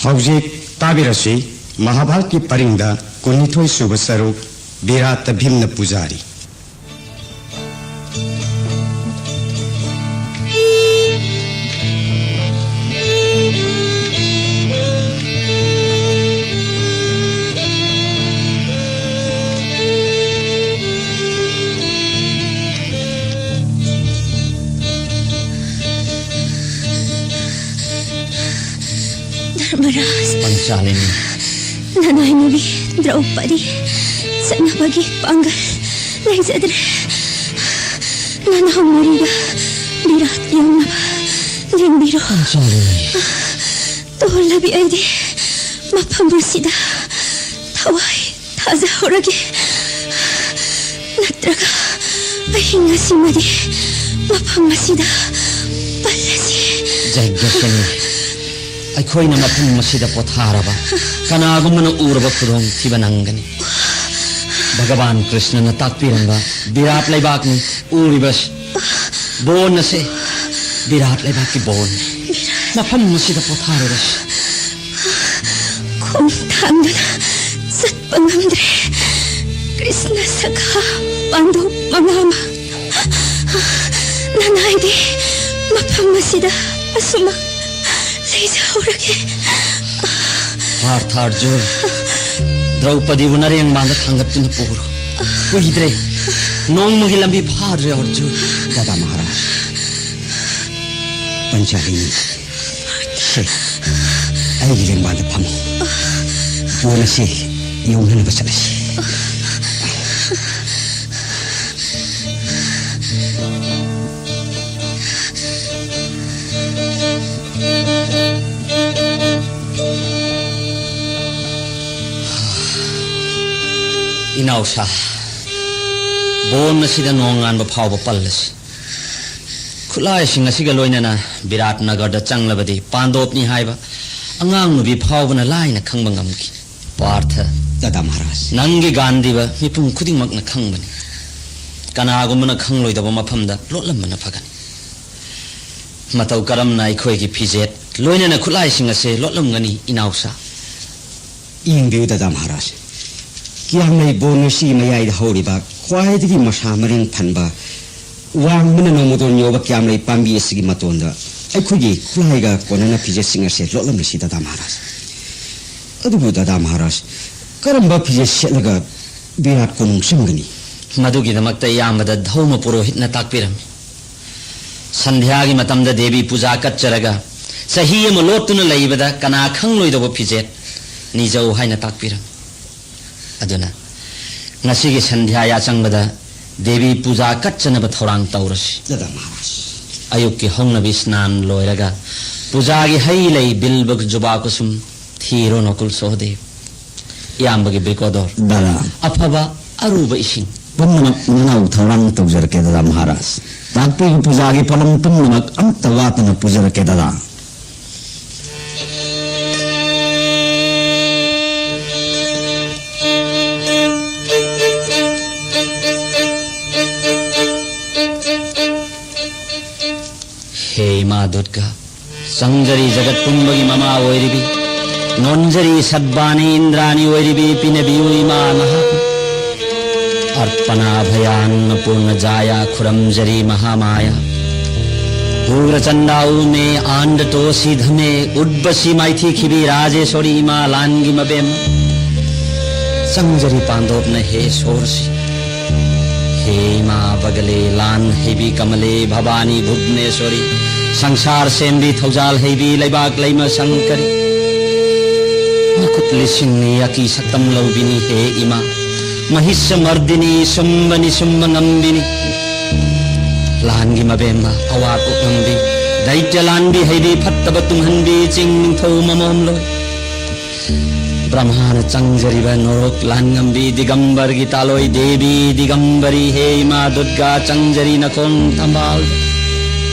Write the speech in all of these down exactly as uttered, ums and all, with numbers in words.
ꯍꯧꯖꯤꯛ ꯇꯥꯕꯤꯔꯁꯤ, ꯃꯍꯥꯚꯥꯔꯠꯀꯤ ꯄꯔꯤꯡꯗ ꯀꯨꯟꯅꯤꯊꯣꯏ ꯁꯨꯕ ꯁꯔꯨꯛ, ꯕꯤꯔꯥꯠꯇ ꯚꯤꯝꯅ ꯄꯨꯖꯥꯔꯤ꯫ ꯙꯔꯃꯔꯥꯖ, ꯄꯟꯆꯥꯂꯤꯅꯤ꯫ ꯅꯅꯥꯏ ꯅꯨꯄꯤ ꯗ꯭ꯔꯧꯄꯗꯤ ꯆꯠꯅꯕꯒꯤ ꯄꯥꯡꯒꯜ ꯂꯩꯖꯗ꯭ꯔꯦ꯫ ꯅꯅꯥꯎ ꯃꯔꯤꯒ ꯕꯤꯔꯥꯠ ꯌꯧꯅꯕ ꯂꯦꯡꯕꯤꯔꯣ꯫ ꯄꯟꯆꯥꯂꯤꯅꯤ꯫ ꯇꯣꯜꯂꯕꯤ ꯑꯩꯗꯤ ꯃꯐꯝ ꯑꯁꯤꯗ ꯊꯋꯥꯏ ꯊꯥꯖꯍꯧꯔꯒꯦ꯫ ꯅꯠꯇ꯭ꯔꯒ ꯑꯍꯤꯡ ꯑꯁꯤꯃꯗꯤ ꯃꯐꯝ ꯑꯁꯤꯗ ꯄꯜꯂꯁꯤ꯫ ꯖꯌꯒ꯭ꯌꯁꯤꯅꯤ, ꯑꯩꯈꯣꯏꯅ ꯃꯐꯝ ꯑꯁꯤꯗ ꯄꯣꯊꯥꯔꯕ ꯀꯅꯥꯒꯨꯝꯕꯅ ꯎꯔꯕ ꯈꯨꯗꯣꯡꯊꯤꯕ ꯅꯪꯒꯅꯤ꯫ ꯚꯒꯕꯥꯟ ꯀ꯭ꯔꯤꯁꯅꯅ ꯇꯥꯛꯄꯤꯔꯝꯕ ꯕꯤꯔꯥꯠ ꯂꯩꯕꯥꯛꯅꯤ ꯎꯔꯤꯕꯁꯤ꯫ ꯕꯣꯟ ꯑꯁꯦ ꯕꯤꯔꯥꯠ ꯂꯩꯕꯥꯛꯀꯤ ꯕꯣꯟꯅꯤ꯫ ꯃꯐꯝ ꯑꯁꯤꯗ ꯄꯣꯊꯥꯔꯨꯔꯁꯤ꯫ ꯈꯣꯡ ꯊꯥꯡꯗꯨꯅ ꯆꯠꯄ ꯉꯝꯗ꯭ꯔꯦ꯫ ꯀ꯭ꯔꯤꯁꯅ ꯁꯈꯥ ꯄꯥꯟꯗꯣꯞ ꯃꯉꯥ ꯑꯃ, ꯅꯅꯥꯏꯗꯤ ꯃꯐꯝ ꯑꯁꯤꯗ ꯑꯁꯨꯃꯛ ꯂꯩꯖꯍꯧꯔꯒꯦ꯫ ꯄꯥꯔꯊ ꯑꯔꯖꯨꯟ, ꯗ꯭ꯔꯧꯄꯗꯤꯕꯨ ꯅꯔꯦꯡꯕꯥꯟꯗ ꯊꯥꯡꯒꯠꯇꯨꯅ ꯄꯨꯔꯣ꯫ ꯀꯨꯏꯗ꯭ꯔꯦ, ꯅꯣꯡꯃꯒꯤ ꯂꯝꯕꯤ ꯐꯥꯗ꯭ꯔꯦ ꯑꯔꯖꯨꯟ꯫ ꯗꯥꯗꯥ ꯃꯍꯥꯔꯥꯖ, ꯄꯟꯆꯥꯂꯤꯅꯤ꯫ ꯁꯦ, ꯑꯩꯒꯤ ꯂꯦꯡꯕꯥꯟꯗ ꯐꯝꯃꯨ꯫ ꯕꯣꯟ ꯑꯁꯤ ꯌꯧꯅꯅꯕ ꯆꯠꯂꯁꯤ꯫ ꯏꯅꯥꯎꯁꯥ, ꯕꯣꯟ ꯑꯁꯤꯗ ꯅꯣꯡꯉꯥꯟꯕ ꯐꯥꯎꯕ ꯄꯜꯂꯁꯤ꯫ ꯈꯨꯠꯂꯥꯏꯁꯤꯡ ꯑꯁꯤꯒ ꯂꯣꯏꯅꯅ ꯕꯤꯔꯥꯠ ꯅꯒꯔꯗ ꯆꯪꯂꯕꯗꯤ ꯄꯥꯟꯗꯣꯞꯅꯤ ꯍꯥꯏꯕ ꯑꯉꯥꯡ ꯅꯨꯄꯤ ꯐꯥꯎꯕꯅ ꯂꯥꯏꯅ ꯈꯪꯕ ꯉꯝꯈꯤ꯫ ꯄꯥꯔꯊ, ꯗꯥꯗꯥ ꯃꯍꯥꯔꯥꯖ, ꯅꯪꯒꯤ ꯒꯥꯟꯙꯤꯕ ꯃꯤꯄꯨꯝ ꯈꯨꯗꯤꯡꯃꯛꯅ ꯈꯪꯕꯅꯤ꯫ ꯀꯅꯥꯒꯨꯝꯕꯅ ꯈꯪꯂꯣꯏꯗꯕ ꯃꯐꯝꯗ ꯂꯣꯠꯂꯝꯕꯅ ꯐꯒꯅꯤ꯫ ꯃꯇꯧ ꯀꯔꯝꯅ ꯑꯩꯈꯣꯏꯒꯤ ꯐꯤꯖꯦꯠ ꯂꯣꯏꯅꯅ ꯈꯨꯠꯂꯥꯏꯁꯤꯡ ꯑꯁꯦ ꯂꯣꯠꯂꯝꯒꯅꯤ, ꯏꯅꯥꯎꯁꯥ꯫ ꯌꯦꯡꯕꯤꯌꯨ, ꯗꯗꯥ ꯃꯍꯥꯔꯥꯖ꯫ ꯀꯤꯌꯥꯝꯂꯩ ꯕꯣꯟ ꯑꯁꯤꯒꯤ ꯃꯌꯥꯏꯗ ꯍꯧꯔꯤꯕ ꯈ꯭ꯋꯥꯏꯗꯒꯤ ꯃꯁꯥ ꯃꯔꯦꯡ ꯐꯟꯕ, ꯋꯥꯡꯕꯅ ꯅꯣꯡꯃꯗꯣꯟ ꯌꯧꯕ ꯀꯤꯌꯥꯝꯂꯩ ꯄꯥꯝꯕꯤ ꯑꯁꯤꯒꯤ ꯃꯇꯣꯟꯗ ꯑꯩꯈꯣꯏꯒꯤ ꯈꯨꯠꯂꯥꯏꯒ ꯀꯣꯟꯅꯅ ꯐꯤꯖꯦꯠꯁꯤꯡ ꯑꯁꯦ ꯂꯣꯠꯂꯝꯂꯤꯁꯤ, ꯗꯗꯥ ꯃꯍꯥꯔꯥꯖ꯫ ꯑꯗꯨꯕꯨ ꯗꯗꯥ ꯃꯍꯥꯔꯥꯖ, ꯀꯔꯝꯕ ꯐꯤꯖꯦꯠ ꯁꯦꯠꯂꯒ ꯕꯤꯔꯥꯠ ꯀꯣꯅꯨꯡ ꯆꯪꯒꯅꯤ? ꯃꯗꯨꯒꯤꯗꯃꯛꯇ ꯏꯌꯥꯝꯕꯗ ꯙꯧꯃ ꯄꯨꯔꯣꯍꯤꯠꯅ ꯇꯥꯛꯄꯤꯔꯝꯃꯤ꯫ ꯁꯟꯙ꯭ꯌꯥꯒꯤ ꯃꯇꯝꯗ ꯗꯦꯕꯤ ꯄꯨꯖꯥ ꯀꯠꯆꯔꯒ ꯆꯍꯤ ꯑꯃ ꯂꯣꯠꯇꯨꯅ ꯂꯩꯕꯗ ꯀꯅꯥ ꯈꯪꯂꯣꯏꯗꯧꯕ ꯐꯤꯖꯦꯠ ꯅꯤꯖꯧ ꯍꯥꯏꯅ ꯇꯥꯛꯄꯤꯔꯝꯃꯤ꯫ ꯑꯗꯨꯅ ꯉꯁꯤꯒꯤ ꯁꯟꯙ꯭ꯌꯥ ꯌꯥꯆꯪꯕꯗ ꯗꯦꯕꯤ ꯄꯨꯖꯥ ꯀꯠꯆꯅꯕ ꯊꯧꯔꯥꯡ ꯇꯧꯔꯁꯤ꯫ ꯗꯗꯥ ꯃꯍꯥꯔꯥꯖ꯫ ꯑꯌꯨꯛꯀꯤ ꯍꯧꯅꯕꯤ ꯁ꯭ꯅꯥꯟ ꯂꯣꯏꯔꯒ ꯄꯨꯖꯥꯒꯤ ꯍꯩ ꯂꯩ ꯕꯤꯜꯕ ꯖꯨꯕꯥ ꯀꯨꯁꯨꯝ ꯊꯤꯔꯣ ꯅꯀꯨꯜ ꯁꯣꯍꯗꯦꯕ꯫ ꯏꯌꯥꯝꯕꯒꯤ ꯕ꯭ꯔꯤꯀꯣꯗꯣꯔ꯫ ꯗꯗꯥ꯫ ꯑꯐꯕ ꯑꯔꯨꯕ ꯏꯁꯤꯡ꯫ ꯄꯨꯝꯅꯃꯛ ꯅꯅꯥꯎ ꯊꯧꯔꯥꯡ ꯇꯧꯖꯔꯛꯀꯦ ꯗꯗꯥ ꯃꯍꯥꯔꯥꯖ꯫ ꯇꯥꯛꯄꯤꯒꯤ ꯄꯨꯖꯥꯒꯤ ꯄꯣꯠꯂꯝ ꯄꯨꯝꯅꯃꯛ ꯑꯝꯇ ꯋꯥꯠꯇꯅ ꯄꯨꯖꯔꯛꯀꯦ ꯗꯗꯥ꯫ ꯍꯦ ꯏꯃꯥ ꯗꯨꯔꯒꯥ, ꯆꯪꯖꯔꯤ ꯖꯒꯠ ꯄꯨꯝꯕꯒꯤ ꯃꯃꯥ ꯑꯣꯏꯔꯤꯕꯤ, ꯅꯣꯟꯖꯔꯤ ꯁꯠꯕꯥꯅꯤ ꯏꯟꯗ꯭ꯔꯥꯅꯤ ꯑꯣꯏꯔꯤꯕꯤ ꯄꯤꯅꯕꯤꯌꯨ ꯏꯃꯥ ꯅꯍꯥꯛ꯫ ꯑꯔꯄꯅꯥ ꯚꯌꯥꯟꯅꯄꯨꯔꯅ ꯖꯥꯌꯥ ꯈꯨꯔꯝꯖꯔꯤ ꯃꯍꯥꯃꯥꯌꯥ꯫ ꯎꯒ꯭ꯔꯆꯟꯗꯥ ꯎꯃꯦ ꯑꯥꯟꯗ ꯇꯣꯁꯤ ꯙꯃꯦ ꯎꯠꯕꯁꯤ ꯃꯥꯏꯊꯤꯈꯤꯕꯤ ꯔꯥꯖꯦꯁꯣꯔꯤ ꯏꯃꯥ ꯂꯥꯟꯒꯤ ꯃꯕꯦꯝ꯫ ꯆꯪꯖꯔꯤ ꯄꯥꯟꯗꯣꯞꯅ ꯍꯦ ꯁꯣꯔꯁꯤ꯫ ꯍꯦ ꯏꯃꯥ ꯕꯒꯂꯦ ꯂꯥꯟ ꯍꯩꯕꯤ ꯀꯃꯂꯦ ꯚꯕꯥꯅꯤ ꯚꯨꯕꯅꯦꯁꯣꯔꯤ꯫ ꯁꯪꯁꯥꯔ ꯁꯦꯝꯕꯤ ꯊꯧꯖꯥꯜ ꯍꯩꯕꯤ ꯂꯩꯕꯥꯛ ꯂꯩꯃ ꯁꯪꯀꯔꯤ꯫ ꯃꯈꯨꯠ ꯂꯤꯁꯤꯡꯅꯤ ꯑꯀꯤ ꯁꯛꯇꯝ ꯂꯧꯕꯤꯅꯤ ꯍꯦ ꯏꯃꯥ꯫ ꯃꯍꯤꯁ ꯃꯔꯗꯤꯅꯤ ꯁꯨꯝꯕꯅꯤ ꯁꯨꯝꯕ ꯉꯝꯕꯤꯅꯤ꯫ ꯂꯥꯟꯒꯤ ꯃꯕꯦꯝꯃ ꯑꯋꯥ ꯀꯣꯛꯉꯝꯕꯤ꯫ ꯗꯩꯇ꯭ꯌ ꯂꯥꯟꯕꯤ ꯍꯩꯕꯤ ꯐꯠꯇꯕ ꯇꯨꯡꯍꯟꯕꯤ ꯆꯤꯡ ꯅꯤꯡꯊꯧ ꯃꯃꯣꯝ ꯂꯣꯏ꯫ ꯕ꯭ꯔꯍꯃꯥꯅ ꯆꯪꯖꯔꯤꯕ ꯅꯣꯔꯣꯛ ꯂꯥꯟꯉꯝꯕꯤ ꯗꯤꯒꯝꯕꯔꯒꯤ ꯇꯥꯂꯣꯏ ꯗꯦꯕꯤ ꯗꯤꯒꯝꯕꯔꯤ ꯍꯦ ꯏꯃꯥ ꯗꯨꯔꯒꯥ ꯆꯪꯖꯔꯤ ꯅꯈꯣꯡ ꯊꯝꯕꯥꯜ꯫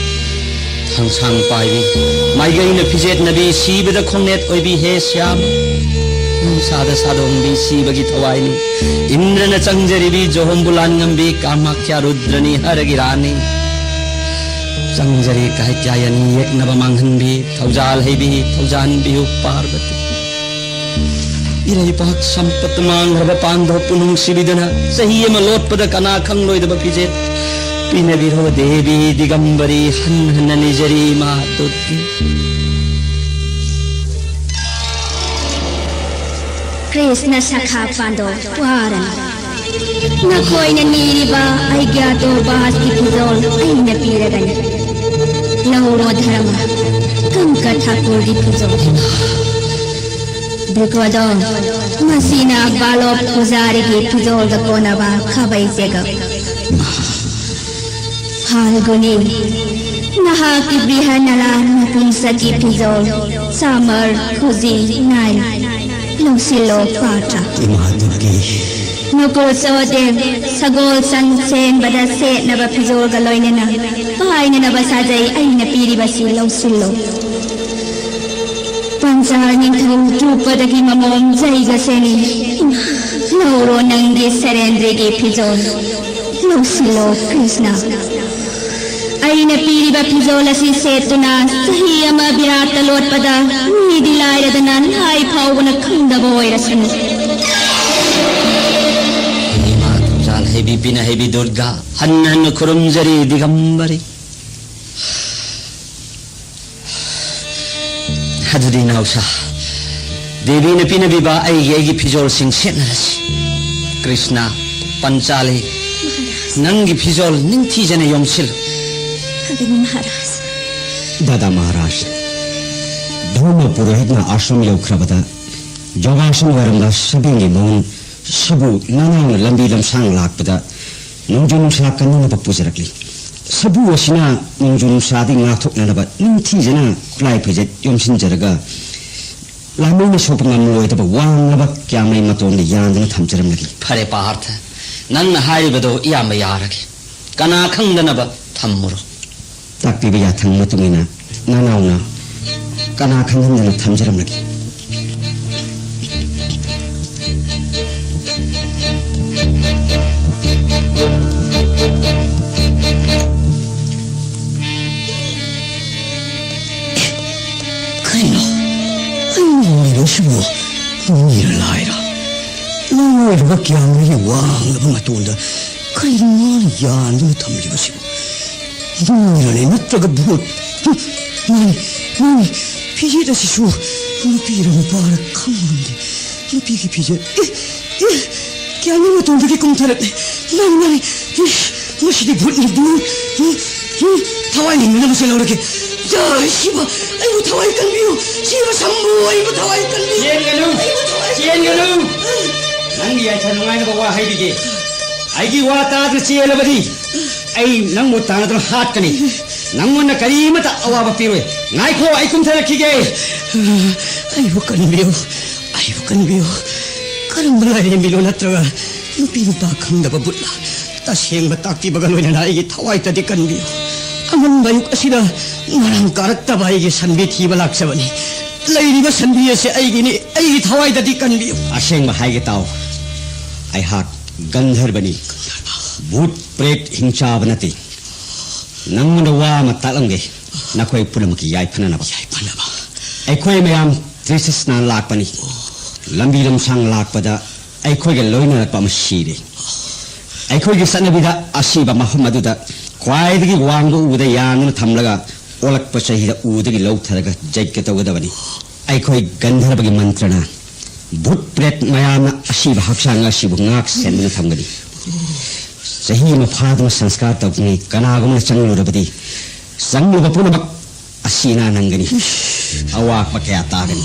ꯊꯥꯡꯁꯥꯡ ꯄꯥꯏꯕꯤ ꯃꯥꯏꯒꯩꯅ ꯐꯤꯖꯦꯠꯅꯕꯤ ꯁꯤꯕꯗ ꯈꯣꯡꯅꯦꯠ ꯑꯣꯏꯕꯤ ꯍꯦ ꯁ꯭ꯌꯥꯝ꯫ ꯅꯨꯡꯁꯥꯗ ꯁꯥꯗꯣꯡꯕꯤ ꯁꯤꯕꯒꯤ ꯊꯋꯥꯏꯅꯤ꯫ ꯏꯟꯗ꯭ꯔꯅ ꯆꯪꯖꯔꯤꯕꯤ ꯖꯣꯍꯣꯝꯕꯨ ꯂꯥꯟꯉꯝꯕꯤ ꯀꯥꯃꯥꯈ꯭ꯌꯥ ꯔꯨꯗ꯭ꯔꯅꯤ ꯍꯔꯒꯤ ꯔꯥꯅꯤ꯫ ꯆꯪꯖꯔꯤ ꯀꯍꯩ ꯀꯌꯥ ꯑꯅꯤ ꯌꯦꯛꯅꯕ ꯃꯥꯡꯍꯟꯕꯤ, ꯊꯧꯖꯥꯜ ꯍꯩꯕꯤ, ꯊꯧꯖꯥꯟꯕꯤꯌꯨ ꯄꯥꯔꯕꯇꯤ꯫ ꯏꯔꯩꯄꯥꯛ ꯁꯝꯄꯠ ꯃꯥꯡꯈ꯭ꯔꯕ ꯄꯥꯟꯗꯣꯞꯄꯨ ꯅꯨꯡꯁꯤꯕꯤꯗꯨꯅ ꯆꯍꯤ ꯑꯃ ꯂꯣꯠꯄꯗ ꯀꯅꯥ ꯈꯪꯂꯣꯏꯗꯕ ꯐꯤꯖꯦꯠ ꯄꯤꯅꯕꯤꯔꯣ ꯗꯦꯕꯤ ꯗꯤꯒꯝꯕꯔꯤ, ꯍꯟ ꯍꯟꯅ ꯅꯤꯖꯔꯤ ꯏꯃꯥ ꯗꯨꯔꯒꯦ꯫ ꯀ꯭ꯔꯤꯁꯅ ꯁꯈꯥ ꯄꯥꯟꯗꯣꯞ ꯋꯥꯔꯅꯨ꯫ ꯅꯈꯣꯏꯅ ꯅꯤꯔꯤꯕ ꯑꯩꯒ꯭ꯌꯥꯇꯣ ꯕꯥꯁꯀꯤ ꯐꯤꯖꯣꯜ ꯑꯩꯅ ꯄꯤꯔꯒꯅꯤ꯫ ꯂꯧꯔꯣ ꯙꯔꯃ, ꯀꯪꯀ ꯊꯥꯀꯨꯔꯒꯤ ꯐꯤꯖꯣꯜ꯫ ꯕ꯭ꯔꯤꯀꯣꯗꯣ, ꯃꯁꯤꯅ ꯕꯥꯂꯣꯞ ꯄꯨꯖꯥꯔꯤꯒꯤ ꯐꯤꯖꯣꯜꯗ ꯀꯣꯟꯅꯕ ꯈꯥꯕꯩ ꯆꯦꯒꯞ꯫ ꯐꯥꯜꯒꯨꯅꯤ, ꯅꯍꯥꯛꯀꯤ ꯕ꯭ꯔꯤꯍꯅꯂꯥ ꯅꯄꯨꯡꯁꯛꯀꯤ ꯐꯤꯖꯣꯜ, ꯁꯥꯃꯔ, ꯈꯨꯖꯤ, ꯅꯥꯏꯜ꯫ ꯂꯧꯁꯤꯜꯂꯣ ꯄꯥꯇ꯭ꯔ꯫ ꯏꯃꯥ ꯗꯨꯔꯒꯦ꯫ ꯅꯨꯀꯨꯜ ꯁꯍꯗꯦꯕ, ꯁꯒꯣꯜ ꯁꯟ ꯁꯦꯟꯕꯗ ꯁꯦꯠꯅꯕ ꯐꯤꯖꯣꯜꯒ ꯂꯣꯏꯅꯅ ꯄꯥꯏꯅꯅꯕ ꯁꯥꯖꯩ ꯑꯩꯅ ꯄꯤꯔꯤꯕꯁꯤ ꯂꯧꯁꯤꯜꯂꯣ꯫ ꯄꯟꯆꯥꯜ ꯅꯤꯡꯊꯧ ꯇ꯭ꯔꯨꯄꯗꯒꯤ ꯃꯃꯣꯝ ꯖꯩꯒ ꯁꯦꯅꯤ꯫ ꯂꯧꯔꯣ ꯅꯪꯒꯤ ꯁꯦꯔꯦꯟꯗ꯭ꯔꯤꯒꯤ ꯐꯤꯖꯣꯜ꯫ ꯂꯧꯁꯤꯜꯂꯣ ꯀ꯭ꯔꯤꯁꯅ꯫ ꯑꯩꯅ ꯄꯤꯔꯤꯕ ꯐꯤꯖꯣꯜ ꯑꯁꯤ ꯁꯦꯠꯇꯨꯅ ꯆꯍꯤ ꯑꯃ ꯕꯤꯔꯥꯠꯇ ꯂꯣꯠꯄꯗ ꯃꯤꯗꯤ ꯂꯥꯏꯔꯗꯅ ꯂꯥꯏ ꯐꯥꯎꯕꯅ ꯈꯪꯗꯕ ꯑꯣꯏꯔꯁꯅꯨ꯫ ꯏꯃꯥ ꯊꯧꯖꯥꯜ ꯍꯩꯕꯤ ꯄꯤꯅ ꯍꯩꯕꯤ ꯗꯨꯔꯒꯥ, ꯍꯟꯅ ꯍꯟꯅ ꯈꯨꯔꯨꯝꯖꯔꯤ ꯗꯤꯒꯝꯕꯔꯤ꯫ ꯑꯗꯨꯗꯤ ꯏꯅꯥꯎꯁꯥ, ꯗꯦꯕꯤꯅ ꯄꯤꯅꯕꯤꯕ ꯑꯩꯒꯤ, ꯑꯩꯒꯤ ꯐꯤꯖꯣꯜꯁꯤꯡ ꯁꯦꯠꯅꯔꯁꯤ꯫ ꯀ꯭ꯔꯤꯁꯅ, ꯄꯟꯆꯥꯂꯤ, ꯅꯪꯒꯤ ꯐꯤꯖꯣꯜ ꯅꯤꯡꯊꯤꯖꯅ ꯌꯣꯝꯁꯤꯜꯂꯨ꯫ ꯑꯗꯨꯅꯤ ꯃꯍꯥꯔꯥꯖ꯫ ꯗꯥꯗꯥ ꯃꯍꯥꯔꯥꯖ, ꯙꯔꯃ ꯄꯨꯔꯣꯍꯤꯠꯅ ꯑꯥꯁ꯭ꯔꯝ ꯌꯧꯈ꯭ꯔꯕꯗ ꯌꯣꯒꯥꯁꯟ ꯋꯥꯏꯔꯝꯗ ꯁꯕꯦꯟꯒꯤ ꯃꯎꯟ ꯁꯕꯨ ꯅꯅꯥꯎꯅ ꯂꯝꯕꯤ ꯂꯝꯁꯥꯡ ꯂꯥꯛꯄꯗ ꯅꯣꯡꯖꯨ ꯅꯨꯡꯁꯥ ꯀꯟꯅꯅꯕ ꯄꯨꯖꯔꯛꯂꯤ꯫ ꯁꯕꯨ ꯑꯁꯤꯅ ꯅꯣꯡꯖꯨ ꯅꯨꯡꯁꯥꯗꯒꯤ ꯉꯥꯛꯊꯣꯛꯅꯅꯕ ꯅꯤꯡꯊꯤꯖꯅ ꯈꯨꯠꯂꯥꯏ ꯐꯩꯖꯦꯠ ꯌꯣꯝꯁꯤꯟꯖꯔꯒ ꯂꯥꯃꯩꯅ ꯁꯣꯛꯄ ꯉꯝꯂꯣꯏꯗꯕ ꯋꯥꯡꯂꯕ ꯀ꯭ꯌꯥꯃꯩ ꯃꯇꯣꯟꯗ ꯌꯥꯟꯗꯨꯅ ꯊꯝꯖꯔꯝꯂꯒꯦ꯫ ꯐꯔꯦ ꯄꯥꯔꯊ, ꯅꯪꯅ ꯍꯥꯏꯔꯤꯕꯗꯣ ꯏꯌꯥꯝꯕ ꯌꯥꯔꯒꯦ꯫ ꯀꯅꯥ ꯈꯪꯗꯅꯕ ꯊꯝꯃꯨꯔꯣ꯫ ꯇꯥꯛꯄꯤꯕ ꯌꯥꯊꯪ ꯃꯇꯨꯡ ꯏꯟꯅ ꯅꯅꯥꯎꯅ ꯀꯅꯥ ꯈꯪꯍꯟꯗꯅ ꯊꯝꯖꯔꯝꯂꯒꯦ꯫ ꯀꯩꯅꯣꯁꯤꯕꯨ? ꯃꯤꯔ ꯂꯥꯏꯔ? ꯂꯥꯏꯔꯕ ꯀꯌꯥꯝꯒꯤ ꯋꯥꯡꯂꯕ ꯃꯇꯣꯟꯗ ꯀꯔꯤꯅꯣ ꯃꯥꯅ ꯌꯥꯟꯗꯨꯅ ꯊꯝꯂꯤꯕꯁꯤꯕꯨ? ꯃꯤꯔꯅꯦ ꯅꯠꯇ꯭ꯔꯒ ꯚꯨꯠ? ꯃꯥꯅꯤ, ꯃꯥꯅꯤ, ꯐꯤꯖꯦꯠ ꯑꯁꯤꯁꯨ ꯅꯨꯄꯤꯔ ꯅꯨꯄꯥꯔ ꯈꯪꯕ ꯉꯝꯗꯦ꯫ ꯅꯨꯄꯤꯒꯤ ꯐꯤꯖꯦꯠ꯫ ꯑꯦ, ꯑꯦ, ꯀꯌꯥꯝꯒꯤ ꯃꯇꯣꯟꯗꯒꯤ ꯀꯨꯝꯊꯔꯛꯂꯦ꯫ ꯃꯥꯅꯤ, ꯃꯥꯅꯤ꯫ ꯏꯁ, ꯃꯁꯤꯗꯤ ꯚꯨꯠꯅꯤ, ꯚꯨꯠ꯫ ꯎꯝ, ꯎꯝ, ꯊꯋꯥꯏ ꯍꯤꯡꯅꯅꯕꯁꯦ ꯂꯧꯔꯒꯦ꯫ ꯌꯥ, ꯁꯤꯕ, ꯑꯩꯕꯨ ꯊꯋꯥꯏ ꯀꯟꯕꯤꯌꯨ꯫ ꯁꯤꯕ ꯁꯝꯕꯨ, ꯑꯩꯕꯨ ꯊꯋꯥꯏ ꯀꯟꯕꯤꯌꯨ꯫ ꯆꯦꯟꯒꯅꯨ, ꯑꯩꯕꯨ ꯊꯋꯥꯏ ꯆꯦꯟꯒꯅꯨ꯫ ꯅꯪꯒꯤ ꯌꯥꯏꯐ ꯅꯨꯡꯉꯥꯏꯅꯕ ꯋꯥ ꯍꯥꯏꯕꯤꯒꯦ꯫ ꯑꯩꯒꯤ ꯋꯥ ꯇꯥꯗꯨꯅ ꯆꯦꯜꯂꯕꯗꯤ ꯑꯩ ꯅꯪꯕꯨ ꯇꯥꯟꯅꯗꯨꯅ ꯍꯥꯠꯀꯅꯤ꯫ ꯅꯪꯉꯣꯟꯗ ꯀꯔꯤꯃꯇ ꯑꯋꯥꯕ ꯄꯤꯔꯣꯏ꯫ ꯉꯥꯏꯈꯣ, ꯑꯩ ꯀꯨꯝꯊꯔꯛꯈꯤꯒꯦ꯫ ꯑꯩꯕꯨ ꯀꯟꯕꯤꯌꯨ, ꯑꯩꯕꯨ ꯀꯟꯕꯤꯌꯨ꯫ ꯀꯔꯝꯕ ꯂꯥꯏꯔꯦꯝꯕꯤꯅꯣ ꯅꯠꯇ꯭ꯔꯒ ꯅꯨꯄꯤ ꯅꯨꯄꯥ ꯈꯪꯗꯕ ꯕꯨꯠꯂ? ꯇꯁꯦꯡꯕ ꯇꯥꯛꯄꯤꯕꯒ ꯂꯣꯏꯅꯅ ꯑꯩꯒꯤ ꯊꯋꯥꯏꯇꯗꯤ ꯀꯟꯕꯤꯌꯨ꯫ ꯑꯉꯟꯕ ꯑꯌꯨꯛ ꯑꯁꯤꯗ ꯃꯔꯥꯡ ꯀꯥꯔꯛꯇꯕ ꯑꯩꯒꯤ ꯁꯟꯕꯤ ꯊꯤꯕ ꯂꯥꯛꯆꯕꯅꯤ꯫ ꯂꯩꯔꯤꯕ ꯁꯟꯕꯤ ꯑꯁꯤ ꯑꯩꯒꯤꯅꯤ, ꯑꯩꯒꯤ ꯊꯋꯥꯏꯇꯗꯤ ꯀꯟꯕꯤꯌꯨ꯫ ꯑꯁꯦꯡꯕ ꯍꯥꯏꯒꯦ ꯇꯥꯎ, ꯑꯩꯍꯥꯛ ꯒꯟꯙꯔꯕꯅꯤ, ꯚꯨꯠ ꯄ꯭ꯔꯦꯠ ꯍꯤꯡꯆꯥꯕ ꯅꯠꯇꯦ꯫ ꯅꯪꯉꯣꯟꯗ ꯋꯥ ꯑꯃ ꯇꯥꯛꯂꯝꯒꯦ, ꯅꯈꯣꯏ ꯄꯨꯝꯅꯃꯛꯀꯤ ꯌꯥꯏꯐꯅꯅꯕ꯫ ꯌꯥꯏꯐꯅꯕ꯫ ꯑꯩꯈꯣꯏ ꯃꯌꯥꯝ ꯇ꯭ꯔꯤꯁꯤꯁꯅ ꯂꯥꯛꯄꯅꯤ꯫ ꯂꯝꯕꯤ ꯂꯝꯁꯥꯡ ꯂꯥꯛꯄꯗ ꯑꯩꯈꯣꯏꯒ ꯂꯣꯏꯅꯔꯛꯄ ꯑꯃ ꯁꯤꯔꯦ꯫ ꯑꯩꯈꯣꯏꯒꯤ ꯆꯠꯅꯕꯤꯗ ꯑꯁꯤꯕ ꯃꯐꯝ ꯑꯗꯨꯗ ꯈ꯭ꯋꯥꯏꯗꯒꯤ ꯋꯥꯡꯕ ꯎꯗ ꯌꯥꯟꯗꯨꯅ ꯊꯝꯂꯒ ꯑꯣꯜꯂꯛꯄ ꯆꯍꯤꯗ ꯎꯗꯒꯤ ꯂꯧꯊꯔꯒ ꯌꯩꯒ ꯇꯧꯒꯗꯕꯅꯤ꯫ ꯑꯩꯈꯣꯏ ꯒꯟꯙꯔꯕꯒꯤ ꯃꯟꯇ꯭ꯔꯅ ꯚꯨꯠ ꯄ꯭ꯔꯦꯠ ꯃꯌꯥꯝꯅ ꯑꯁꯤꯕ ꯍꯛꯆꯥꯡ ꯑꯁꯤꯕꯨ ꯉꯥꯛ ꯁꯦꯟꯗꯨꯅ ꯊꯝꯒꯅꯤ꯫ ꯆꯍꯤ ꯑꯃ ꯐꯥꯗꯨꯅ ꯁꯪꯁꯀꯥꯔ ꯇꯧꯗ꯭ꯔꯤꯉꯩ ꯀꯅꯥꯒꯨꯝꯕꯅ ꯆꯪꯂꯨꯔꯕꯗꯤ ꯆꯪꯂꯨꯕ ꯄꯨꯝꯅꯃꯛ ꯑꯁꯤ ꯑꯅꯥ ꯅꯪꯒꯅꯤ꯫ ꯑꯋꯥꯕ ꯀꯌꯥ ꯇꯥꯒꯅꯤ꯫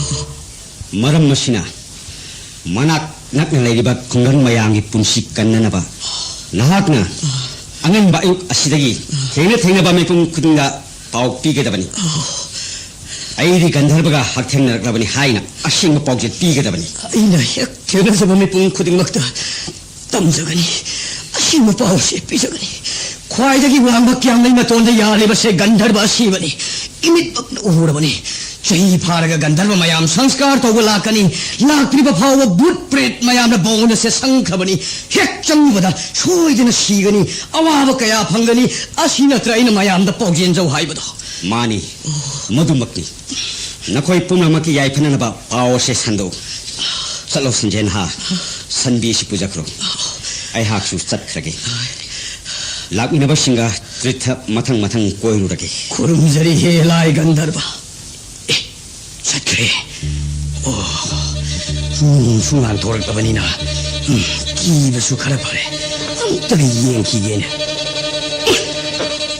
ꯃꯔꯝ ꯑꯁꯤꯅ ꯃꯅꯥꯛ ꯅꯛꯅ ꯂꯩꯔꯤꯕ ꯈꯨꯡꯒꯪ ꯃꯌꯥꯝꯒꯤ ꯄꯨꯟꯁꯤ ꯀꯟꯅꯅꯕ ꯅꯍꯥꯛꯅ ꯑꯉꯟꯕ ꯑꯌꯨꯛ ꯑꯁꯤꯗꯒꯤ ꯊꯦꯡꯅ ꯊꯦꯡꯅꯕ ꯃꯤꯄꯨꯝ ꯈꯨꯗꯤꯡꯗ ꯄꯥꯎ ꯄꯤꯒꯗꯕꯅꯤ꯫ ꯑꯩꯗꯤ ꯒꯟꯙꯔꯕꯒ ꯍꯛꯊꯦꯡꯅꯔꯛꯂꯕꯅꯤ ꯍꯥꯏꯅ ꯑꯁꯦꯡꯕ ꯄꯥꯎꯖꯦꯜ ꯄꯤꯒꯗꯕꯅꯤ꯫ ꯑꯩꯅ ꯍꯦꯛ ꯊꯦꯡꯅꯖꯕ ꯃꯤꯄꯨꯝ ꯈꯨꯗꯤꯡꯃꯛꯇ ꯇꯝꯖꯒꯅꯤ, ꯑꯁꯦꯡꯕ ꯄꯥꯎꯁꯦ ꯄꯤꯖꯒꯅꯤ꯫ ꯈ꯭ꯋꯥꯏꯗꯒꯤ ꯋꯥꯡꯕ ꯀꯤꯌꯥꯝꯂꯩ ꯃꯇꯣꯟꯗ ꯌꯥꯜꯂꯤꯕꯁꯦ ꯒꯟꯙꯔꯕ ꯑꯁꯤꯕꯅꯤ꯫ ꯏꯃꯤꯠꯃꯛꯅ ꯎꯔꯕꯅꯤ꯫ ꯆꯍꯤ ꯐꯥꯔꯒ ꯒꯟꯙꯔꯕ ꯃꯌꯥꯝ ꯁꯪꯁꯀꯥꯔ ꯇꯧꯕ ꯂꯥꯛꯀꯅꯤ꯫ ꯂꯥꯛꯇ꯭ꯔꯤꯕ ꯐꯥꯎꯕ ꯚꯨꯠ ꯄ꯭ꯔꯦꯠ ꯃꯌꯥꯝꯅ ꯕꯣꯟ ꯑꯁꯦ ꯁꯪꯈ꯭ꯔꯕꯅꯤ꯫ ꯍꯦꯛ ꯆꯪꯕꯗ ꯁꯣꯏꯗꯅ ꯁꯤꯒꯅꯤ, ꯑꯋꯥꯕ ꯀꯌꯥ ꯐꯪꯒꯅꯤ꯫ ꯑꯁꯤ ꯅꯠꯇ꯭ꯔ ꯑꯩꯅ ꯃꯌꯥꯝꯗ ꯄꯥꯎꯖꯦꯟꯖꯧ ꯍꯥꯏꯕꯗꯣ? ꯃꯥꯅꯤ, ꯃꯗꯨꯃꯛꯅꯤ꯫ ꯅꯈꯣꯏ ꯄꯨꯝꯅꯃꯛꯀꯤ ꯌꯥꯏꯐꯅꯅꯕ ꯄꯥꯎ ꯑꯁꯦ ꯁꯟꯗꯣꯛꯎ꯫ ꯆꯠꯂꯣ ꯁꯟꯖꯦꯟꯍꯥ, ꯁꯟꯕꯤ ꯑꯁꯤ ꯄꯨꯖꯈ꯭ꯔꯣ꯫ ꯑꯩꯍꯥꯛꯁꯨ ꯆꯠꯈ꯭ꯔꯒꯦ꯫ ꯂꯥꯛꯃꯤꯟꯅꯕꯁꯤꯡꯒ ꯇ꯭ꯔꯤꯊ ꯃꯊꯪ ꯃꯊꯪ ꯀꯣꯏꯔꯨꯔꯒꯦ꯫ ꯈꯨꯔꯨꯝꯖꯔꯤ ꯍꯦ ꯂꯥꯏ ꯒꯟꯙꯔꯕ꯫ ꯑꯦ, ꯆꯠꯈ꯭ꯔꯦ꯫ ꯑꯣ, ꯅꯣꯡꯁꯨ ꯉꯥꯟꯊꯣꯔꯛꯂꯕꯅꯤꯅ, ꯎꯝ, ꯀꯤꯕꯁꯨ ꯈꯔ ꯐꯔꯦ꯫ ꯑꯝꯇꯒ ꯌꯦꯡꯈꯤꯒꯦꯅꯦ꯫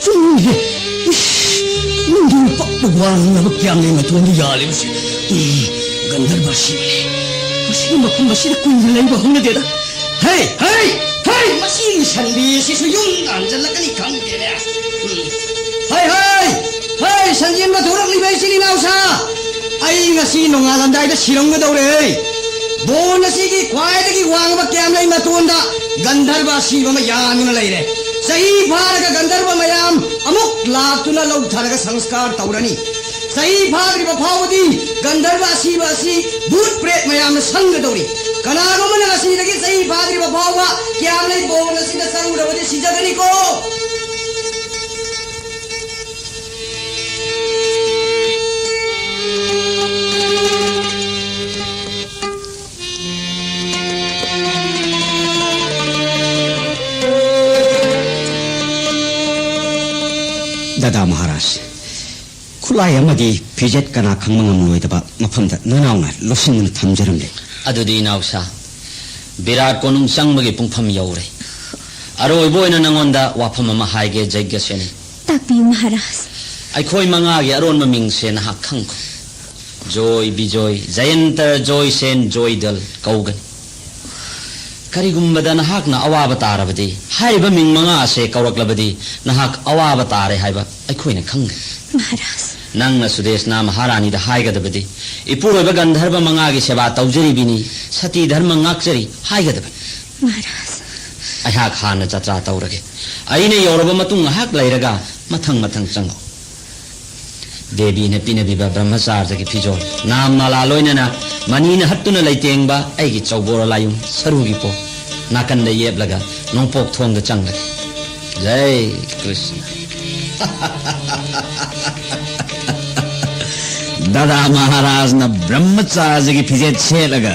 ꯆꯨꯝꯃꯤꯍꯦ꯫ ꯏꯁ, ꯅꯨꯡꯊꯤꯜ ꯄꯛꯄ ꯋꯥꯡꯂꯕ ꯀꯌꯥꯝꯂꯩ ꯃꯇꯣꯟꯗ ꯌꯥꯜꯂꯤꯕꯁꯤ, ꯎꯝ, ꯒꯟꯙꯔꯕ ꯑꯁꯤꯕꯅꯤ꯫ ꯃꯁꯤꯒꯤ ꯃꯐꯝ ꯑꯁꯤꯗ ꯀꯨꯏꯅ ꯂꯩꯕ ꯍꯧꯅꯗꯦꯗ꯫ ꯍꯩ, ꯍꯩ, ꯍꯩ! ꯃꯁꯤꯒꯤ ꯁꯟꯕꯤ ꯑꯁꯤꯁꯨ ꯌꯨꯝ ꯍꯟꯖꯜꯂꯛꯀꯅꯤ ꯈꯪꯗꯦꯅꯦ꯫ ꯎꯝ꯫ ꯍꯩ, ꯍꯩ! ꯍꯩ, ꯁꯟꯖꯦꯟꯕ ꯊꯣꯔꯛꯂꯤꯕ ꯏꯆꯤꯜ ꯏꯅꯥꯎꯁꯥ! ꯑꯩ ꯉꯁꯤ ꯅꯣꯡꯉꯥꯜꯂꯝꯗꯥꯏꯗ ꯁꯤꯔꯝꯒꯗꯧꯔꯦ꯫ ꯕꯣꯟ ꯑꯁꯤꯒꯤ ꯈ꯭ꯋꯥꯏꯗꯒꯤ ꯋꯥꯡꯕ ꯀꯌꯥꯝꯂꯩ ꯃꯇꯣꯟꯗ ꯒꯟꯙꯔꯕ ꯑꯁꯤꯕ ꯑꯃ ꯌꯥꯟꯗꯨꯅ ꯂꯩꯔꯦ꯫ ꯆꯍꯤ ꯐꯥꯔꯒ ꯒꯟꯙꯔꯕ ꯃꯌꯥꯝ ꯑꯃꯨꯛ ꯂꯥꯛꯇꯨꯅ ꯂꯧꯊꯔꯒ ꯁꯪꯁꯀꯥꯔ ꯇꯧꯔꯅꯤ꯫ ꯆꯍꯤ ꯐꯥꯗ꯭ꯔꯤꯕ ꯐꯥꯎꯕꯗꯤ ꯒꯟꯙꯔꯕ ꯑꯁꯤꯕ ꯑꯁꯤ ꯚꯨꯠ ꯄ꯭ꯔꯦꯠ ꯃꯌꯥꯝꯅ ꯁꯪꯒꯗꯧꯔꯤ꯫ ꯀꯅꯥꯒꯨꯝꯕꯅ ꯉꯁꯤꯗꯒꯤ ꯆꯍꯤ ꯐꯥꯗ꯭ꯔꯤꯕ ꯐꯥꯎꯕ ꯀꯌꯥꯝꯂꯩ ꯕꯣꯟ ꯑꯁꯤꯗ ꯆꯪꯂꯨꯔꯕꯗꯤ ꯁꯤꯖꯒꯅꯤꯀꯣ꯫ ꯗꯥꯗꯥ ꯃꯍꯥꯔꯥꯖ, ꯈꯨꯠꯂꯥꯏ ꯑꯃꯗꯤ ꯐꯤꯖꯦꯠ ꯀꯅꯥ ꯈꯪꯕ ꯉꯝꯂꯣꯏꯗꯕ ꯃꯐꯝꯗ ꯅꯅꯥꯎꯅ ꯂꯣꯠꯁꯤꯟꯗꯨꯅ ꯊꯝꯖꯔꯝꯂꯦ꯫ ꯑꯗꯨꯗꯤ ꯏꯅꯥꯎꯁꯥ, ꯕꯤꯔꯥꯠ ꯀꯣꯅꯨꯡ ꯆꯪꯕꯒꯤ ꯄꯨꯡꯐꯝ ꯌꯧꯔꯦ꯫ ꯑꯔꯣꯏꯕ ꯑꯣꯏꯅ ꯅꯉꯣꯟꯗ ꯋꯥꯐꯝ ꯑꯃ ꯍꯥꯏꯒꯦ, ꯖꯩꯒ꯭ꯌꯁꯦꯅꯤ꯫ ꯇꯥꯛꯄꯤꯌꯨ ꯃꯍꯥꯔꯥꯖ꯫ ꯑꯩꯈꯣꯏ ꯃꯉꯥꯒꯤ ꯑꯔꯣꯟꯕ ꯃꯤꯡꯁꯦ ꯅꯍꯥꯛ ꯈꯪꯈꯣ꯫ ꯖꯣꯏ, ꯕꯤꯖꯣꯏ, ꯖꯌꯟꯇ, ꯖꯣꯏꯁꯦꯟ, ꯖꯣꯏꯗꯜ ꯀꯧꯒꯅꯤ꯫ ꯀꯔꯤꯒꯨꯝꯕꯗ ꯅꯍꯥꯛꯅ ꯑꯋꯥꯕ ꯇꯥꯔꯕꯗꯤ, ꯍꯥꯏꯔꯤꯕ ꯃꯤꯡ ꯃꯉꯥ ꯑꯁꯦ ꯀꯧꯔꯛꯂꯕꯗꯤ, ꯅꯍꯥꯛ ꯑꯋꯥꯕ ꯇꯥꯔꯦ ꯍꯥꯏꯕ ꯑꯩꯈꯣꯏꯅ ꯈꯪꯒꯅꯤ꯫ ꯃꯍꯥꯔꯥꯖ꯫ ꯅꯪꯅ ꯁꯨꯗꯦꯁꯅꯥ ꯃꯍꯥꯔꯥꯅꯤꯗ ꯍꯥꯏꯒꯗꯕꯗꯤ, "ꯏꯄꯨꯔꯣꯏꯕ ꯒꯟꯙꯔꯕ ꯃꯉꯥꯒꯤ ꯁꯦꯕꯥ ꯇꯧꯖꯔꯤꯕꯤꯅꯤ, ꯁꯇꯤ ꯙꯔꯃ ꯉꯥꯛꯆꯔꯤ" ꯍꯥꯏꯒꯗꯕꯅꯤ꯫ ꯃꯍꯥꯔꯥꯖ꯫ ꯑꯩꯍꯥꯛ ꯍꯥꯟꯅ ꯖꯇ꯭ꯔꯥ ꯇꯧꯔꯒꯦ꯫ ꯑꯩꯅ ꯌꯧꯔꯕ ꯃꯇꯨꯡ ꯉꯥꯏꯍꯥꯛ ꯂꯩꯔꯒ ꯃꯊꯪ ꯃꯊꯪ ꯆꯪꯉꯛꯎ꯫ ꯗꯦꯕꯤꯅ ꯄꯤꯅꯕꯤꯕ ꯕ꯭ꯔꯍ꯭ꯃꯆꯥꯔꯖꯒꯤ ꯐꯤꯖꯣꯜ, ꯅꯥꯝ ꯃꯥꯂꯥ ꯂꯣꯏꯅꯅ ꯃꯅꯤꯅ ꯍꯠꯇꯨꯅ ꯂꯩꯇꯦꯡꯕ ꯑꯩꯒꯤ ꯆꯧꯕꯣꯔ ꯂꯥꯏꯌꯨꯝ ꯁꯔꯨꯒꯤ ꯄꯣ ꯅꯥꯀꯟꯗ ꯌꯦꯞꯂꯒ ꯅꯣꯡꯄꯣꯛ ꯊꯣꯡꯗ ꯆꯪꯂꯒꯦ꯫ ꯖꯩ ꯀ꯭ꯔꯤꯁꯅ꯫ ꯗꯥꯗꯥ ꯃꯍꯥꯔꯥꯖꯅ ꯕ꯭ꯔꯍ꯭ꯃꯆꯥꯔꯤꯒꯤ ꯐꯤꯖꯦꯠ ꯁꯦꯠꯂꯒ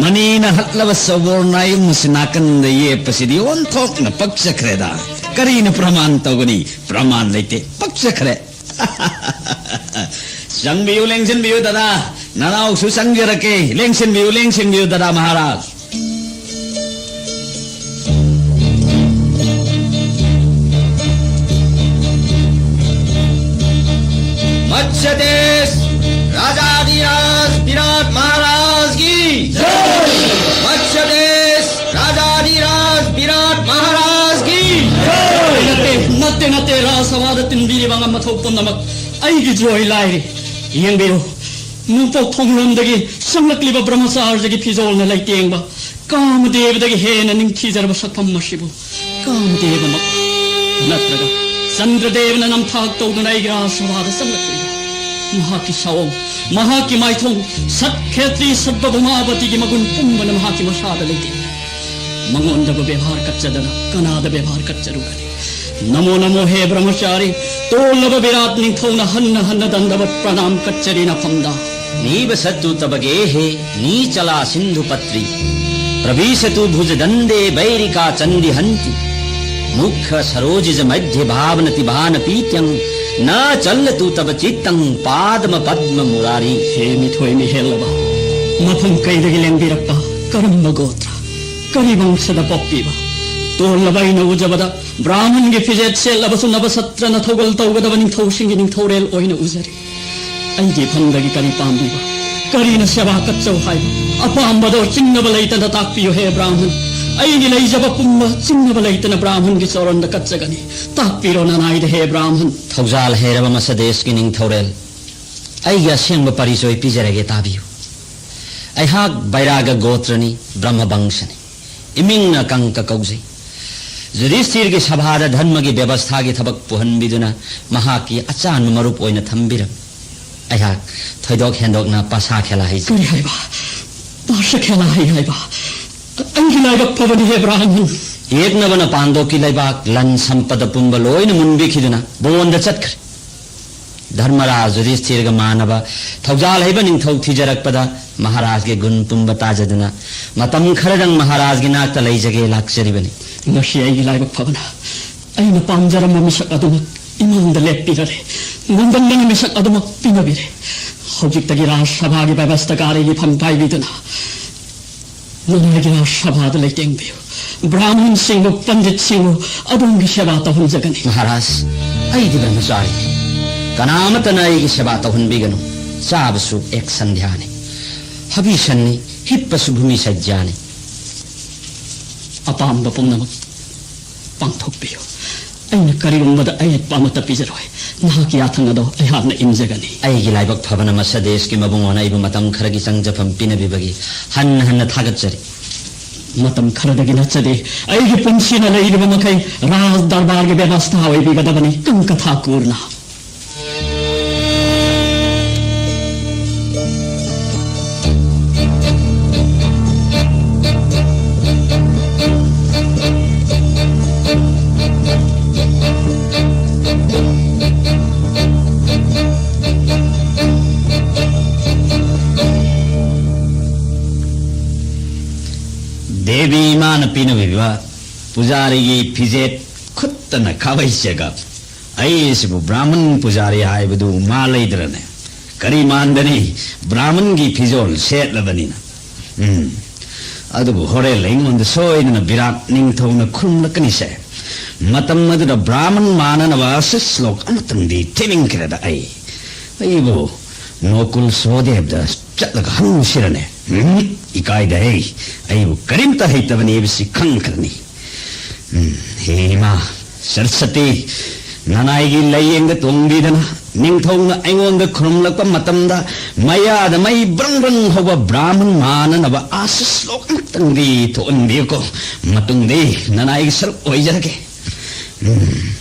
ꯃꯅꯤꯅ ꯍꯠꯂꯕ ꯁꯕꯣꯔꯅ ꯌꯨꯝ ꯑꯁꯤ ꯅꯥꯀꯟꯗ ꯌꯦꯞꯄꯁꯤꯗꯤ ꯑꯣꯟꯊꯣꯛꯅ ꯄꯛꯆꯈ꯭ꯔꯦꯗ꯫ ꯀꯔꯤꯅ ꯄ꯭ꯔꯃꯥꯟ ꯇꯧꯒꯅꯤ? ꯄ꯭ꯔꯃꯥꯟ ꯂꯩꯇꯦ꯫ ꯄꯛꯆꯈ꯭ꯔꯦ꯫ ꯆꯪꯕꯤꯌꯨ, ꯂꯦꯡꯁꯤꯟꯕꯤꯌꯨ ꯗꯥꯗꯥ꯫ ꯅꯅꯥꯎꯁꯨ ꯆꯪꯖꯔꯛꯀꯦ꯫ ꯂꯦꯡꯁꯤꯟꯕꯤꯌꯨ, ꯂꯦꯡꯁꯤꯟꯕꯤꯌꯨ ꯗꯥꯗꯥ ꯃꯍꯥꯔꯥꯖ꯫ ꯃꯠꯁꯌꯥꯙꯤꯔꯥꯖ ꯕꯤꯔꯥꯠ ꯃꯍꯥꯔꯥꯖ ꯀꯤ ꯖꯩ! ꯃꯠꯁꯌꯥꯙꯤꯔꯥꯖ ꯕꯤꯔꯥꯠ ꯃꯍꯥꯔꯥꯖ ꯀꯤ ꯖꯩ! ꯅꯠꯇꯦ, ꯅꯠꯇꯦ, ꯅꯠꯇꯦ, ꯔꯥꯖ ꯁꯚꯥꯗ ꯇꯤꯟꯕꯤꯔꯤꯕ ꯑꯉꯝ ꯑꯊꯧ ꯄꯨꯝꯅꯃꯛ ꯑꯩꯒꯤ ꯖꯣꯏ ꯂꯥꯏꯔꯤ꯫ ꯌꯦꯡꯕꯤꯌꯨ, ꯅꯣꯡꯄꯣꯛ ꯊꯣꯡꯔꯣꯝꯗꯒꯤ ꯆꯪꯂꯛꯂꯤꯕ ꯕ꯭ꯔꯍ꯭ꯃꯆꯥꯔꯤꯒꯤ ꯐꯤꯖꯣꯜꯅ ꯂꯩꯇꯦꯡꯕ ꯀꯥꯃꯗꯦꯕꯗꯒꯤ ꯍꯦꯟꯅ ꯅꯤꯡꯊꯤꯖꯔꯕ ꯁꯛꯐꯝ ꯑꯁꯤꯕꯨ ꯀꯥꯃꯗꯦꯕꯃꯛ ꯅꯠꯇ꯭ꯔꯒ ꯆꯟꯗ꯭ꯔꯗꯦꯕꯅ ꯅꯝꯊꯥꯛ ꯇꯧꯗꯨꯅ ꯑꯩꯒꯤ ꯔꯥꯖ ꯁꯚꯥꯗ ꯆꯪꯂꯛꯂꯤꯕ ꯃꯍꯥꯛꯀꯤ ꯁꯥꯑꯣꯡ, ꯃꯍꯥꯛꯀꯤ ꯃꯥꯏꯊꯣꯡ, ꯁꯠ ꯈꯦꯇ꯭ꯔꯤ ꯁꯠꯕ ꯚꯨꯃꯥꯄꯇꯤꯒꯤ ꯃꯒꯨꯟ ꯄꯨꯝꯕꯅ ꯃꯍꯥꯛꯀꯤ ꯃꯁꯥꯗ ꯂꯩꯇꯦ꯫ ꯃꯉꯣꯟꯗꯕꯨ ꯕꯦꯕꯥꯔ ꯀꯠꯆꯗꯅ ꯀꯅꯥꯗ ꯕꯦꯕꯥꯔ ꯀꯠꯆꯔꯨꯒꯅꯤ? ꯅꯃꯣ ꯅꯃꯣ ꯍꯦ ꯕ꯭ꯔꯍ꯭ꯃꯆꯥꯔꯤ, ꯇꯣꯜꯂꯕ ꯕꯤꯔꯥꯠ ꯅꯤꯡꯊꯧꯅ ꯍꯟꯅ ꯍꯟꯅ ꯗꯟꯗꯕꯠ ꯄ꯭ꯔꯅꯥꯝ ꯀꯠꯆꯔꯤ ꯅꯐꯝꯗ꯫ ꯅꯤꯕ ꯁꯠꯇꯨ ꯇꯕ ꯒꯦꯍꯦ ꯅꯤꯆꯂꯥ ꯁꯤꯟꯙꯨ ꯄꯠꯇ꯭ꯔꯤ, ꯄ꯭ꯔꯕꯤꯁꯇꯨ ꯚꯨꯖ ꯗꯟꯗꯦ ꯕꯩꯔꯤꯀꯥ ꯆꯟꯗꯤ ꯍꯟꯇꯤ, ꯃꯨꯈ ꯁꯔꯣꯖꯤꯖ ꯃꯙ꯭ꯌ ꯚꯥꯕꯅ ꯇꯤꯚꯥꯅ ꯄꯤꯇ꯭ꯌꯪ, ꯅ ꯆꯜꯂꯇꯨ ꯇꯕ ꯆꯤꯠꯇꯪ ꯄꯥꯗꯃ ꯄꯗ꯭ꯃ ꯃꯨꯔꯥꯔꯤ꯫ ꯍꯦ ꯃꯤꯊꯣꯏ ꯃꯤꯍꯦꯜꯂꯕ, ꯃꯐꯝ ꯀꯩꯗꯒꯤ ꯂꯦꯡꯕꯤꯔꯛꯄ, ꯀꯔꯝꯕ ꯒꯣꯇ꯭ꯔ, ꯀꯔꯤ ꯋꯪꯁꯗ ꯄꯣꯛꯄꯤꯕ? ꯇꯣꯜꯂꯕ ꯑꯩꯅ ꯎꯖꯕꯗ ꯕ꯭ꯔꯥꯍꯃꯟꯒꯤ ꯐꯤꯖꯦꯠ ꯁꯦꯠꯂꯕꯁꯨ ꯅꯕꯁꯇ꯭ꯔꯅ ꯊꯧꯒꯜ ꯇꯧꯒꯗꯕ ꯅꯤꯡꯊꯧꯁꯤꯡꯒꯤ ꯅꯤꯡꯊꯧꯔꯦꯜ ꯑꯣꯏꯅ ꯎꯖꯔꯤ꯫ ꯑꯩꯒꯤ ꯏꯐꯝꯗꯒꯤ ꯀꯔꯤ ꯄꯥꯝꯕꯤꯕ? ꯀꯔꯤꯅ ꯁꯦꯕꯥ ꯀꯠꯆꯧ ꯍꯥꯏꯕ? ꯑꯄꯥꯝꯕꯗꯣ ꯆꯤꯡꯅꯕ ꯂꯩꯇꯅ ꯇꯥꯛꯄꯤꯌꯨ ꯍꯦ ꯕ꯭ꯔꯥꯍꯃꯟ꯫ ꯑꯩꯒꯤ ꯂꯩꯖꯕ ꯄꯨꯝꯕ ꯆꯤꯡꯅꯕ ꯂꯩꯇꯅ ꯕ꯭ꯔꯥꯍꯃꯟꯒꯤ ꯆꯣꯔꯟꯗ ꯀꯠꯆꯒꯅꯤ꯫ ꯇꯥꯛꯄꯤꯔꯣ ꯅꯅꯥꯏꯗ ꯍꯦ ꯕ꯭ꯔꯥꯍꯃꯟ꯫ ꯊꯧꯖꯥꯜ ꯍꯩꯔꯕ ꯃꯁꯗꯦꯁꯀꯤ ꯅꯤꯡꯊꯧꯔꯦꯜ, ꯑꯩꯒꯤ ꯑꯁꯦꯡꯕ ꯄꯔꯤꯆꯣꯏ ꯄꯤꯖꯔꯒꯦ, ꯇꯥꯕꯤꯌꯨ꯫ ꯑꯩꯍꯥꯛ ꯕꯩꯔꯥꯒ ꯒꯣꯇ꯭ꯔꯅꯤ, ꯕ꯭ꯔꯍ꯭ꯃ ꯕꯪꯁꯅꯤ꯫ ꯏꯃꯤꯡꯅ ꯀꯪꯀ ꯀꯧꯖꯩ꯫ ꯌꯨꯙꯤꯁꯊꯤꯔꯒꯤ ꯁꯚꯥꯗ ꯙꯔꯃꯒꯤ ꯕꯦꯕꯁꯊꯥꯒꯤ ꯊꯕꯛ ꯄꯨꯍꯟꯕꯤꯗꯨꯅ ꯃꯍꯥꯛꯀꯤ ꯑꯆꯥꯟꯕ ꯃꯔꯨꯞ ꯑꯣꯏꯅ ꯊꯝꯕꯤꯔꯝꯃꯤ꯫ ꯑꯩꯍꯥꯛ ꯊꯣꯏꯗꯣꯛ ꯍꯦꯟꯗꯣꯛꯅ ꯄꯥꯁꯥ ꯈꯦꯂꯥ ꯍꯩꯖꯩ꯫ ꯀꯔꯤ ꯍꯥꯏꯕ? ꯄꯥꯁꯥ ꯈꯦꯂꯥ ꯍꯩ ꯍꯥꯏꯕ? ꯑꯩꯒꯤ ꯂꯥꯏꯕꯛ ꯐꯕꯅꯤ ꯍꯦ ꯕ꯭ꯔꯥꯍꯃꯟ꯫ ꯌꯦꯛꯅꯕꯅ ꯄꯥꯟꯗꯣꯛꯀꯤ ꯂꯩꯕꯥꯛ, ꯂꯟ ꯁꯝꯄꯗ ꯄꯨꯝꯕ ꯂꯣꯏꯅ ꯃꯨꯟꯕꯤꯈꯤꯗꯨꯅ ꯕꯣꯟꯗ ꯆꯠꯈ꯭ꯔꯦ꯫ ꯙꯔꯃꯔꯥꯖ ꯌꯨꯙꯤꯁꯊꯤꯔꯒ ꯃꯥꯟꯅꯕ ꯊꯧꯖꯥꯜ ꯍꯩꯕ ꯅꯤꯡꯊꯧ ꯊꯤꯖꯔꯛꯄꯗ ꯃꯍꯥꯔꯥꯖꯒꯤ ꯒꯨꯟ ꯄꯨꯝꯕ ꯇꯥꯖꯗꯨꯅ ꯃꯇꯝ ꯈꯔꯗꯪ ꯃꯍꯥꯔꯥꯖꯒꯤ ꯅꯥꯛꯇ ꯂꯩꯖꯒꯦ ꯂꯥꯛꯆꯔꯤꯕꯅꯤ꯫ ꯉꯁꯤ ꯑꯩꯒꯤ ꯂꯥꯏꯕꯛ ꯐꯕꯅ ꯑꯩꯅ ꯄꯥꯝꯖꯔꯝꯕ ꯃꯤꯁꯛ ꯑꯗꯨꯃꯛ ꯏꯃꯥꯡꯗ ꯂꯦꯞꯄꯤꯔꯔꯦ꯫ ꯅꯣꯡꯗꯝꯕꯒꯤ ꯃꯤꯁꯛ ꯑꯗꯨꯃꯛ ꯄꯤꯅꯕꯤꯔꯦ꯫ ꯍꯧꯖꯤꯛꯇꯒꯤ ꯔꯥꯖ ꯁꯚꯥꯒꯤ ꯕꯦꯕꯁꯊꯥꯀꯥꯔꯤꯒꯤ ꯐꯝ ꯄꯥꯏꯕꯤꯗꯨꯅ ꯅꯅꯥꯏꯒꯤ ꯔꯥꯖ ꯁꯚꯥꯗ ꯂꯩꯇꯦꯡꯕꯤꯌꯨ꯫ ꯕ꯭ꯔꯥꯍꯃꯟꯁꯤꯡꯕꯨ, ꯄꯟꯗꯤꯠꯁꯤꯡꯕꯨ ꯑꯗꯣꯝꯒꯤ ꯁꯦꯕꯥ ꯇꯧꯍꯟꯖꯒꯅꯤ꯫ ꯃꯍꯥꯔꯥꯖ, ꯑꯩꯗꯤ ꯕ꯭ꯔꯍꯃꯆꯥꯔꯤꯅꯤ꯫ ꯀꯅꯥ ꯑꯃꯠꯇꯅ ꯑꯩꯒꯤ ꯁꯦꯕꯥ ꯇꯧꯍꯟꯕꯤꯒꯅꯨ꯫ ꯆꯥꯕꯁꯨ ꯑꯦꯛ ꯁꯟꯙ꯭ꯌꯥꯅꯤ, ꯍꯕꯤ ꯁꯟꯅꯤ, ꯍꯤꯞꯄꯁꯨ ꯚꯨꯃꯤ ꯁꯩꯖ꯭ꯌꯥꯅꯤ꯫ ꯑꯄꯥꯝꯕ ꯄꯨꯝꯅꯃꯛ ꯄꯥꯡꯊꯣꯛꯄꯤꯌꯨ꯫ ꯑꯩꯅ ꯀꯔꯤꯒꯨꯝꯕꯗ ꯑꯌꯦꯠꯄ ꯑꯃꯠꯇ ꯄꯤꯖꯔꯣꯏ꯫ ꯅꯍꯥꯛꯀꯤ ꯌꯥꯊꯪ ꯑꯗꯣ ꯑꯩꯍꯥꯛꯅ ꯏꯟꯖꯒꯅꯤ꯫ ꯑꯩꯒꯤ ꯂꯥꯏꯕꯛ ꯐꯕꯅ ꯃꯁꯥ ꯗꯦꯁꯀꯤ ꯃꯕꯨꯡꯉꯣꯅ ꯑꯩꯕꯨ ꯃꯇꯝ ꯈꯔꯒꯤ ꯆꯪꯖꯐꯝ ꯄꯤꯅꯕꯤꯕꯒꯤ ꯍꯟꯅ ꯍꯟꯅ ꯊꯥꯒꯠꯆꯔꯤ꯫ ꯃꯇꯝ ꯈꯔꯗꯒꯤ ꯅꯠꯆꯗꯦ꯫ ꯑꯩꯒꯤ ꯄꯨꯟꯁꯤꯅ ꯂꯩꯔꯤꯕ ꯃꯈꯩ ꯔꯥꯖ ꯗꯔꯕꯥꯔꯒꯤ ꯕꯦꯕꯁꯊꯥ ꯑꯣꯏꯕꯤꯒꯗꯕꯅꯤ꯫ ꯀꯪꯀꯊꯥ ꯀꯨꯔꯅ꯫ ꯗꯦꯕꯤ ꯏꯃꯥꯅ ꯄꯤꯅꯕꯤꯕ ꯄꯨꯖꯥꯔꯤꯒꯤ ꯐꯤꯖꯦꯠ ꯈꯨꯠꯇꯅ ꯈꯥꯕꯩ ꯆꯦꯒꯞ꯫ ꯑꯩꯁꯤꯕꯨ ꯕ꯭ꯔꯥꯍꯃꯟ ꯄꯨꯖꯥꯔꯤ ꯍꯥꯏꯕꯗꯨ ꯃꯥ ꯂꯩꯗ꯭ꯔꯅꯦ? ꯀꯔꯤ ꯃꯥꯟꯗꯅꯤ, ꯕ꯭ꯔꯥꯍꯃꯟꯒꯤ ꯐꯤꯖꯣꯜ ꯁꯦꯠꯂꯕꯅꯤꯅ꯫ ꯎꯝ, ꯑꯗꯨꯕꯨ ꯍꯣꯔꯦꯟ ꯑꯩꯉꯣꯟꯗ ꯁꯣꯏꯗꯅ ꯕꯤꯔꯥꯠ ꯅꯤꯡꯊꯧꯅ ꯈꯨꯔꯨꯝꯂꯛꯀꯅꯤꯁꯦ꯫ ꯃꯇꯝ ꯑꯗꯨꯗ ꯕ꯭ꯔꯥꯍꯃꯟ ꯃꯥꯟꯅꯅꯕ ꯑꯁꯤꯁ ꯂꯣꯛ ꯑꯃꯇꯪꯗꯤ ꯊꯤꯅꯤꯡꯈ꯭ꯔꯦꯗ ꯑꯩ꯫ ꯑꯩꯕꯨ ꯅꯣꯀꯨꯜ ꯁꯣꯗꯦꯕꯗ ꯆꯠꯂꯒ ꯍꯪꯁꯤꯔꯅꯦ? ꯎꯝ, ꯏꯀꯥꯏꯗ ꯑꯩ꯫ ꯑꯩꯕꯨ ꯀꯔꯤꯝꯇ ꯍꯩꯇꯕꯅꯤ ꯍꯥꯏꯕꯁꯤ ꯈꯪꯈ꯭ꯔꯅꯤ꯫ ꯎꯝ, ꯍꯦ ꯏꯃꯥ ꯁꯔꯁꯇꯤ, ꯅꯅꯥꯏꯒꯤ ꯂꯥꯏꯌꯦꯡꯗ ꯇꯣꯡꯕꯤꯗꯅ ꯅꯤꯡꯊꯧꯅ ꯑꯩꯉꯣꯟꯗ ꯈꯨꯔꯨꯝꯂꯛꯄ ꯃꯇꯝꯗ ꯃꯌꯥꯗ ꯃꯩ ꯕ꯭ꯔꯪ ꯕ꯭ꯔꯪ ꯍꯧꯕ ꯕ꯭ꯔꯥꯍꯃꯟ ꯃꯥꯟꯅꯅꯕ ꯑꯥꯁꯤꯁ ꯂꯣꯛ ꯑꯃꯇꯪꯗꯤ ꯊꯣꯛꯍꯟꯕꯤꯌꯨꯀꯣ꯫ ꯃꯇꯨꯡꯗꯤ ꯅꯅꯥꯏꯒꯤ ꯁꯔꯨꯛ ꯑꯣꯏꯖꯔꯒꯦ꯫ ꯎꯝ,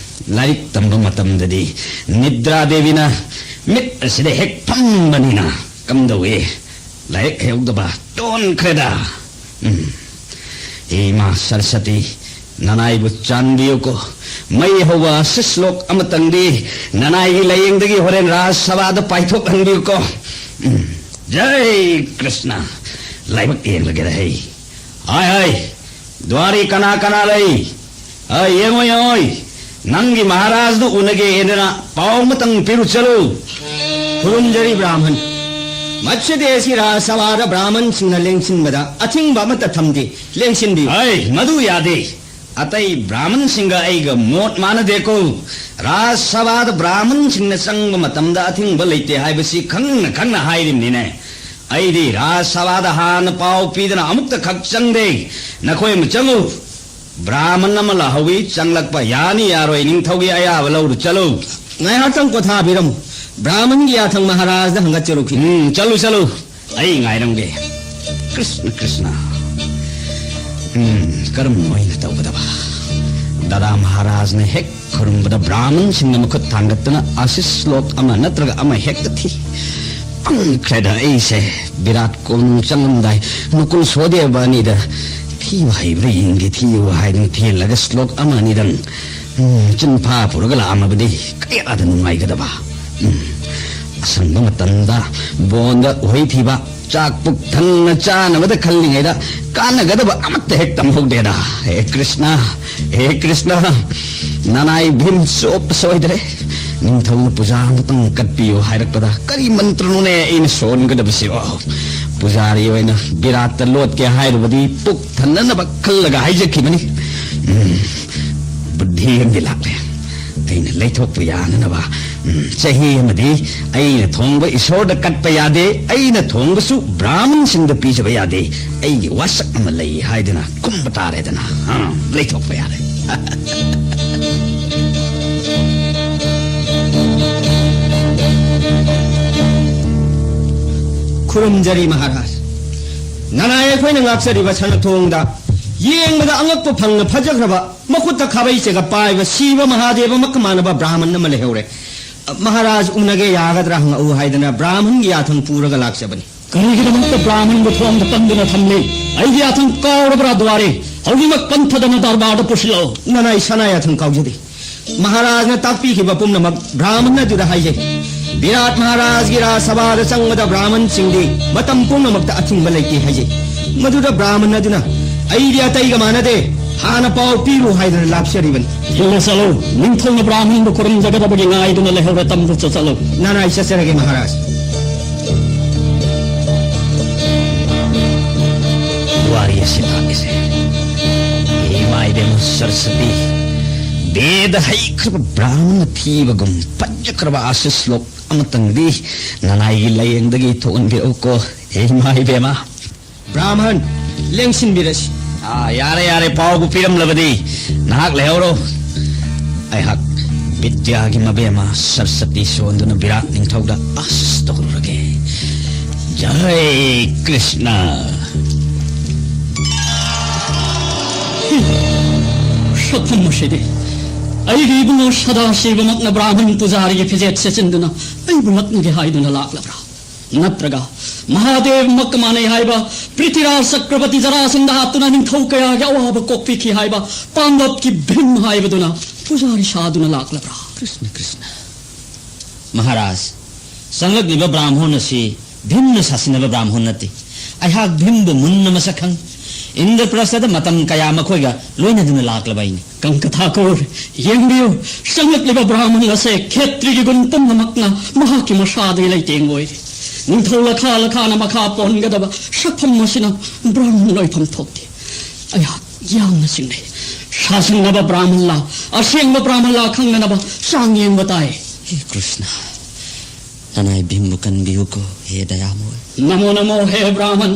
ꯂꯥꯏꯔꯤꯛ ꯇꯝꯕ ꯃꯇꯝꯗꯗꯤ ꯅꯤꯗ꯭ꯔꯥ ꯗꯦꯕꯤꯅ ꯃꯤꯠ ꯑꯁꯤꯗ ꯍꯦꯛ ꯐꯝꯕꯅꯤꯅ ꯀꯝꯗꯧꯏ? ꯂꯥꯏꯔꯤꯛ ꯍꯩꯍꯧꯗꯕ ꯇꯣꯟꯈ꯭ꯔꯦꯗ꯫ ꯎꯝ꯫ ꯍꯦ ꯏꯃꯥ ꯁꯔꯁꯇꯤ, ꯅꯅꯥꯏꯕꯨ ꯆꯥꯟꯕꯤꯌꯨꯀꯣ꯫ ꯃꯩ ꯍꯧꯕ ꯑꯁꯤꯁ ꯂꯣꯛ ꯑꯃꯇꯪꯗꯤ ꯅꯅꯥꯏꯒꯤ ꯂꯥꯏꯌꯦꯡꯗꯒꯤ ꯍꯣꯔꯦꯟ ꯔꯥꯖ ꯁꯚꯥꯗ ꯄꯥꯏꯊꯣꯛꯍꯟꯕꯤꯌꯨꯀꯣ꯫ ꯎꯝ꯫ ꯖꯩ ꯀ꯭ꯔꯤꯁꯅ꯫ ꯂꯥꯏꯕꯛ ꯌꯦꯡꯂꯒꯦꯗ ꯍꯩ꯫ ꯍꯥꯏ ꯍꯥꯏ꯫ ꯗ꯭ꯋꯥꯔꯤ ꯀꯅꯥ ꯀꯅꯥ ꯂꯩ? ꯍꯥꯏ, ꯌꯦꯡꯉꯣ ꯌꯦꯡꯉꯣ꯫ ꯅꯪꯒꯤ ꯃꯍꯥꯔꯥꯖꯗꯨ ꯎꯅꯒꯦ ꯍꯥꯏꯗꯅ ꯄꯥꯎ ꯑꯃꯇꯪ ꯄꯤꯔꯨ ꯆꯠꯂꯨ꯫ ꯈꯨꯔꯨꯝꯖꯔꯤ ꯕ꯭ꯔꯥꯍꯃꯟ꯫ ꯃꯁꯤꯗꯤ ꯑꯁꯤ ꯔꯥꯖ ꯁꯚꯥꯗ ꯕ꯭ꯔꯥꯍꯃꯟꯁꯤꯡꯅ ꯂꯦꯡꯁꯤꯟꯕꯗ ꯑꯊꯤꯡꯕ ꯑꯃꯠꯇ ꯊꯝꯗꯦ꯫ ꯂꯦꯡꯁꯤꯟꯕꯤꯌꯨ꯫ ꯍꯥꯏ, ꯃꯗꯨ ꯌꯥꯗꯦ꯫ ꯑꯇꯩ ꯕ꯭ꯔꯥꯍꯃꯟꯁꯤꯡꯒ ꯑꯩꯒ ꯃꯣꯠ ꯃꯥꯟꯅꯗꯦꯀꯣ꯫ ꯔꯥꯖ ꯁꯚꯥꯗ ꯕ꯭ꯔꯥꯍꯃꯟꯁꯤꯡꯅ ꯆꯪꯕ ꯃꯇꯝꯗ ꯑꯊꯤꯡꯕ ꯂꯩꯇꯦ ꯍꯥꯏꯕꯁꯤ ꯈꯪꯅ ꯈꯪꯅ ꯍꯥꯏꯔꯤꯕꯅꯤꯅꯦ꯫ ꯑꯩꯗꯤ ꯔꯥꯖ ꯁꯚꯥꯗ ꯍꯥꯟꯅ ꯄꯥꯎ ꯄꯤꯗꯅ ꯑꯃꯨꯛꯇ ꯈꯛ ꯆꯪꯗꯦ꯫ ꯅꯈꯣꯏ ꯑꯃ ꯆꯪꯉꯨ꯫ ꯕ꯭ꯔꯥꯍꯃꯟ ꯑꯃ ꯂꯥꯛꯍꯧꯏ, ꯆꯪꯂꯛꯄ ꯌꯥꯅꯤ ꯌꯥꯔꯣꯏ ꯅꯤꯡꯊꯧꯒꯤ ꯑꯌꯥꯕ ꯂꯧꯔꯨ ꯆꯠꯂꯨ꯫ ꯉꯥꯏꯍꯥꯛꯇꯪ ꯄꯣꯊꯥꯕꯤꯔꯝꯃꯨ꯫ ꯕ꯭ꯔꯥꯍꯃꯟꯒꯤ ꯌꯥꯊꯪ ꯃꯍꯥꯔꯥꯖꯗ ꯍꯪꯒꯠꯆꯔꯨꯈꯤ꯫ ꯎꯝ, ꯆꯠꯂꯨ ꯆꯠꯂꯨ꯫ ꯑꯩ ꯉꯥꯏꯔꯝꯒꯦ꯫ ꯀ꯭ꯔꯤꯁꯅ ꯀ꯭ꯔꯤꯁꯅ꯫ ꯎꯝ, ꯀꯔꯝꯅ ꯑꯣꯏꯅ ꯇꯧꯒꯗꯕ? ꯗꯥꯗꯥ ꯃꯍꯥꯔꯥꯖꯅ ꯍꯦꯛ ꯈꯨꯔꯨꯝꯕꯗ ꯕ꯭ꯔꯥꯍꯃꯟꯁꯤꯡꯅ ꯃꯈꯨꯠ ꯊꯥꯡꯒꯠꯇꯨꯅ ꯑꯥꯁꯤꯁ ꯁ꯭ꯂꯣꯛ ꯑꯃ ꯅꯠꯇ꯭ꯔꯒ ꯑꯃ ꯍꯦꯛꯇ ꯊꯤ꯫ ꯄꯪꯈ꯭ꯔꯦꯗ ꯑꯩꯁꯦ꯫ ꯕꯤꯔꯥꯠ ꯀꯣꯟ ꯆꯪꯂꯝꯗꯥꯏ ꯅꯀꯨꯜ ꯁꯣꯗꯦꯕ ꯑꯅꯤꯗ ꯊꯤꯕ ꯍꯩꯕ꯭ꯔꯥ ꯌꯦꯡꯒꯦ ꯊꯤꯌꯨ ꯍꯥꯏꯗꯨꯅ ꯊꯤꯍꯜꯂꯒ ꯁ꯭ꯂꯣꯛ ꯑꯃ ꯑꯅꯤꯗꯪ, ꯎꯝ, ꯆꯤꯟꯐꯥ ꯄꯨꯔꯒ ꯂꯥꯛꯑꯝꯃꯕꯗꯤ ꯀꯌꯥꯗ ꯅꯨꯡꯉꯥꯏꯒꯗꯕ꯫ ꯎꯝ, ꯑꯁꯪꯕ ꯃꯇꯝꯗ ꯕꯣꯟꯗ ꯎꯍꯩ ꯊꯤꯕ, ꯆꯥꯛ ꯄꯨꯛ ꯊꯟꯅ ꯆꯥꯅꯕꯗ ꯈꯜꯂꯤꯉꯩꯗ ꯀꯥꯟꯅꯒꯗꯕ ꯑꯃꯠꯇ ꯍꯦꯛ ꯇꯝꯍꯧꯗꯦꯗ꯫ ꯍꯦ ꯀ꯭ꯔꯤꯁꯅ, ꯍꯦ ꯀ꯭ꯔꯤꯁꯅ, ꯅꯅꯥꯏ ꯚꯤꯝ ꯆꯣꯞꯄ ꯁꯣꯏꯗ꯭ꯔꯦ꯫ ꯅꯤꯡꯊꯧꯅ ꯄꯨꯖꯥ ꯑꯃꯇꯪ ꯀꯠꯄꯤꯌꯨ ꯍꯥꯏꯔꯛꯄꯗ ꯀꯔꯤ ꯃꯟꯇ꯭ꯔꯅꯣꯅꯦ ꯑꯩꯅ ꯁꯣꯟꯒꯗꯕꯁꯤꯕꯣ? ꯄꯨꯖꯥꯔꯤ ꯑꯣꯏꯅ ꯕꯤꯔꯥꯠꯇ ꯂꯣꯠꯀꯦ ꯍꯥꯏꯔꯨꯕꯗꯤ ꯄꯨꯛ ꯊꯟꯅꯅꯕ ꯈꯜꯂꯒ ꯍꯥꯏꯖꯈꯤꯕꯅꯤ꯫ ꯎꯝ, ꯕꯨꯗꯙꯤ ꯑꯃꯗꯤ ꯂꯥꯛꯂꯦ꯫ ꯑꯩꯅ ꯂꯩꯊꯣꯛꯄ ꯌꯥꯅꯅꯕ, ꯎꯝ, ꯆꯍꯤ ꯑꯃꯗꯤ ꯑꯩꯅ ꯊꯣꯡꯕ ꯏꯁꯣꯔꯗ ꯀꯠꯄ ꯌꯥꯗꯦ, ꯑꯩꯅ ꯊꯣꯡꯕꯁꯨ ꯕ꯭ꯔꯥꯍꯃꯟꯁꯤꯡꯗ ꯄꯤꯖꯕ ꯌꯥꯗꯦ꯫ ꯑꯩꯒꯤ ꯋꯥꯁꯛ ꯑꯃ ꯂꯩ ꯍꯥꯏꯗꯅ ꯀꯨꯝꯕ ꯇꯥꯔꯦꯗꯅ꯫ ꯑ, ꯂꯩꯊꯣꯛꯄ ꯌꯥꯔꯦ꯫ ꯈꯨꯔꯨꯝꯖꯔꯤ ꯃꯍꯥꯔꯥꯖ꯫ ꯅꯅꯥꯏ ꯑꯩꯈꯣꯏꯅ ꯉꯥꯛꯆꯔꯤꯕ ꯁꯅꯥꯊꯣꯡꯗ ꯌꯦꯡꯕꯗ ꯑꯉꯛꯄ ꯐꯪꯅ ꯐꯖꯈ꯭ꯔꯕ, ꯃꯈꯨꯠꯇ ꯈꯥꯕꯩ ꯆꯦꯒꯞ ꯄꯥꯏꯕ ꯁꯤꯕ ꯃꯍꯥꯗꯦꯕꯃꯛꯀ ꯃꯥꯟꯅꯕ ꯕ꯭ꯔꯥꯍꯃꯟ ꯑꯃ ꯂꯩꯍꯧꯔꯦ꯫ ꯃꯍꯥꯔꯥꯖ ꯎꯅꯒꯦ ꯌꯥꯒꯗ꯭ꯔꯥ ꯍꯪꯉꯛꯎ ꯍꯥꯏꯗꯅ ꯕ꯭ꯔꯥꯍꯃꯟꯒꯤ ꯌꯥꯊꯪ ꯄꯨꯔꯒ ꯂꯥꯛꯆꯕꯅꯤ꯫ ꯀꯔꯤꯒꯤꯗꯃꯛꯇ ꯕ꯭ꯔꯥꯍꯃꯟꯕꯨ ꯊꯣꯡꯗ ꯄꯟꯗꯨꯅ ꯊꯝꯂꯤ? ꯑꯩꯒꯤ ꯌꯥꯊꯪ ꯀꯥꯎꯔꯕ꯭ꯔꯥ ꯗ꯭ꯋꯥꯔꯦ? ꯍꯧꯖꯤꯛꯃꯛ ꯄꯟꯊꯗꯅ ꯗꯔꯕꯥꯔꯗ ꯄꯨꯁꯤꯜꯂꯛꯎ꯫ ꯅꯅꯥꯏ ꯁꯅꯥꯌꯥꯊꯪ ꯀꯥꯎꯖꯗꯦ꯫ ꯃꯍꯥꯔꯥꯖꯅ ꯇꯥꯛꯄꯤꯈꯤꯕ ꯄꯨꯝꯅꯃꯛ ꯕ꯭ꯔꯥꯍꯃꯟ ꯑꯗꯨꯗ ꯍꯥꯏꯖꯩ꯫ ꯕꯤꯔꯥꯠ ꯃꯍꯥꯔꯥꯖꯒꯤ ꯔꯥꯖ ꯁꯚꯥꯗ ꯆꯪꯕꯗ ꯕ꯭ꯔꯥꯍꯃꯟꯁꯤꯡꯗꯤ ꯃꯇꯝ ꯄꯨꯝꯅꯃꯛꯇ ꯑꯊꯤꯡꯕ ꯂꯩꯇꯦ ꯍꯥꯏꯖꯩ꯫ ꯃꯗꯨꯗ ꯕ꯭ꯔꯥꯍꯃꯟ ꯑꯗꯨꯅ "ꯑꯩꯗꯤ ꯑꯇꯩꯒ ꯃꯥꯟꯅꯗꯦ, ꯍꯥꯟꯅ ꯄꯥꯎ ꯄꯤꯔꯨ" ꯍꯥꯏꯗꯨꯅ ꯂꯥꯞꯆꯔꯤꯕꯅꯤ꯫ ꯊꯤꯜꯂ ꯆꯠꯂꯨ꯫ ꯅꯤꯡꯊꯧꯅ ꯕ꯭ꯔꯥꯍꯃꯟꯕꯨ ꯈꯨꯔꯨꯝꯖꯒꯗꯕꯒꯤ ꯉꯥꯏꯗꯨꯅ ꯂꯩꯍꯧꯔꯦ꯫ ꯇꯝꯗꯨ ꯆꯠꯂꯨ꯫ ꯅꯅꯥꯏ ꯆꯠꯆꯔꯒꯦ ꯃꯍꯥꯔꯥꯖ꯫ ꯋꯥꯔꯤ ꯑꯁꯤ ꯇꯥꯛꯂꯤꯁꯦ꯫ ꯏꯃꯥ ꯏꯕꯦꯝꯃ ꯁꯔꯁꯇꯤ, ꯕꯦꯗ ꯍꯩꯈ꯭ꯔꯕ ꯕ꯭ꯔꯥꯍꯃꯟ ꯑꯊꯤꯕꯒꯨꯝ ꯄꯟꯖꯈ꯭ꯔꯕ ꯑꯥꯁꯤꯁ ꯂꯣꯛ ꯑꯃꯇꯪꯗꯤ ꯅꯅꯥꯏꯒꯤ ꯂꯥꯏꯌꯦꯡꯗꯒꯤ ꯊꯣꯛꯍꯟꯕꯤꯔꯛꯎꯀꯣ, ꯏꯃꯥ ꯏꯕꯦꯝꯃ꯫ ꯕ꯭ꯔꯥꯍꯃꯟ, ꯂꯦꯡꯁꯤꯟꯕꯤꯔꯁꯤ꯫ ꯑꯥ, ꯌꯥꯔꯦ, ꯌꯥꯔꯦ, ꯄꯥꯎꯕꯨ ꯄꯤꯔꯝꯂꯕꯗꯤ ꯅꯍꯥꯛ ꯂꯩꯍꯧꯔꯣ꯫ ꯑꯩꯍꯥꯛ ꯕꯤꯗ꯭ꯌꯥꯒꯤ ꯃꯕꯦꯝꯃ ꯁꯔꯁꯇꯤ ꯁꯣꯟꯗꯨꯅ ꯕꯤꯔꯥꯠ ꯅꯤꯡꯊꯧꯗ ꯑꯥꯁꯤꯁ ꯇꯧꯔꯨꯔꯒꯦ꯫ ꯖꯥꯏ ꯀ꯭ꯔꯤꯁꯅ꯫ ꯁꯛꯐꯝ ꯑꯁꯤꯗꯤ ꯑꯩꯒꯤ ꯏꯕꯨꯡꯉꯣ ꯁꯗꯥꯁꯤꯕꯃꯛꯅ ꯕ꯭ꯔꯥꯍꯃꯟ ꯄꯨꯖꯥꯔꯤꯒꯤ ꯐꯤꯖꯦꯠ ꯁꯦꯠꯆꯤꯟꯗꯨꯅ ꯑꯩꯕꯨ ꯂꯛꯅꯒꯦ ꯍꯥꯏꯗꯨꯅ ꯂꯥꯛꯂꯕ꯭ꯔꯥ? ꯅꯠꯇ꯭ꯔꯒ ꯃꯍꯥꯗꯦꯕꯃꯛꯀ ꯃꯥꯟꯅꯩ ꯍꯥꯏꯕ ꯄ꯭ꯔꯤꯊꯤꯔꯥꯖ ꯆꯀ꯭ꯔꯕꯇꯤ ꯖꯔꯥꯁꯟꯗ ꯍꯥꯠꯇꯨꯅ ꯅꯤꯡꯊꯧ ꯀꯌꯥꯒꯤ ꯑꯋꯥꯕ ꯀꯣꯛꯄꯤꯈꯤ ꯍꯥꯏꯕ ꯄꯥꯟꯗꯞꯀꯤ ꯚꯤꯝ ꯍꯥꯏꯕꯗꯨꯅ ꯄꯨꯖꯥꯔꯤ ꯁꯥꯗꯨꯅ ꯂꯥꯛꯂꯕ꯭ꯔꯥ? ꯀ꯭ꯔꯤꯁꯅ, ꯀ꯭ꯔꯤꯁꯅ꯫ ꯃꯍꯥꯔꯥꯖ, ꯆꯪꯂꯛꯂꯤꯕ ꯕ꯭ꯔꯥꯍꯃꯣꯟ ꯑꯁꯤ ꯚꯤꯝꯅ ꯁꯥꯁꯤꯟꯅꯕ ꯕ꯭ꯔꯥꯍꯃꯣꯟ ꯅꯠꯇꯦ꯫ ꯑꯩꯍꯥꯛ ꯚꯤꯝꯕꯨ ꯃꯨꯟꯅ ꯃꯁꯛ ꯈꯪꯏ꯫ ꯏꯟꯗ꯭ꯔꯄ꯭ꯔꯁꯊꯗ ꯃꯇꯝ ꯀꯌꯥ ꯃꯈꯣꯏꯒ ꯂꯣꯏꯅꯗꯨꯅ ꯂꯥꯛꯂꯕ ꯑꯩꯅꯤ꯫ ꯀꯪꯀꯊꯥꯀꯨꯔ, ꯌꯦꯡꯕꯤꯌꯨ, ꯆꯪꯂꯛꯂꯤꯕ ꯕ꯭ꯔꯥꯍꯃꯟ ꯑꯁꯦ ꯈꯦꯇ꯭ꯔꯤꯒꯤ ꯒꯨꯟ ꯄꯨꯝꯅꯃꯛꯅ ꯃꯍꯥꯛꯀꯤ ꯃꯁꯥꯗꯒꯤ ꯂꯩꯇꯦꯡ ꯑꯣꯏꯔꯤ꯫ ꯅꯤꯡꯊꯧ ꯂꯈꯥ ꯂꯈꯥꯅ ꯃꯈꯥ ꯄꯣꯟꯒꯗꯕ ꯁꯛꯐꯝ ꯑꯁꯤꯅ ꯕ꯭ꯔꯥꯍꯃꯟ ꯑꯣꯏꯐꯝ ꯊꯣꯛꯇꯦ꯫ ꯑꯩꯍꯥꯛ ꯌꯥꯝꯅ ꯆꯤꯡꯅꯩ꯫ ꯁꯥꯁꯤꯟꯅꯕ ꯕ꯭ꯔꯥꯍꯃꯟꯂꯥ, ꯑꯁꯦꯡꯕ ꯕ꯭ꯔꯥꯍꯃꯟꯂꯥ ꯈꯪꯅꯅꯕ ꯆꯥꯡ ꯌꯦꯡꯕ ꯇꯥꯏ꯫ ꯍꯦ ꯀ꯭ꯔꯤꯁꯅ, ꯅꯅꯥꯏ ꯚꯤꯝꯕꯨ ꯀꯟꯕꯤꯌꯨꯀꯣ, ꯍꯦ ꯗꯌꯥꯃꯣꯏ꯫ ꯅꯃꯣ ꯅꯃꯣ ꯍꯦ ꯕ꯭ꯔꯥꯍꯃꯟ,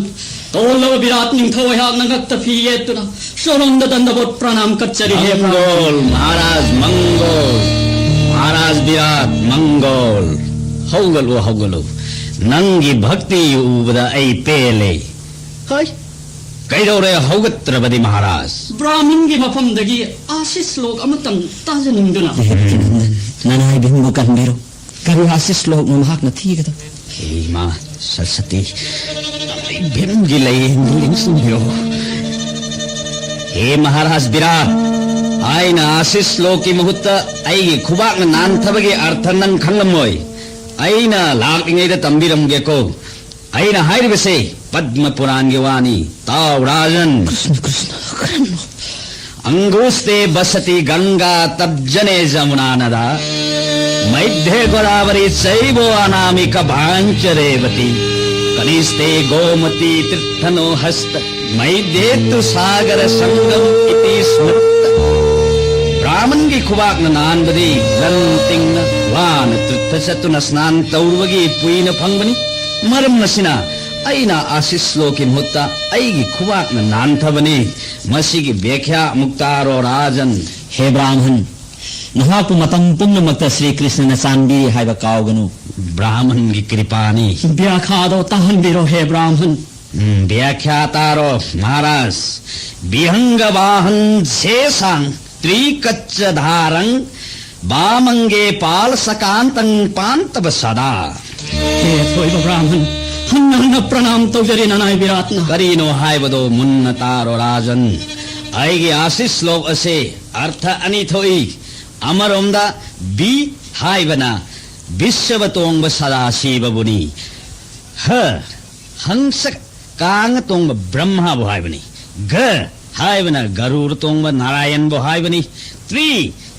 ꯇꯣꯜꯂꯕ ꯕꯤꯔꯥꯠ ꯅꯤꯡꯊꯧ ꯑꯩꯍꯥꯛꯅ ꯉꯛꯇ ꯐꯤ ꯌꯦꯠꯇꯨꯅ ꯁꯣꯔꯣꯟꯗ ꯗꯟꯗꯕꯣꯠ ꯄ꯭ꯔꯅꯥꯝ ꯀꯠꯆꯔꯤ ꯍꯦ ꯕ꯭ꯔꯥꯍꯃꯟ꯫ ꯃꯪꯒꯣꯜ, ꯃꯍꯥꯔꯥꯖ ꯃꯪꯒꯣꯜ, ꯃꯍꯥꯔꯥꯖ ꯕꯤꯔꯥꯠ ꯃꯪꯒꯣꯜ꯫ ꯍꯧꯒꯠꯂꯨ, ꯍꯧꯒꯠꯂꯨ, ꯅꯪꯒꯤ ꯚꯛꯇꯤ ꯎꯕꯗ ꯑꯩ ꯄꯦꯜꯂꯦ꯫ ꯍꯩ, ꯀꯩꯗꯧꯔꯦ ꯍꯧꯒꯠꯇ꯭ꯔꯕꯗꯤ ꯃꯍꯥꯔꯥꯖ? ꯕ꯭ꯔꯥꯍꯃꯟꯒꯤ ꯃꯐꯝꯗꯒꯤ ꯑꯥꯁꯤꯁ ꯂꯣꯛ ꯑꯃꯇꯪ ꯇꯥꯖꯅꯤꯡꯗꯨꯅ꯫ ꯅꯅꯥꯏ ꯚꯤꯝꯕꯨ ꯀꯟꯕꯤꯔꯣ꯫ ꯀꯔꯤ ꯑꯥꯁꯤꯁ ꯂꯣꯛꯅꯣ ꯃꯍꯥꯛꯅ ꯊꯤꯒꯗꯕ? ꯍꯦ ꯏꯃꯥ ꯁꯔꯁꯇꯤ, ꯚꯤꯝꯒꯤ ꯂꯥꯏꯌꯦꯡꯗ ꯂꯦꯡꯁꯤꯟꯕꯤꯔꯣ꯫ ꯍꯦ ꯃꯍꯥꯔꯥꯖ ꯕꯤꯔꯥꯠ, ꯑꯩꯅ ꯑꯥꯁꯤꯁ ꯂꯣꯛꯀꯤ ꯃꯍꯨꯠꯇ ꯑꯩꯒꯤ ꯈꯨꯕꯥꯛꯅ ꯅꯥꯟꯊꯕꯒꯤ ꯑꯔꯊ ꯅꯪ ꯈꯪꯂꯝꯃꯣꯏ꯫ ꯑꯩꯅ ꯂꯥꯛꯂꯤꯉꯩꯗ ꯇꯝꯕꯤꯔꯝꯒꯦꯀꯣ꯫ ꯑꯩꯅ ꯍꯥꯏꯔꯤꯕꯁꯦ ꯄꯗꯃ ꯄꯨꯔꯥꯟꯒꯤ ꯋꯥꯅꯤ꯫ ꯇꯥꯎ ꯔꯥꯖꯟ꯫ ꯀ꯭ꯔꯤꯁꯅ, ꯀ꯭ꯔꯤꯁꯅ, ꯀꯔꯝꯅꯣ? ꯑꯪꯒꯨꯁꯇꯦ ꯕꯁꯇꯤ ꯒꯪꯒꯥ ꯇꯞꯖꯅꯦ ꯖꯃꯨꯅꯥ ꯅꯗꯥ, ꯃꯩꯙ꯭ꯌꯦ ꯒꯣꯗꯥꯋꯔꯤ ꯆꯩꯕꯣ ꯑꯅꯥꯃꯤꯀ ꯚꯥꯡꯆ ꯔꯦꯋꯇꯤ, ꯀꯅꯤꯁꯇꯦ ꯒꯣꯃꯇꯤ ꯇꯤꯔꯊꯅꯣ ꯍꯁꯇ, ꯃꯩꯙ꯭ꯌꯦ ꯇꯨ ꯁꯥꯒꯔ ꯁꯪꯒꯝ ꯏꯇꯤ ꯁ꯭ꯃ꯭ꯔꯤꯇ꯫ ꯕ꯭ꯔꯥꯍꯃꯟꯒꯤ ꯈꯨꯕꯥꯛꯅ ꯅꯥꯟꯕꯗꯤ ꯂꯟ ꯇꯤꯡꯅ ꯋꯥꯅ ꯇꯤꯔꯊ ꯆꯠꯇꯨꯅ ꯁ꯭ꯅꯥꯟ ꯇꯧꯔꯨꯕꯒꯤ ꯄꯨꯏꯅ ꯐꯪꯕꯅꯤ꯫ ꯃꯔꯝ ꯑꯁꯤꯅ ꯑꯩꯅ ꯑꯥꯁꯤꯁ ꯂꯣꯛꯀꯤ ꯃꯍꯨꯠꯇ ꯑꯩꯒꯤ ꯈꯨꯕꯥꯛꯅ ꯅꯥꯟꯊꯕꯅꯤ꯫ ꯃꯁꯤꯒꯤ ꯕ꯭ꯌꯥꯈ꯭ꯌꯥ ꯑꯃꯨꯛ ꯇꯥꯔꯣ ꯔꯥꯖꯟ꯫ ꯍꯦ ꯕ꯭ꯔꯥꯍꯃꯟ, ꯅꯍꯥꯛꯄꯨ ꯃꯇꯝ ꯄꯨꯝꯅꯃꯛꯇ ꯁ꯭ꯔꯤ ꯀ꯭ꯔꯤꯁꯅꯅ ꯆꯥꯟꯕꯤꯔꯤ ꯍꯥꯏꯕ ꯀꯥꯎꯒꯅꯨ꯫ ꯕ꯭ꯔꯥꯍꯃꯟꯒꯤ ꯀ꯭ꯔꯤꯄꯥꯅꯤ꯫ ꯕ꯭ꯌꯥꯈ꯭ꯌꯥꯗꯣ ꯇꯥꯍꯟꯕꯤꯔꯣ ꯍꯦ ꯕ꯭ꯔꯥꯍꯃꯟ꯫ ꯎꯝ, ꯕ꯭ꯌꯥꯈ꯭ꯌꯥ ꯇꯥꯔꯣ ꯃꯍꯥꯔꯥꯖ꯫ ꯕꯤꯍꯪꯒ ꯕꯥꯍꯟ ꯁꯦꯁꯥꯡ ꯇ꯭ꯔꯤꯀꯠꯆ ꯙꯥꯔꯪ ꯕꯥꯃꯪꯒꯦ ꯄꯥꯜ ꯁꯀꯥꯟꯇꯪ ꯄꯥꯟꯇꯕ ꯁꯗꯥ꯫ ꯍꯦ ꯑꯊꯣꯏꯕ ꯕ꯭ꯔꯥꯍꯃꯟ, ꯍꯟꯅ ꯍꯟꯅ ꯄ꯭ꯔꯅꯥꯝ ꯇꯧꯖꯔꯤ ꯅꯅꯥꯏ ꯕꯤꯔꯥꯠꯅ꯫ ꯀꯔꯤꯅꯣ ꯍꯥꯏꯕꯗꯣ ꯃꯨꯟꯅ ꯇꯥꯔꯣ ꯔꯥꯖꯟ꯫ ꯑꯩꯒꯤ ꯑꯥꯁꯤꯁ ꯂꯣꯛ ꯑꯁꯦ ꯑꯔꯊ ꯑꯅꯤ ꯊꯣꯛꯏ꯫ ꯑꯃꯔꯣꯝꯗ ꯕꯤ ꯍꯥꯏꯕꯅ ꯕꯤꯁꯕ ꯇꯣꯡꯕ ꯁꯗꯥꯁꯤꯕꯕꯨꯅꯤ꯫ ꯍ ꯍꯪꯁ ꯀꯥꯡ ꯇꯣꯡꯕ ꯕ꯭ꯔꯍ꯭ꯃꯕꯨ ꯍꯥꯏꯕꯅꯤ꯫ ꯒ ꯍꯥꯏꯕꯅ ꯒꯔꯨꯔ ꯇꯣꯡꯕ ꯅꯥꯔꯥꯌꯟꯕꯨ ꯍꯥꯏꯕꯅꯤ꯫ ꯇ꯭ꯔꯤ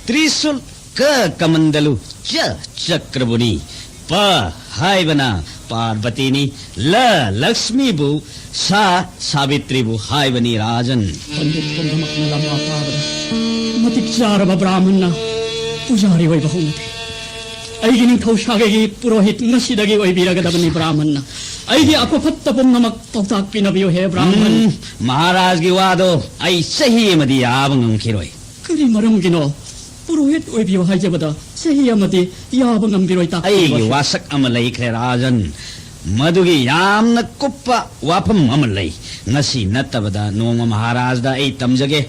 ꯇ꯭ꯔꯤꯁꯨꯜ ꯀ ꯀꯃꯟꯗꯂꯨ ꯆ ꯆꯀ꯭ꯔꯕꯨꯅꯤ꯫ ꯄ ꯍꯥꯏꯕꯅ ꯄꯥꯔꯕꯇꯤꯅꯤ꯫ ꯂ ꯂꯛꯁꯃꯤꯕꯨ, ꯁꯥ ꯁꯥꯕꯤꯇ꯭ꯔꯤꯕꯨ ꯍꯥꯏꯕꯅꯤ ꯔꯥꯖꯟ꯫ ꯄꯟꯗꯤꯠ ꯄꯨꯝꯅꯃꯛꯅ ꯂꯝꯕꯥ ꯄꯥꯕꯗ ꯃꯇꯤꯛ ꯆꯥꯔꯕ ꯕ꯭ꯔꯥꯍꯃꯟꯅ ꯄꯨꯖꯥꯔꯤ ꯑꯣꯏꯕ ꯍꯧꯅꯗꯦ꯫ ꯑꯩꯒꯤ ꯅꯤꯡꯊꯧ ꯁꯥꯒꯩꯒꯤ ꯄꯨꯔꯣꯍꯤꯠ ꯉꯁꯤꯗꯒꯤ ꯑꯣꯏꯕꯤꯔꯒꯗꯕꯅꯤ ꯕ꯭ꯔꯥꯍꯃꯟꯅ꯫ ꯑꯩꯒꯤ ꯑꯐ ꯐꯠꯇ ꯄꯨꯝꯅꯃꯛ ꯄꯥꯎꯇꯥꯛ ꯄꯤꯅꯕꯤꯌꯨ ꯍꯦ ꯕ꯭ꯔꯥꯍꯃꯟ꯫ ꯎꯝ, ꯃꯍꯥꯔꯥꯖꯒꯤ ꯋꯥꯗꯣ ꯑꯩ ꯆꯍꯤ ꯑꯃꯗꯤ ꯌꯥꯕ ꯉꯝꯈꯤꯔꯣꯏ꯫ ꯀꯔꯤ ꯃꯔꯝꯒꯤꯅꯣ? ꯄꯨꯔꯣꯍꯤꯠ ꯑꯣꯏꯕꯤꯌꯨ ꯍꯥꯏꯖꯕꯗ ꯆꯍꯤ ꯑꯃꯗꯤ ꯌꯥꯕ ꯉꯝꯕꯤꯔꯣꯏ, ꯇꯥꯛꯄꯤꯌꯨ꯫ ꯑꯩꯒꯤ ꯋꯥꯁꯛ ꯑꯃ ꯂꯩꯈ꯭ꯔꯦ ꯔꯥꯖꯟ꯫ ꯃꯗꯨꯒꯤ ꯌꯥꯝꯅ ꯀꯨꯞꯄ ꯋꯥꯐꯝ ꯑꯃ ꯂꯩ꯫ ꯉꯁꯤ ꯅꯠꯇꯕꯗ ꯅꯣꯡꯃ ꯃꯍꯥꯔꯥꯖꯗ ꯑꯩ ꯇꯝꯖꯒꯦ꯫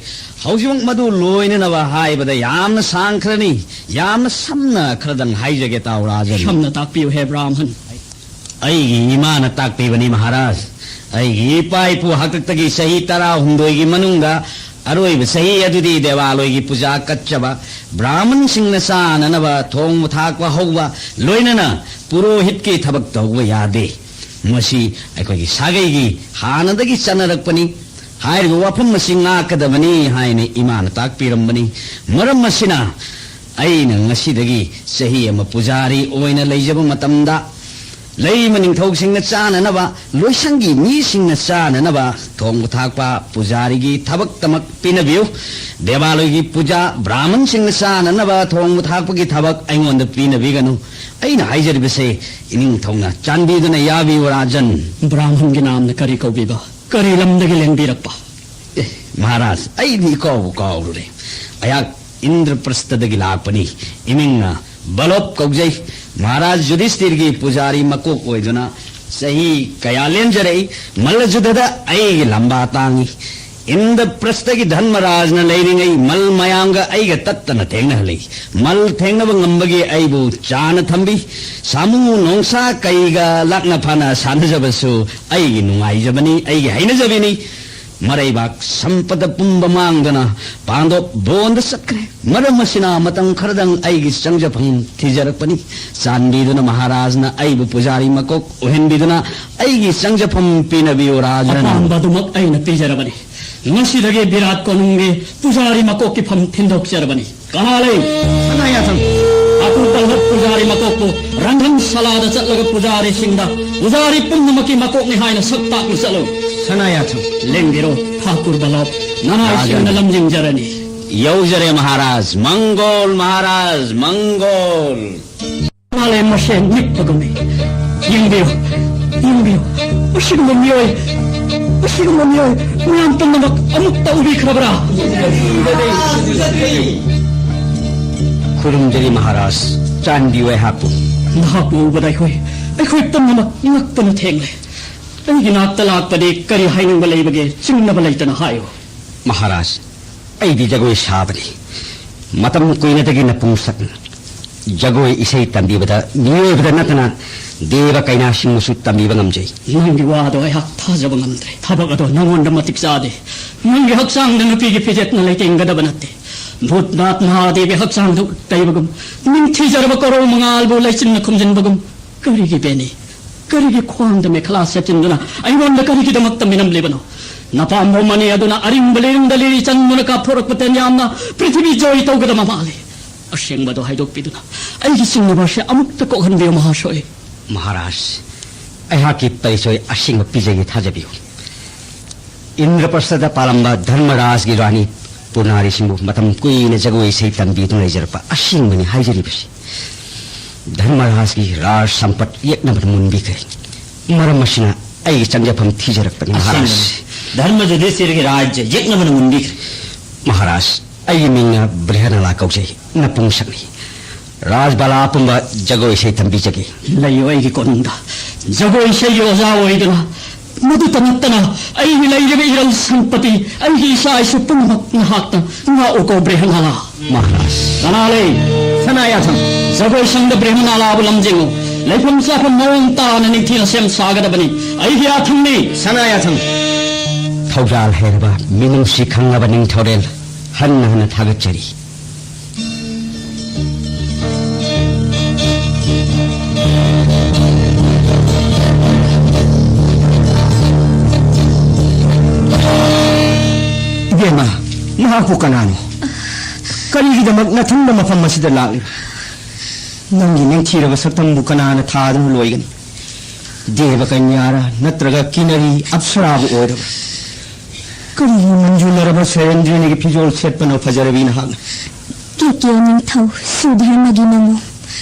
ꯍꯧꯖꯤꯛꯃꯛ ꯃꯗꯨ ꯂꯣꯏꯅꯅꯕ ꯍꯥꯏꯕꯗ ꯌꯥꯝꯅ ꯁꯥꯡꯈ꯭ꯔꯅꯤ꯫ ꯌꯥꯝꯅ ꯁꯝꯅ ꯈꯔꯗꯪ ꯍꯥꯏꯖꯒꯦ ꯇꯥꯎ ꯔꯥꯖꯟ꯫ ꯁꯝꯅ ꯇꯥꯛꯄꯤꯌꯨ ꯍꯦ ꯕ꯭ꯔꯥꯍꯃꯟ꯫ ꯑꯩꯒꯤ ꯏꯃꯥꯅ ꯇꯥꯛꯄꯤꯕꯅꯤ ꯃꯍꯥꯔꯥꯖ꯫ ꯑꯩꯒꯤ ꯏꯄꯥ ꯏꯄꯨ ꯍꯥꯛꯇꯛꯇꯒꯤ ꯆꯍꯤ ꯇꯔꯥꯍꯨꯝꯗꯣꯏꯒꯤ ꯃꯅꯨꯡꯗ ꯑꯔꯣꯏꯕ ꯆꯍꯤ ꯑꯗꯨꯗꯤ ꯗꯦꯋꯥꯂꯣꯏꯒꯤ ꯄꯨꯖꯥ ꯀꯠꯆꯕ, ꯕ꯭ꯔꯥꯍꯃꯟꯁꯤꯡꯅ ꯆꯥꯅꯅꯕ ꯊꯣꯡꯕ ꯊꯥꯛꯄ ꯍꯧꯕ, ꯂꯣꯏꯅꯅ ꯄꯨꯔꯣꯍꯤꯠꯀꯤ ꯊꯕꯛ ꯇꯧꯕ ꯌꯥꯗꯦ꯫ ꯃꯁꯤ ꯑꯩꯈꯣꯏꯒꯤ ꯁꯥꯒꯩꯒꯤ ꯍꯥꯟꯅꯗꯒꯤ ꯆꯠꯅꯔꯛꯄꯅꯤ꯫ ꯍꯥꯏꯔꯤꯕ ꯋꯥꯐꯝ ꯑꯁꯤ ꯉꯥꯛꯀꯗꯕꯅꯤ ꯍꯥꯏꯅ ꯏꯃꯥꯅ ꯇꯥꯛꯄꯤꯔꯝꯕꯅꯤ꯫ ꯃꯔꯝ ꯑꯁꯤꯅ, ꯑꯩꯅ ꯉꯁꯤꯗꯒꯤ ꯆꯍꯤ ꯑꯃ ꯄꯨꯖꯥꯔꯤ ꯑꯣꯏꯅ ꯂꯩꯖꯕ ꯃꯇꯝꯗ, ꯂꯩꯃ ꯅꯤꯡꯊꯧꯁꯤꯡꯅ ꯆꯥꯅꯅꯕ, ꯂꯣꯏꯁꯪꯒꯤ ꯃꯤꯁꯤꯡꯅ ꯆꯥꯅꯅꯕ ꯊꯣꯡꯕ ꯊꯥꯛꯄ, ꯄꯨꯖꯥꯔꯤꯒꯤ ꯊꯕꯛꯇꯃꯛ ꯄꯤꯅꯕꯤꯌꯨ꯫ ꯗꯦꯋꯥꯂꯣꯏꯒꯤ ꯄꯨꯖꯥ, ꯕ꯭ꯔꯥꯍꯃꯟꯁꯤꯡꯅ ꯆꯥꯅꯅꯕ ꯊꯣꯡꯕ ꯊꯥꯛꯄꯒꯤ ꯊꯕꯛ ꯑꯩꯉꯣꯟꯗ ꯄꯤꯅꯕꯤꯒꯅꯨ꯫ ꯑꯩꯅ ꯍꯥꯏꯖꯔꯤꯕꯁꯦ ꯏꯅꯤꯡꯊꯧꯅ ꯆꯥꯟꯕꯤꯗꯨꯅ ꯌꯥꯕꯤꯌꯨ, ꯔꯥꯖꯟ꯫ ꯕ꯭ꯔꯥꯍꯃꯟꯒꯤ ꯅꯥꯝꯅ ꯀꯔꯤ ꯀꯧꯕꯤꯕ? ꯀꯔꯤ ꯂꯝꯗꯒꯤ ꯂꯦꯡꯕꯤꯔꯛꯄ? ꯑꯦ, ꯃꯍꯥꯔꯥꯖ, ꯑꯩꯗꯤ ꯏꯀꯥꯎꯕꯨ ꯀꯥꯎꯔꯨꯔꯦ꯫ ꯑꯩꯍꯥꯛ ꯏꯟꯗ꯭ꯔꯄ꯭ꯔꯁꯇꯗꯒꯤ ꯂꯥꯛꯄꯅꯤ꯫ ꯏꯃꯤꯡꯅ ꯕꯂꯣꯞ ꯀꯧꯖꯩ꯫ ꯃꯍꯥꯔꯥꯖ ꯌꯨꯙꯤꯁꯇꯤꯔꯒꯤ ꯄꯨꯖꯥꯔꯤ ꯃꯀꯣꯛ ꯑꯣꯏꯗꯨꯅ ꯆꯍꯤ ꯀꯌꯥ ꯂꯦꯟꯖꯔꯛꯏ꯫ ꯃꯜꯂ ꯖꯨꯗꯗ ꯑꯩꯒꯤ ꯂꯝꯕꯥ ꯇꯥꯡꯏ꯫ ꯏꯟꯗ꯭ꯔꯄ꯭ꯔꯁꯇꯒꯤ ꯙꯔꯃꯔꯥꯖꯅ ꯂꯩꯔꯤꯉꯩ ꯃꯜ ꯃꯌꯥꯝꯒ ꯑꯩꯒ ꯇꯠꯇꯅ ꯊꯦꯡꯅꯍꯜꯂꯤ꯫ ꯃꯜ ꯊꯦꯡꯅꯕ ꯉꯝꯕꯒꯤ ꯑꯩꯕꯨ ꯆꯥꯅ ꯊꯝꯕꯤ꯫ ꯁꯥꯃꯨ ꯅꯣꯡꯁꯥ ꯀꯩꯒ ꯂꯥꯛꯅ ꯐꯥꯅ ꯁꯥꯟꯅꯖꯕꯁꯨ ꯑꯩꯒꯤ ꯅꯨꯡꯉꯥꯏꯖꯕꯅꯤ, ꯑꯩꯒꯤ ꯍꯩꯅꯖꯕꯤꯅꯤ꯫ ꯃꯔꯩꯕꯥꯛ ꯁꯝꯄꯗ ꯄꯨꯝꯕ ꯃꯥꯡꯗꯅ ꯄꯥꯟꯗꯣꯞ ꯕꯣꯟꯗ ꯆꯠꯈ꯭ꯔꯦ꯫ ꯃꯔꯝ ꯑꯁꯤꯅ ꯃꯇꯝ ꯈꯔꯗꯪ ꯑꯩꯒꯤ ꯆꯪꯖꯐꯝ ꯊꯤꯖꯔꯛꯄꯅꯤ꯫ ꯆꯥꯟꯕꯤꯗꯨꯅ ꯃꯍꯥꯔꯥꯖꯅ ꯑꯩꯕꯨ ꯄꯨꯖꯥꯔꯤ ꯃꯀꯣꯛ ꯑꯣꯏꯍꯟꯕꯤꯗꯨꯅ ꯑꯩꯒꯤ ꯆꯪꯖꯐꯝ ꯄꯤꯅꯕꯤꯌꯨ, ꯔꯥꯖꯟ꯫ ꯑꯄꯥꯝꯕ ꯑꯗꯨꯃꯛ ꯑꯩꯅ ꯄꯤꯖꯔꯕꯅꯤ꯫ ꯉꯁꯤꯗꯒꯤ ꯕꯤꯔꯥꯠ ꯀꯣꯅꯨꯡꯒꯤ ꯄꯨꯖꯥꯔꯤ ꯃꯀꯣꯛꯀꯤ ꯐꯝ ꯊꯤꯟꯗꯣꯛꯆꯔꯕꯅꯤ꯫ ꯀꯅꯥ ꯂꯩ? ꯁꯅꯥꯌꯥꯊꯪ꯫ ꯊꯥꯀꯨꯔ ꯕꯜꯂꯚ ꯄꯨꯖꯥꯔꯤ ꯃꯀꯣꯛꯄꯨ ꯔꯟꯙꯟ ꯁꯂꯥꯗ ꯆꯠꯂꯒ ꯄꯨꯖꯥꯔꯤꯁꯤꯡꯗ ꯄꯨꯖꯥꯔꯤ ꯄꯨꯝꯅꯃꯛꯀꯤ ꯃꯀꯣꯛꯅꯤ ꯍꯥꯏꯅ ꯁꯛ ꯇꯥꯛꯅ ꯆꯠꯂꯨ꯫ ꯁꯅꯥꯌꯥꯊꯪ꯫ ꯂꯦꯡꯕꯤꯔꯣ, ꯊꯥꯀꯨꯔ ꯕꯜꯂꯚ꯫ ꯅꯅꯥꯏꯁꯤꯡꯅ ꯔꯥꯖꯟ꯫ ꯂꯝꯖꯤꯡꯖꯔꯅꯤ꯫ ꯌꯧꯖꯔꯦ ꯃꯍꯥꯔꯥꯖ꯫ ꯃꯪꯒꯣꯜ ꯃꯍꯥꯔꯥꯖ, ꯃꯪꯒꯣꯜ꯫ ꯃꯥꯂꯦꯝ ꯃꯁꯦ ꯅꯤꯛꯄꯒꯨꯝꯃꯤ꯫ ꯌꯦꯡꯕꯤꯌꯨ, ꯌꯦꯡꯕꯤꯌꯨ꯫ ꯑꯁꯤꯒꯨꯝꯕ ꯃꯤꯑꯣꯏ, ꯑꯁꯤꯒꯨꯝꯕ ꯃꯤꯑꯣꯏ ꯃꯌꯥꯝ ꯄꯨꯝꯅꯃꯛ ꯑꯃꯨꯛꯇ ꯎꯕꯤꯈ꯭ꯔꯕ꯭ꯔꯥ? ꯈꯨꯔꯨꯝꯖꯔꯤ ꯃꯍꯥꯔꯥꯖ, ꯆꯥꯟꯕꯤꯌꯨ ꯑꯩꯍꯥꯛꯄꯨ꯫ ꯅꯍꯥꯛꯄꯨ ꯎꯕꯗ ꯑꯩꯈꯣꯏ, ꯑꯩꯈꯣꯏ ꯄꯨꯝꯅꯃꯛ ꯉꯛꯄꯅ ꯊꯦꯡꯂꯦ꯫ ꯑꯩꯒꯤ ꯅꯥꯛꯇ ꯂꯥꯛꯄꯗꯤ ꯀꯔꯤ ꯍꯥꯏꯅꯤꯡꯕ ꯂꯩꯕꯒꯦ? ꯆꯤꯡꯅꯕ ꯂꯩꯇꯅ ꯍꯥꯏꯌꯨ꯫ ꯃꯍꯥꯔꯥꯖ, ꯑꯩꯗꯤ ꯖꯒꯣꯏ ꯁꯥꯕꯅꯤ꯫ ꯃꯇꯝ ꯀꯨꯏꯅꯗꯒꯤ ꯅꯄꯨꯡꯁꯛ ꯖꯒꯣꯏ ꯏꯁꯩ ꯇꯝꯕꯤꯕꯗ ꯃꯤꯑꯣꯏꯕꯗ ꯅꯠꯇꯅ ꯗꯦꯕ ꯀꯩꯅꯥꯁꯤꯡꯕꯨꯁꯨ ꯇꯝꯕꯤꯕ ꯉꯝꯖꯩ꯫ ꯅꯪꯒꯤ ꯋꯥꯗꯣ ꯑꯩꯍꯥꯛ ꯊꯥꯖꯕ ꯉꯝꯗ꯭ꯔꯦ꯫ ꯊꯕꯛ ꯑꯗꯣ ꯅꯪꯉꯣꯟꯗ ꯃꯇꯤꯛ ꯆꯥꯗꯦ꯫ ꯅꯪꯒꯤ ꯍꯛꯆꯥꯡꯗ ꯅꯨꯄꯤꯒꯤ ꯐꯤꯖꯦꯠꯅ ꯂꯩꯇꯦꯡꯒꯗꯕ ꯅꯠꯇꯦ꯫ ꯚꯨꯠꯅꯥꯊ ꯃꯍꯥꯗꯦꯕꯤ ꯍꯛꯆꯥꯡꯗ ꯎꯠ ꯇꯩꯕꯒꯨꯝ, ꯅꯤꯡꯊꯤꯖꯔꯕ ꯀꯣꯔꯧ ꯃꯉꯥꯜꯕꯨ ꯂꯩꯆꯤꯟꯅ ꯈꯨꯝꯖꯤꯟꯕꯒꯨꯝ, ꯀꯔꯤꯒꯤ ꯕꯦꯅꯤ? ꯀꯔꯤꯒꯤ ꯈ꯭ꯋꯥꯡꯗ ꯃꯦꯈꯂꯥ ꯁꯦꯠꯆꯤꯟꯗꯨꯅ ꯑꯩꯉꯣꯟꯗ ꯀꯔꯤꯒꯤꯗꯃꯛꯇ ꯃꯤꯅꯝꯂꯤꯕꯅꯣ? ꯅꯄꯥꯝꯕꯣꯝ ꯑꯅꯤ ꯑꯗꯨꯅ ꯑꯔꯤꯡꯕ ꯂꯩꯔꯨꯡꯗ ꯂꯤꯔꯤ ꯆꯟꯗꯨꯅ ꯀꯥꯞꯊꯣꯔꯛꯄ ꯇꯦꯟꯌꯥꯝꯅ ꯄ꯭ꯔꯤꯊꯤꯕꯤ ꯖꯣꯏ ꯇꯧꯒꯗꯕ ꯃꯥꯜꯂꯤ꯫ ꯑꯁꯦꯡꯕꯗꯣ ꯍꯥꯏꯗꯣꯛꯄꯤꯗꯨꯅ ꯑꯩꯒꯤ ꯆꯤꯡꯅꯕ ꯑꯁꯤ ꯑꯃꯨꯛꯇ ꯀꯣꯛꯍꯟꯕꯤꯌꯨ, ꯃꯍꯥꯁꯣꯏ꯫ ꯃꯍꯥꯔꯥꯖ, ꯑꯩꯍꯥꯛꯀꯤ ꯄꯔꯤꯆꯣꯏ ꯑꯁꯦꯡꯕ ꯄꯤꯖꯒꯦ, ꯊꯥꯖꯕꯤꯌꯨ꯫ ꯏꯟꯗ꯭ꯔꯄ꯭ꯔꯁꯊꯗ ꯄꯥꯜꯂꯝꯕ ꯙꯔꯃꯔꯥꯖꯒꯤ ꯔꯥꯅꯤ ꯄꯨꯔꯅꯥꯔꯤꯁꯤꯡꯕꯨ ꯃꯇꯝ ꯀꯨꯏꯅ ꯖꯒꯣꯏ ꯏꯁꯩ ꯇꯝꯕꯤꯗꯨꯅ ꯂꯩꯖꯔꯛꯄ ꯑꯁꯦꯡꯕꯅꯤ ꯍꯥꯏꯖꯔꯤꯕꯁꯤ꯫ ꯙꯔꯃꯔꯥꯖꯒꯤ ꯔꯥꯖ ꯁꯝꯄꯠ ꯌꯦꯛꯅꯕꯗ ꯃꯨꯟꯕꯤꯈ꯭ꯔꯦ꯫ ꯃꯔꯝ ꯑꯁꯤꯅ ꯑꯩꯒꯤ ꯆꯪꯖꯐꯝ ꯊꯤꯖꯔꯛꯄꯅꯤ, ꯃꯍꯥꯔꯥꯖ꯫ ꯑꯁꯦꯡꯕꯅꯤ꯫ ꯙꯔꯃ ꯌꯨꯙꯤꯁꯊꯤꯔꯒꯤ ꯔꯥꯖ꯭ꯌ ꯌꯦꯛꯅꯕꯅ ꯃꯨꯟꯕꯤꯈ꯭ꯔꯦ꯫ ꯃꯍꯥꯔꯥꯖ, ꯑꯩꯒꯤ ꯃꯤꯡꯅ ꯕ꯭ꯔꯤꯍꯅꯂꯥ ꯀꯧꯖꯩ꯫ ꯅꯄꯨꯡꯁꯛꯅꯤ꯫ ꯔꯥꯖꯕꯥꯂꯥ ꯄꯨꯝꯕ ꯖꯒꯣꯏ ꯏꯁꯩ ꯇꯝꯕꯤꯖꯒꯦ꯫ ꯂꯩꯌꯨ ꯑꯩꯒꯤ ꯀꯣꯅꯨꯡꯗ꯫ ꯖꯒꯣꯏ ꯏꯁꯩꯒꯤ ꯑꯣꯖꯥ ꯑꯣꯏꯗꯨꯅ, ꯃꯗꯨꯇ ꯅꯠꯇꯅ ꯑꯩꯒꯤ ꯂꯩꯔꯤꯕ ꯏꯔꯜ ꯁꯝꯄꯇꯤ, ꯑꯩꯒꯤ ꯏꯆꯥ ꯏꯁꯨ ꯄꯨꯝꯅꯃꯛ ꯅꯍꯥꯛꯅ ꯉꯥꯛꯎꯀꯣ, ꯕ꯭ꯔꯤꯍꯅꯂꯥ꯫ ꯃꯍꯥꯔꯥꯖ꯫ ꯀꯅꯥ ꯂꯩ? ꯁꯅꯥ ꯌꯥꯊꯪ꯫ ꯖꯒꯣꯏ ꯁꯪꯗ ꯕ꯭ꯔꯤꯍꯅꯂꯥꯕꯨ ꯂꯝꯖꯤꯡꯉꯨ꯫ ꯂꯩꯐꯝ ꯆꯥꯐꯝ ꯃꯑꯣꯡ ꯇꯥꯅ ꯅꯤꯡꯊꯤꯅ ꯁꯦꯝ ꯁꯥꯒꯗꯕꯅꯤ꯫ ꯑꯩꯒꯤ ꯌꯥꯊꯪꯅꯤ꯫ ꯁꯅꯥ ꯌꯥꯊꯪ꯫ ꯊꯧꯖꯥꯜ ꯍꯩꯔꯕ, ꯃꯤꯅꯨꯡꯁꯤ ꯈꯪꯂꯕ ꯅꯤꯡꯊꯧꯔꯦꯜ, ꯍꯟꯅ ꯍꯟꯅ ꯊꯥꯒꯠꯆꯔꯤ꯫ ꯏꯕꯦꯝꯃ, ꯃꯍꯥꯛꯄꯨ ꯀꯅꯥꯅꯣ? ꯀꯔꯤꯒꯤꯗꯃꯛ ꯅꯊꯟꯗ ꯃꯐꯝ ꯑꯁꯤꯗ ꯂꯥꯛꯂꯤꯕ? ꯅꯪꯒꯤ ꯅꯤꯡꯊꯤꯔꯕ ꯁꯛꯇꯝꯕꯨ ꯀꯅꯥꯅ ꯊꯥꯗꯨꯅ ꯂꯣꯏꯒꯅꯤ? ꯗꯦꯕ ꯀꯟꯌꯥꯔ ꯅꯠꯇ꯭ꯔꯒ ꯀꯤꯅꯔꯤ ꯑꯞꯁꯔꯥꯕꯨ ꯑꯣꯏꯔꯕ? ꯀꯔꯤꯒꯤ ꯃꯟꯖꯨꯂꯔꯕ ꯁꯦꯔꯦꯟꯗ꯭ꯔꯤꯅꯤꯒꯤ ꯐꯤꯖꯣꯜ ꯁꯦꯠꯄꯅꯣ ꯐꯖꯔꯕꯤ ꯅꯍꯥꯛꯅ? ꯀꯦꯀꯦ ꯅꯤꯡꯊꯧ ꯁꯨꯙꯔꯃꯒꯤ ꯃꯃꯣꯝ,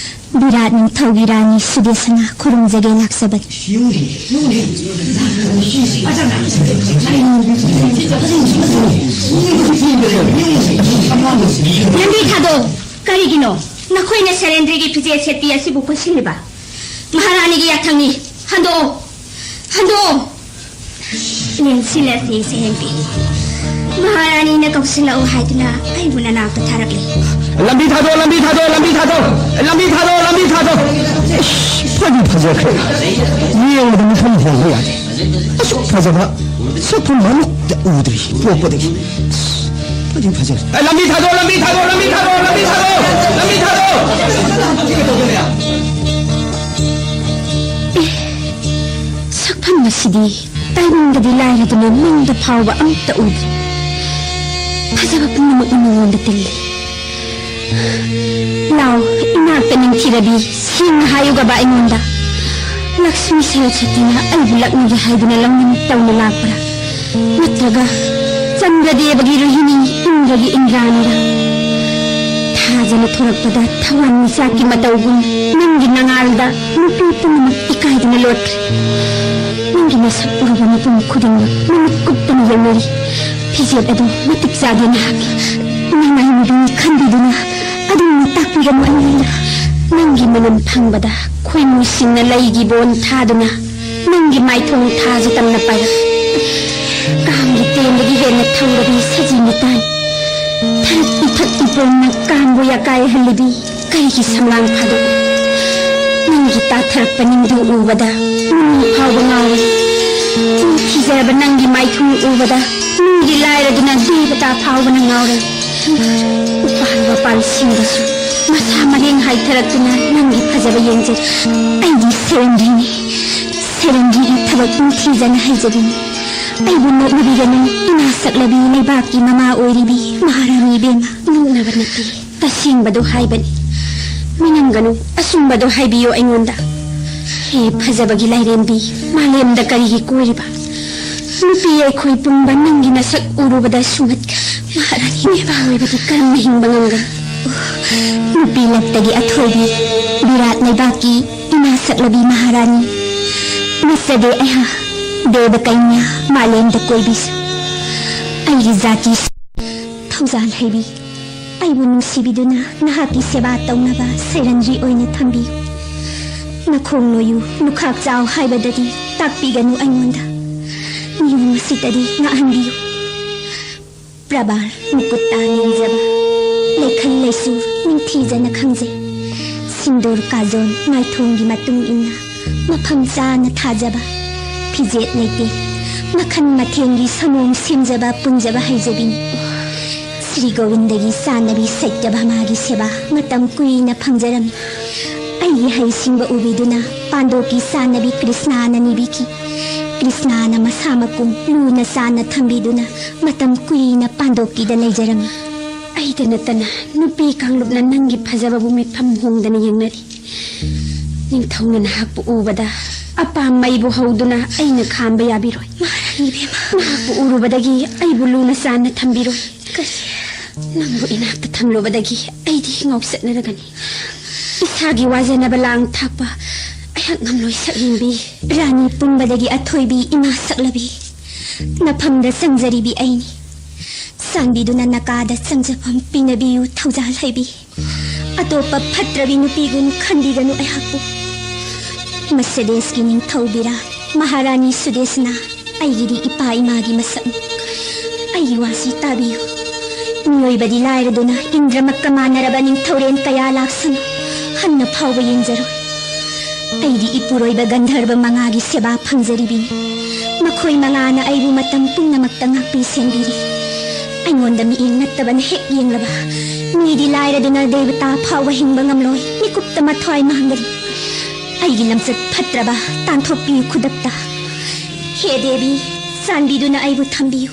ꯕꯤꯔꯥꯠ ꯅꯤꯡꯊꯧꯒꯤ ꯔꯥꯅꯤ ꯁꯨꯗꯦꯁꯅꯥ ꯈꯨꯔꯨꯝꯖꯒꯦ ꯂꯥꯛꯆꯕꯅꯤ꯫ ꯂꯝꯕꯤ ꯊꯥꯗꯣꯛ꯫ ꯀꯔꯤꯒꯤꯅꯣ ꯅꯈꯣꯏꯅ ꯁꯦꯔꯦꯟꯗ꯭ꯔꯤꯒꯤ ꯐꯤꯖꯦꯠ ꯁꯦꯠꯄꯤ ꯑꯁꯤꯕꯨ ꯀꯣꯏꯁꯤꯜꯂꯤꯕ? ꯃꯍꯥꯔꯥꯅꯤꯒꯤ ꯌꯥꯊꯪꯅꯤ꯫ ꯍꯟꯗꯣꯛꯑꯣ! ꯍꯟꯗꯣꯛꯑꯣ! ꯂꯦꯟꯁꯤꯜꯂꯁꯤ, ꯁꯦꯔꯦꯟꯗ꯭ꯔꯤ꯫ ꯃꯍꯥꯔꯥꯅꯤꯅ ꯀꯧꯁꯤꯜꯂꯛꯎ ꯍꯥꯏꯗꯨꯅ ꯑꯩꯕꯨ ꯅꯅꯥꯛꯇ ꯊꯥꯔꯛꯂꯤ꯫ ꯂꯝꯕꯤ ꯊꯥꯗꯣꯛ, ꯂꯝꯕꯤ ꯊꯥꯗꯣꯛ, ꯂꯝꯕꯤ ꯊꯥꯗꯣꯛ, ꯂꯝꯕꯤ ꯊꯥꯗꯣꯛ, ꯂꯝꯕꯤ ꯊꯥꯗꯣꯛ꯫ ꯏꯁ, ꯐꯗꯤ ꯐꯖꯈ꯭ꯔꯦ꯫ ꯌꯦꯡꯕꯗ ꯃꯤꯐꯝ ꯍꯣꯡꯕ ꯌꯥꯗꯦ꯫ ꯑꯁꯨꯛ ꯐꯖꯕ ꯁꯛꯐꯝ ꯑꯃꯠꯇ ꯎꯗ꯭ꯔꯤ ꯄꯣꯛꯄꯗꯒꯤ꯫ ꯏꯁ, ꯐꯗꯤ ꯐꯖꯈ꯭ꯔꯦ꯫ ꯑꯦ, ꯂꯝꯕꯤ ꯊꯥꯗꯣꯛ, ꯂꯝꯕꯤ ꯊꯥꯗꯣꯛ, ꯂꯝꯕꯤ ꯊꯥꯗꯣꯛ, ꯂꯝꯕꯤ ꯊꯥꯗꯣꯛ, ꯂꯝꯕꯤ ꯊꯥꯗꯣꯛ꯫ ꯁꯛꯐꯝ ꯑꯁꯤꯗꯤ ꯇꯥꯏꯕꯪꯗꯗꯤ ꯂꯥꯏꯔꯗꯅ ꯃꯪꯗ ꯐꯥꯎꯕ ꯑꯃꯠꯇ ꯎꯗ꯭ꯔꯤ꯫ ꯐꯖꯕ ꯄꯨꯝꯅꯃꯛꯅ ꯃꯉꯣꯟꯗ ꯇꯤꯜꯂꯤ꯫ ꯂꯥꯎ, ꯏꯅꯥꯛꯇ ꯅꯤꯡꯊꯤꯔꯕꯤ, ꯁꯦꯡꯅ ꯍꯥꯏꯌꯨꯒꯕ ꯑꯩꯉꯣꯟꯗ꯫ ꯂꯛꯁꯃꯤ ꯁꯔꯁꯇꯤꯅ ꯑꯩꯕꯨ ꯂꯛꯅꯒꯦ ꯍꯥꯏꯗꯨꯅ ꯂꯧꯅꯤꯡ ꯇꯧꯅ ꯂꯥꯛꯄ꯭ꯔꯥ? ꯅꯠꯇ꯭ꯔꯒ ꯆꯟꯗ꯭ꯔꯗꯦꯕꯒꯤ ꯔꯣꯍꯤꯅꯤ, ꯏꯟꯗ꯭ꯔꯒꯤ ꯏꯟꯗ꯭ꯔꯥꯅꯤꯔꯥ? ꯊꯥꯖꯅ ꯊꯣꯔꯛꯄꯗ ꯊꯋꯥꯟ ꯃꯤꯆꯥꯛꯀꯤ ꯃꯇꯧꯒꯨꯝ ꯅꯪꯒꯤ ꯅꯉꯥꯜꯗ ꯅꯨꯄꯤ ꯄꯨꯝꯅꯃꯛ ꯏꯀꯥꯏꯗꯨꯅ ꯂꯣꯠꯈ꯭ꯔꯦ꯫ ꯅꯪꯒꯤ ꯅꯁꯛ ꯎꯔꯨꯕ ꯃꯤꯄꯨꯝ ꯈꯨꯗꯤꯡꯃꯛ ꯃꯃꯤꯠ ꯀꯨꯞꯇꯅ ꯌꯦꯡꯅꯔꯤ꯫ ꯐꯤꯖꯦꯠ ꯑꯗꯨ ꯃꯇꯤꯛ ꯆꯥꯗꯦ ꯅꯍꯥꯛꯀꯤ꯫ ꯅꯃꯥꯏ ꯅꯨꯄꯤ ꯈꯟꯕꯤꯗꯨꯅ ꯑꯗꯨꯝꯅ ꯇꯥꯛꯄꯤꯔꯝꯃꯨ ꯑꯩꯉꯣꯟꯗ꯫ ꯅꯪꯒꯤ ꯃꯅꯝ ꯐꯪꯕꯗ ꯈꯣꯏꯃꯨꯁꯤꯡꯅ ꯂꯩꯒꯤ ꯕꯣꯟ ꯊꯥꯗꯨꯅ ꯅꯪꯒꯤ ꯃꯥꯏꯊꯣꯡ ꯊꯥꯖ ꯇꯝꯅ ꯄꯥꯏꯔꯛ꯫ ꯀꯥꯡꯒꯤ ꯇꯦꯟꯗꯒꯤ ꯍꯦꯟꯅ ꯊꯧꯔꯕꯤ ꯁꯖꯤ ꯃꯤꯇꯥꯟ꯫ ꯊꯔꯛ ꯏꯊꯛ ꯏꯄꯣꯝꯅ ꯀꯥꯡꯕꯨ ꯌꯥꯀꯥꯏꯍꯜꯂꯤꯕꯤ ꯀꯩꯒꯤ ꯁꯝꯂꯥꯡ ꯐꯥꯗꯣꯛꯏ? ꯅꯪꯒꯤ ꯇꯥꯊꯔꯛꯄ ꯅꯤꯡꯗꯨ ꯎꯕꯗ ꯃꯤꯅꯨꯡ ꯐꯥꯎꯕ ꯉꯥꯎꯏ꯫ ꯅꯤꯡꯊꯤꯖꯔꯕ ꯅꯪꯒꯤ ꯃꯥꯏꯊꯣꯡ ꯎꯕꯗ ꯃꯤꯒꯤ ꯂꯥꯏꯔꯗꯨꯅ ꯗꯦꯕꯇꯥ ꯐꯥꯎꯕꯅ ꯉꯥꯎꯔꯦ꯫ ꯎꯄꯥꯜ ꯋꯥꯄꯥꯜꯁꯤꯡꯗꯁꯨ ꯃꯁꯥ ꯃꯔꯦꯡ ꯍꯥꯏꯊꯔꯛꯇꯨꯅ ꯅꯪꯒꯤ ꯐꯖꯕ ꯌꯦꯡꯖꯔꯤ꯫ ꯑꯩꯗꯤ ꯁꯦꯔꯦꯟꯗ꯭ꯔꯤꯅꯤ꯫ ꯁꯦꯔꯦꯟꯗ꯭ꯔꯤꯒꯤ ꯊꯕꯛ ꯅꯤꯡꯊꯤꯖꯅ ꯍꯩꯖꯕꯤꯅꯤ꯫ ꯑꯩꯕꯨ ꯅꯣꯛꯅꯕꯤꯒꯅꯨ, ꯏꯅꯥ ꯁꯛꯂꯕꯤ ꯂꯩꯕꯥꯛꯀꯤ ꯃꯃꯥ ꯑꯣꯏꯔꯤꯕꯤ ꯃꯍꯥꯔꯥꯅꯤ ꯏꯕꯦꯝꯃ꯫ ꯅꯣꯛꯅꯕ ꯅꯠꯇꯦ, ꯇꯁꯦꯡꯕꯗꯣ ꯍꯥꯏꯕꯅꯤ꯫ ꯃꯤꯅꯝꯒꯅꯨ, ꯑꯆꯨꯝꯕꯗꯣ ꯍꯥꯏꯕꯤꯌꯨ ꯑꯩꯉꯣꯟꯗ꯫ ꯍꯦ ꯐꯖꯕꯒꯤ ꯂꯥꯏꯔꯦꯝꯕꯤ, ꯃꯥꯂꯦꯝꯗ ꯀꯔꯤꯒꯤ ꯀꯣꯏꯔꯤꯕ? ꯅꯨꯄꯤ ꯑꯩꯈꯣꯏ ꯄꯨꯝꯕ ꯅꯪꯒꯤ ꯅꯁꯛ ꯎꯔꯨꯕꯗ ꯁꯨꯝꯍꯠꯈ꯭ꯔꯦ꯫ ꯃꯍꯥꯔꯥꯅꯤ ꯃꯤꯑꯣꯏꯕ ꯑꯣꯏꯕꯗꯤ ꯀꯔꯝꯅ ꯍꯤꯡꯕ ꯉꯝꯒꯅꯤ? ꯅꯨꯄꯤ ꯂꯛꯇꯒꯤ ꯑꯊꯣꯏꯕꯤ, ꯕꯤꯔꯥꯠ ꯂꯩꯕꯥꯛꯀꯤ ꯏꯃꯥ ꯁꯛꯂꯕꯤ ꯃꯍꯥꯔꯥꯅꯤ꯫ ꯅꯠꯆꯗꯦ ꯑꯩꯍꯥꯛ, ꯗꯦꯕ ꯀꯩꯅ꯭ꯌꯥ, ꯃꯥꯂꯦꯝꯗ ꯀꯣꯏꯕꯤꯁꯨ꯫ ꯑꯩꯒꯤ ꯖꯥꯇꯤ ꯊꯧꯖꯥꯜ ꯍꯩꯕꯤ, ꯑꯩꯕꯨ ꯅꯨꯡꯁꯤꯕꯤꯗꯨꯅ ꯅꯍꯥꯛꯀꯤ ꯁꯦꯕꯥ ꯇꯧꯅꯕ ꯁꯩꯔꯟꯖꯤ ꯑꯣꯏꯅ ꯊꯝꯕꯤꯌꯨ꯫ ꯅꯈꯣꯡ ꯅꯣꯏꯌꯨ, ꯂꯨꯈꯥꯛ ꯆꯥꯎ ꯍꯥꯏꯕꯗꯗꯤ ꯇꯥꯛꯄꯤꯒꯅꯨ ꯑꯩꯉꯣꯟꯗ꯫ ꯅꯤꯌꯣꯝ ꯑꯁꯤꯗꯗꯤ ꯉꯥꯛꯍꯟꯕꯤꯌꯨ꯫ ꯄ꯭ꯔꯕꯥꯜ ꯃꯨꯀꯨꯠꯇ ꯅꯤꯡꯖꯕ, ꯂꯩꯈꯟ ꯂꯩꯁꯨ ꯅꯤꯡꯊꯤꯖꯅ ꯈꯪꯖꯩ꯫ ꯁꯤꯟꯗꯨꯔ ꯀꯥꯖꯣꯜ ꯃꯥꯏꯊꯣꯡꯒꯤ ꯃꯇꯨꯡ ꯏꯟꯅ ꯃꯐꯝ ꯆꯥꯅ ꯊꯥꯖꯕ, ꯐꯤꯖꯦꯠ ꯂꯩꯇꯦꯡ ꯃꯈꯜ ꯃꯊꯦꯜꯒꯤ ꯁꯃꯣꯡ ꯁꯦꯝꯖꯕ ꯄꯨꯟꯖꯕ ꯍꯩꯖꯕꯤꯅꯤ꯫ ꯁ꯭ꯔꯤ ꯒꯣꯕꯤꯟꯗꯒꯤ ꯆꯥꯟꯅꯕꯤ ꯁꯩꯇ ꯚꯥꯃꯥꯒꯤ ꯁꯦꯕꯥ ꯃꯇꯝ ꯀꯨꯏꯅ ꯐꯪꯖꯔꯝꯃꯤ꯫ ꯑꯩꯒꯤ ꯍꯩꯁꯤꯡꯕ ꯎꯕꯤꯗꯨꯅ ꯄꯥꯟꯗꯣꯞꯀꯤ ꯆꯥꯟꯅꯕꯤ ꯀ꯭ꯔꯤꯁꯅꯥꯅ ꯅꯤꯕꯤꯈꯤ꯫ ꯀ꯭ꯔꯤꯁꯅꯥꯅ ꯃꯁꯥ ꯃꯀꯨꯝ ꯂꯨꯅ ꯆꯥꯟꯅ ꯊꯝꯕꯤꯗꯨꯅ ꯃꯇꯝ ꯀꯨꯏꯅ ꯄꯥꯟꯗꯣꯞꯀꯤꯗ ꯂꯩꯖꯔꯝꯃꯤ꯫ ꯑꯩꯗ ꯅꯠꯇꯅ ꯅꯨꯄꯤ ꯀꯥꯡꯂꯨꯞꯅ ꯅꯪꯒꯤ ꯐꯖꯕꯕꯨ ꯃꯤꯠꯐꯝ ꯍꯣꯡꯗꯅ ꯌꯦꯡꯅꯔꯤ꯫ ꯅꯤꯡꯊꯧꯅ ꯅꯍꯥꯛꯄꯨ ꯎꯕꯗ ꯑꯄꯥꯝ ꯃꯩꯕꯨ ꯍꯧꯗꯨꯅ ꯑꯩꯅ ꯈꯥꯝꯕ ꯌꯥꯕꯤꯔꯣꯏ꯫ ꯃꯍꯥꯔꯥꯅꯤ ꯏꯕꯦꯝꯃ꯫ ꯅꯍꯥꯛꯄꯨ ꯎꯔꯨꯕꯗꯒꯤ ꯑꯩꯕꯨ ꯂꯨꯅ ꯆꯥꯟꯅ ꯊꯝꯕꯤꯔꯣꯏ꯫ ꯀꯔꯤ? ꯅꯪꯕꯨ ꯏꯅꯥꯛꯇ ꯊꯝꯂꯨꯕꯗꯒꯤ ꯑꯩꯗꯤ ꯉꯥꯎꯆꯠꯅꯔꯒꯅꯤ꯫ ꯏꯁꯥꯒꯤ ꯋꯥꯖꯅꯕ ꯂꯥꯡ ꯊꯥꯛꯄ ꯑꯩꯍꯥꯛ ꯉꯝꯂꯣꯏ ꯁꯛꯍꯦꯟꯕꯤ꯫ ꯔꯥꯅꯤ ꯄꯨꯝꯕꯗꯒꯤ ꯑꯊꯣꯏꯕꯤ ꯏꯃꯥ ꯁꯛꯂꯕꯤ ꯅꯐꯝꯗ ꯆꯪꯖꯔꯤꯕꯤ ꯑꯩꯅꯤ꯫ ꯆꯥꯟꯕꯤꯗꯨꯅ ꯅꯀꯥꯗ ꯆꯪꯖꯐꯝ ꯄꯤꯅꯕꯤꯌꯨ ꯊꯧꯖꯥꯜ ꯍꯩꯕꯤ꯫ ꯑꯇꯣꯞꯄ ꯐꯠꯇ꯭ꯔꯕꯤ ꯅꯨꯄꯤꯒꯨꯝ ꯈꯟꯕꯤꯒꯅꯨ ꯑꯩꯍꯥꯛꯄꯨ꯫ ꯃꯁꯦꯗꯦꯁꯀꯤ ꯅꯤꯡꯊꯧ ꯕꯤꯔꯥꯠ, ꯃꯍꯥꯔꯥꯅꯤ ꯁꯨꯗꯦꯁꯅꯥ, ꯑꯩꯒꯤꯗꯤ ꯏꯄꯥ ꯏꯃꯥꯒꯤ ꯃꯁꯛꯅꯤ꯫ ꯑꯩꯒꯤ ꯋꯥꯁꯤ ꯇꯥꯕꯤꯌꯨ꯫ ꯃꯤꯑꯣꯏꯕꯗꯤ ꯂꯥꯏꯔꯗꯨꯅ ꯏꯟꯗ꯭ꯔꯃꯛꯀ ꯃꯥꯟꯅꯔꯕ ꯅꯤꯡꯊꯧꯔꯦꯟ ꯀꯌꯥ ꯂꯥꯛꯁꯅꯨ, ꯍꯟꯅ ꯐꯥꯎꯕ ꯌꯦꯡꯖꯔꯣꯏ꯫ ꯑꯩꯗꯤ ꯏꯄꯨꯔꯣꯏꯕ ꯒꯟꯙꯔꯕ ꯃꯉꯥꯒꯤ ꯁꯦꯕꯥ ꯐꯪꯖꯔꯤꯕꯤꯅꯤ꯫ ꯃꯈꯣꯏ ꯃꯉꯥꯅ ꯑꯩꯕꯨ ꯃꯇꯝ ꯄꯨꯝꯅꯃꯛꯇ ꯉꯥꯛꯄꯤ ꯁꯦꯟꯕꯤꯔꯤ꯫ ꯑꯩꯉꯣꯟꯗ ꯃꯤꯠꯌꯦꯡ ꯅꯠꯇꯕꯅ ꯍꯦꯛ ꯌꯦꯡꯂꯕ, ꯃꯤꯗꯤ ꯂꯥꯏꯔꯗꯨꯅ ꯗꯦꯕꯇꯥ ꯐꯥꯎꯕ ꯍꯤꯡꯕ ꯉꯝꯂꯣꯏ, ꯃꯤꯀꯨꯞꯇ ꯃꯊ꯭ꯋꯥꯏ ꯃꯥꯡꯒꯅꯤ꯫ ꯑꯩꯒꯤ ꯂꯝꯆꯠ ꯐꯠꯇ꯭ꯔꯕ ꯇꯥꯟꯊꯣꯛꯄꯤꯌꯨ ꯈꯨꯗꯛꯇ꯫ ꯍꯦ ꯗꯦꯕꯤ, ꯆꯥꯟꯕꯤꯗꯨꯅ ꯑꯩꯕꯨ ꯊꯝꯕꯤꯌꯨ꯫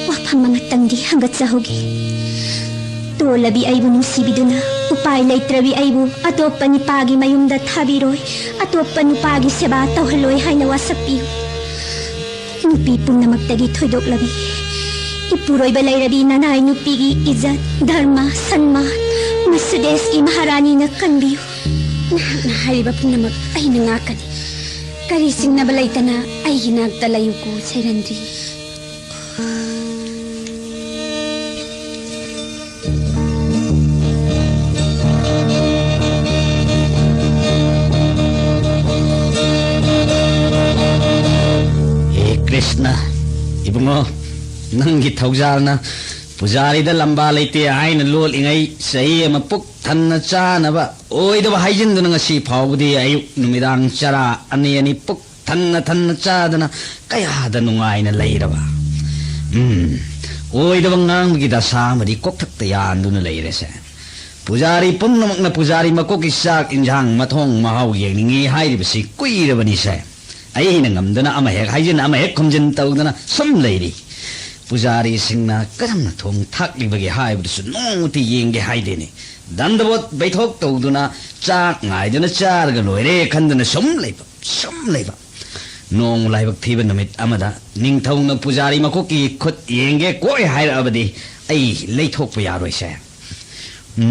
ꯋꯥꯐꯝ ꯑꯃꯇꯪꯗꯤ ꯍꯪꯒꯠꯆꯍꯧꯒꯦ꯫ ꯇꯣꯜꯂꯕꯤ ꯑꯩꯕꯨ ꯅꯨꯡꯁꯤꯕꯤꯗꯨꯅ ꯎꯄꯥꯏ ꯂꯩꯇ꯭ꯔꯕꯤ ꯑꯩꯕꯨ ꯑꯇꯣꯞꯄ ꯅꯨꯄꯥꯒꯤ ꯃꯌꯨꯝꯗ ꯊꯥꯕꯤꯔꯣꯏ, ꯑꯇꯣꯞꯄ ꯅꯨꯄꯥꯒꯤ ꯁꯦꯕꯥ ꯇꯧꯍꯜꯂꯣꯏ ꯍꯥꯏꯅ ꯋꯥꯁꯛꯄꯤꯌꯨ꯫ ꯅꯨꯄꯤ ꯄꯨꯝꯅꯃꯛꯇꯒꯤ ꯊꯣꯏꯗꯣꯛꯂꯕꯤ ꯏꯄꯨꯔꯣꯏꯕ ꯂꯩꯔꯕꯤ ꯅꯅꯥꯏ ꯅꯨꯄꯤꯒꯤ ꯏꯖꯠ, ꯙꯔꯃ, ꯁꯟꯃꯥꯟ ꯃꯁꯨꯗꯦꯁꯀꯤ ꯃꯍꯥꯔꯥꯅꯤꯅ ꯀꯟꯕꯤꯌꯨ꯫ ꯅꯍꯥꯛꯅ ꯍꯥꯏꯔꯤꯕ ꯄꯨꯝꯅꯃꯛ ꯑꯩꯅ ꯉꯥꯛꯀꯅꯤ꯫ ꯀꯔꯤ ꯆꯤꯡꯅꯕ ꯂꯩꯇꯅ ꯑꯩꯒꯤ ꯅꯥꯛꯇ ꯂꯩꯌꯨꯀꯣ ꯁꯩꯔꯟꯗ꯭ꯔꯤ꯫ ꯍꯦ ꯀ꯭ꯔꯤꯁꯅ, ꯏꯕꯨꯡꯉꯣ, ꯅꯪꯒꯤ ꯊꯧꯖꯥꯜꯅ ꯄꯨꯖꯥꯔꯤꯗ ꯂꯝꯕꯥ ꯂꯩꯇꯦ ꯍꯥꯏꯅ ꯂꯣꯠꯂꯤꯉꯩ ꯆꯍꯤ ꯑꯃ ꯄꯨꯛ ꯊꯟꯅ ꯆꯥꯅꯕ ꯑꯣꯏꯗꯕ ꯍꯥꯏꯖꯤꯟꯗꯨꯅ ꯉꯁꯤ ꯐꯥꯎꯕꯗꯤ ꯑꯌꯨꯛ ꯅꯨꯃꯤꯗꯥꯡ ꯆꯔꯥ ꯑꯅꯤ ꯑꯅꯤ ꯄꯨꯛ ꯊꯟꯅ ꯊꯟꯅ ꯆꯥꯗꯅ ꯀꯌꯥꯗ ꯅꯨꯡꯉꯥꯏꯅ ꯂꯩꯔꯕ꯫ ꯎꯝ, ꯑꯣꯏꯗꯕ ꯉꯥꯡꯕꯒꯤ ꯗꯁꯥ ꯑꯃꯗꯤ ꯀꯣꯛꯊꯛꯇ ꯌꯥꯟꯗꯨꯅ ꯂꯩꯔꯦꯁꯦ꯫ ꯄꯨꯖꯥꯔꯤ ꯄꯨꯝꯅꯃꯛꯅ ꯄꯨꯖꯥꯔꯤ ꯃꯀꯣꯛꯀꯤ ꯆꯥꯛ ꯏꯟꯖꯥꯡ ꯃꯊꯣꯡ ꯃꯍꯥꯎ ꯌꯦꯡꯅꯤꯡꯉꯤ ꯍꯥꯏꯔꯤꯕꯁꯤ ꯀꯨꯏꯔꯕꯅꯤꯁꯦ꯫ ꯑꯩꯅ ꯉꯝꯗꯅ ꯑꯃ ꯍꯦꯛ ꯍꯥꯏꯖꯤꯟ ꯑꯃ ꯍꯦꯛ ꯈꯨꯝꯖꯤꯟ ꯇꯧꯗꯅ ꯁꯨꯝ ꯂꯩꯔꯤ꯫ ꯄꯨꯖꯥꯔꯤꯁꯤꯡꯅ ꯀꯔꯝꯅ ꯊꯣꯡ ꯊꯥꯛꯂꯤꯕꯒꯦ ꯍꯥꯏꯕꯗꯨꯁꯨ ꯅꯣꯡꯃꯇ ꯌꯦꯡꯒꯦ ꯍꯥꯏꯗꯦꯅꯦ꯫ ꯗꯟꯗꯕꯣꯠ ꯕꯩꯊꯣꯛ ꯇꯧꯗꯨꯅ ꯆꯥꯛ ꯉꯥꯏꯗꯨꯅ ꯆꯥꯔꯒ ꯂꯣꯏꯔꯦ ꯈꯟꯗꯨꯅ ꯁꯨꯝ ꯂꯩꯕ, ꯁꯨꯝ ꯂꯩꯕ꯫ ꯅꯣꯡꯃ ꯂꯥꯏꯕꯛ ꯊꯤꯕ ꯅꯨꯃꯤꯠ ꯑꯃꯗ ꯅꯤꯡꯊꯧꯅ ꯄꯨꯖꯥꯔꯤ ꯃꯀꯣꯛꯀꯤ ꯈꯨꯠ ꯌꯦꯡꯒꯦ ꯀꯣꯏ ꯍꯥꯏꯔꯛꯑꯕꯗꯤ ꯑꯩ ꯂꯩꯊꯣꯛꯄ ꯌꯥꯔꯣꯏꯁꯦ꯫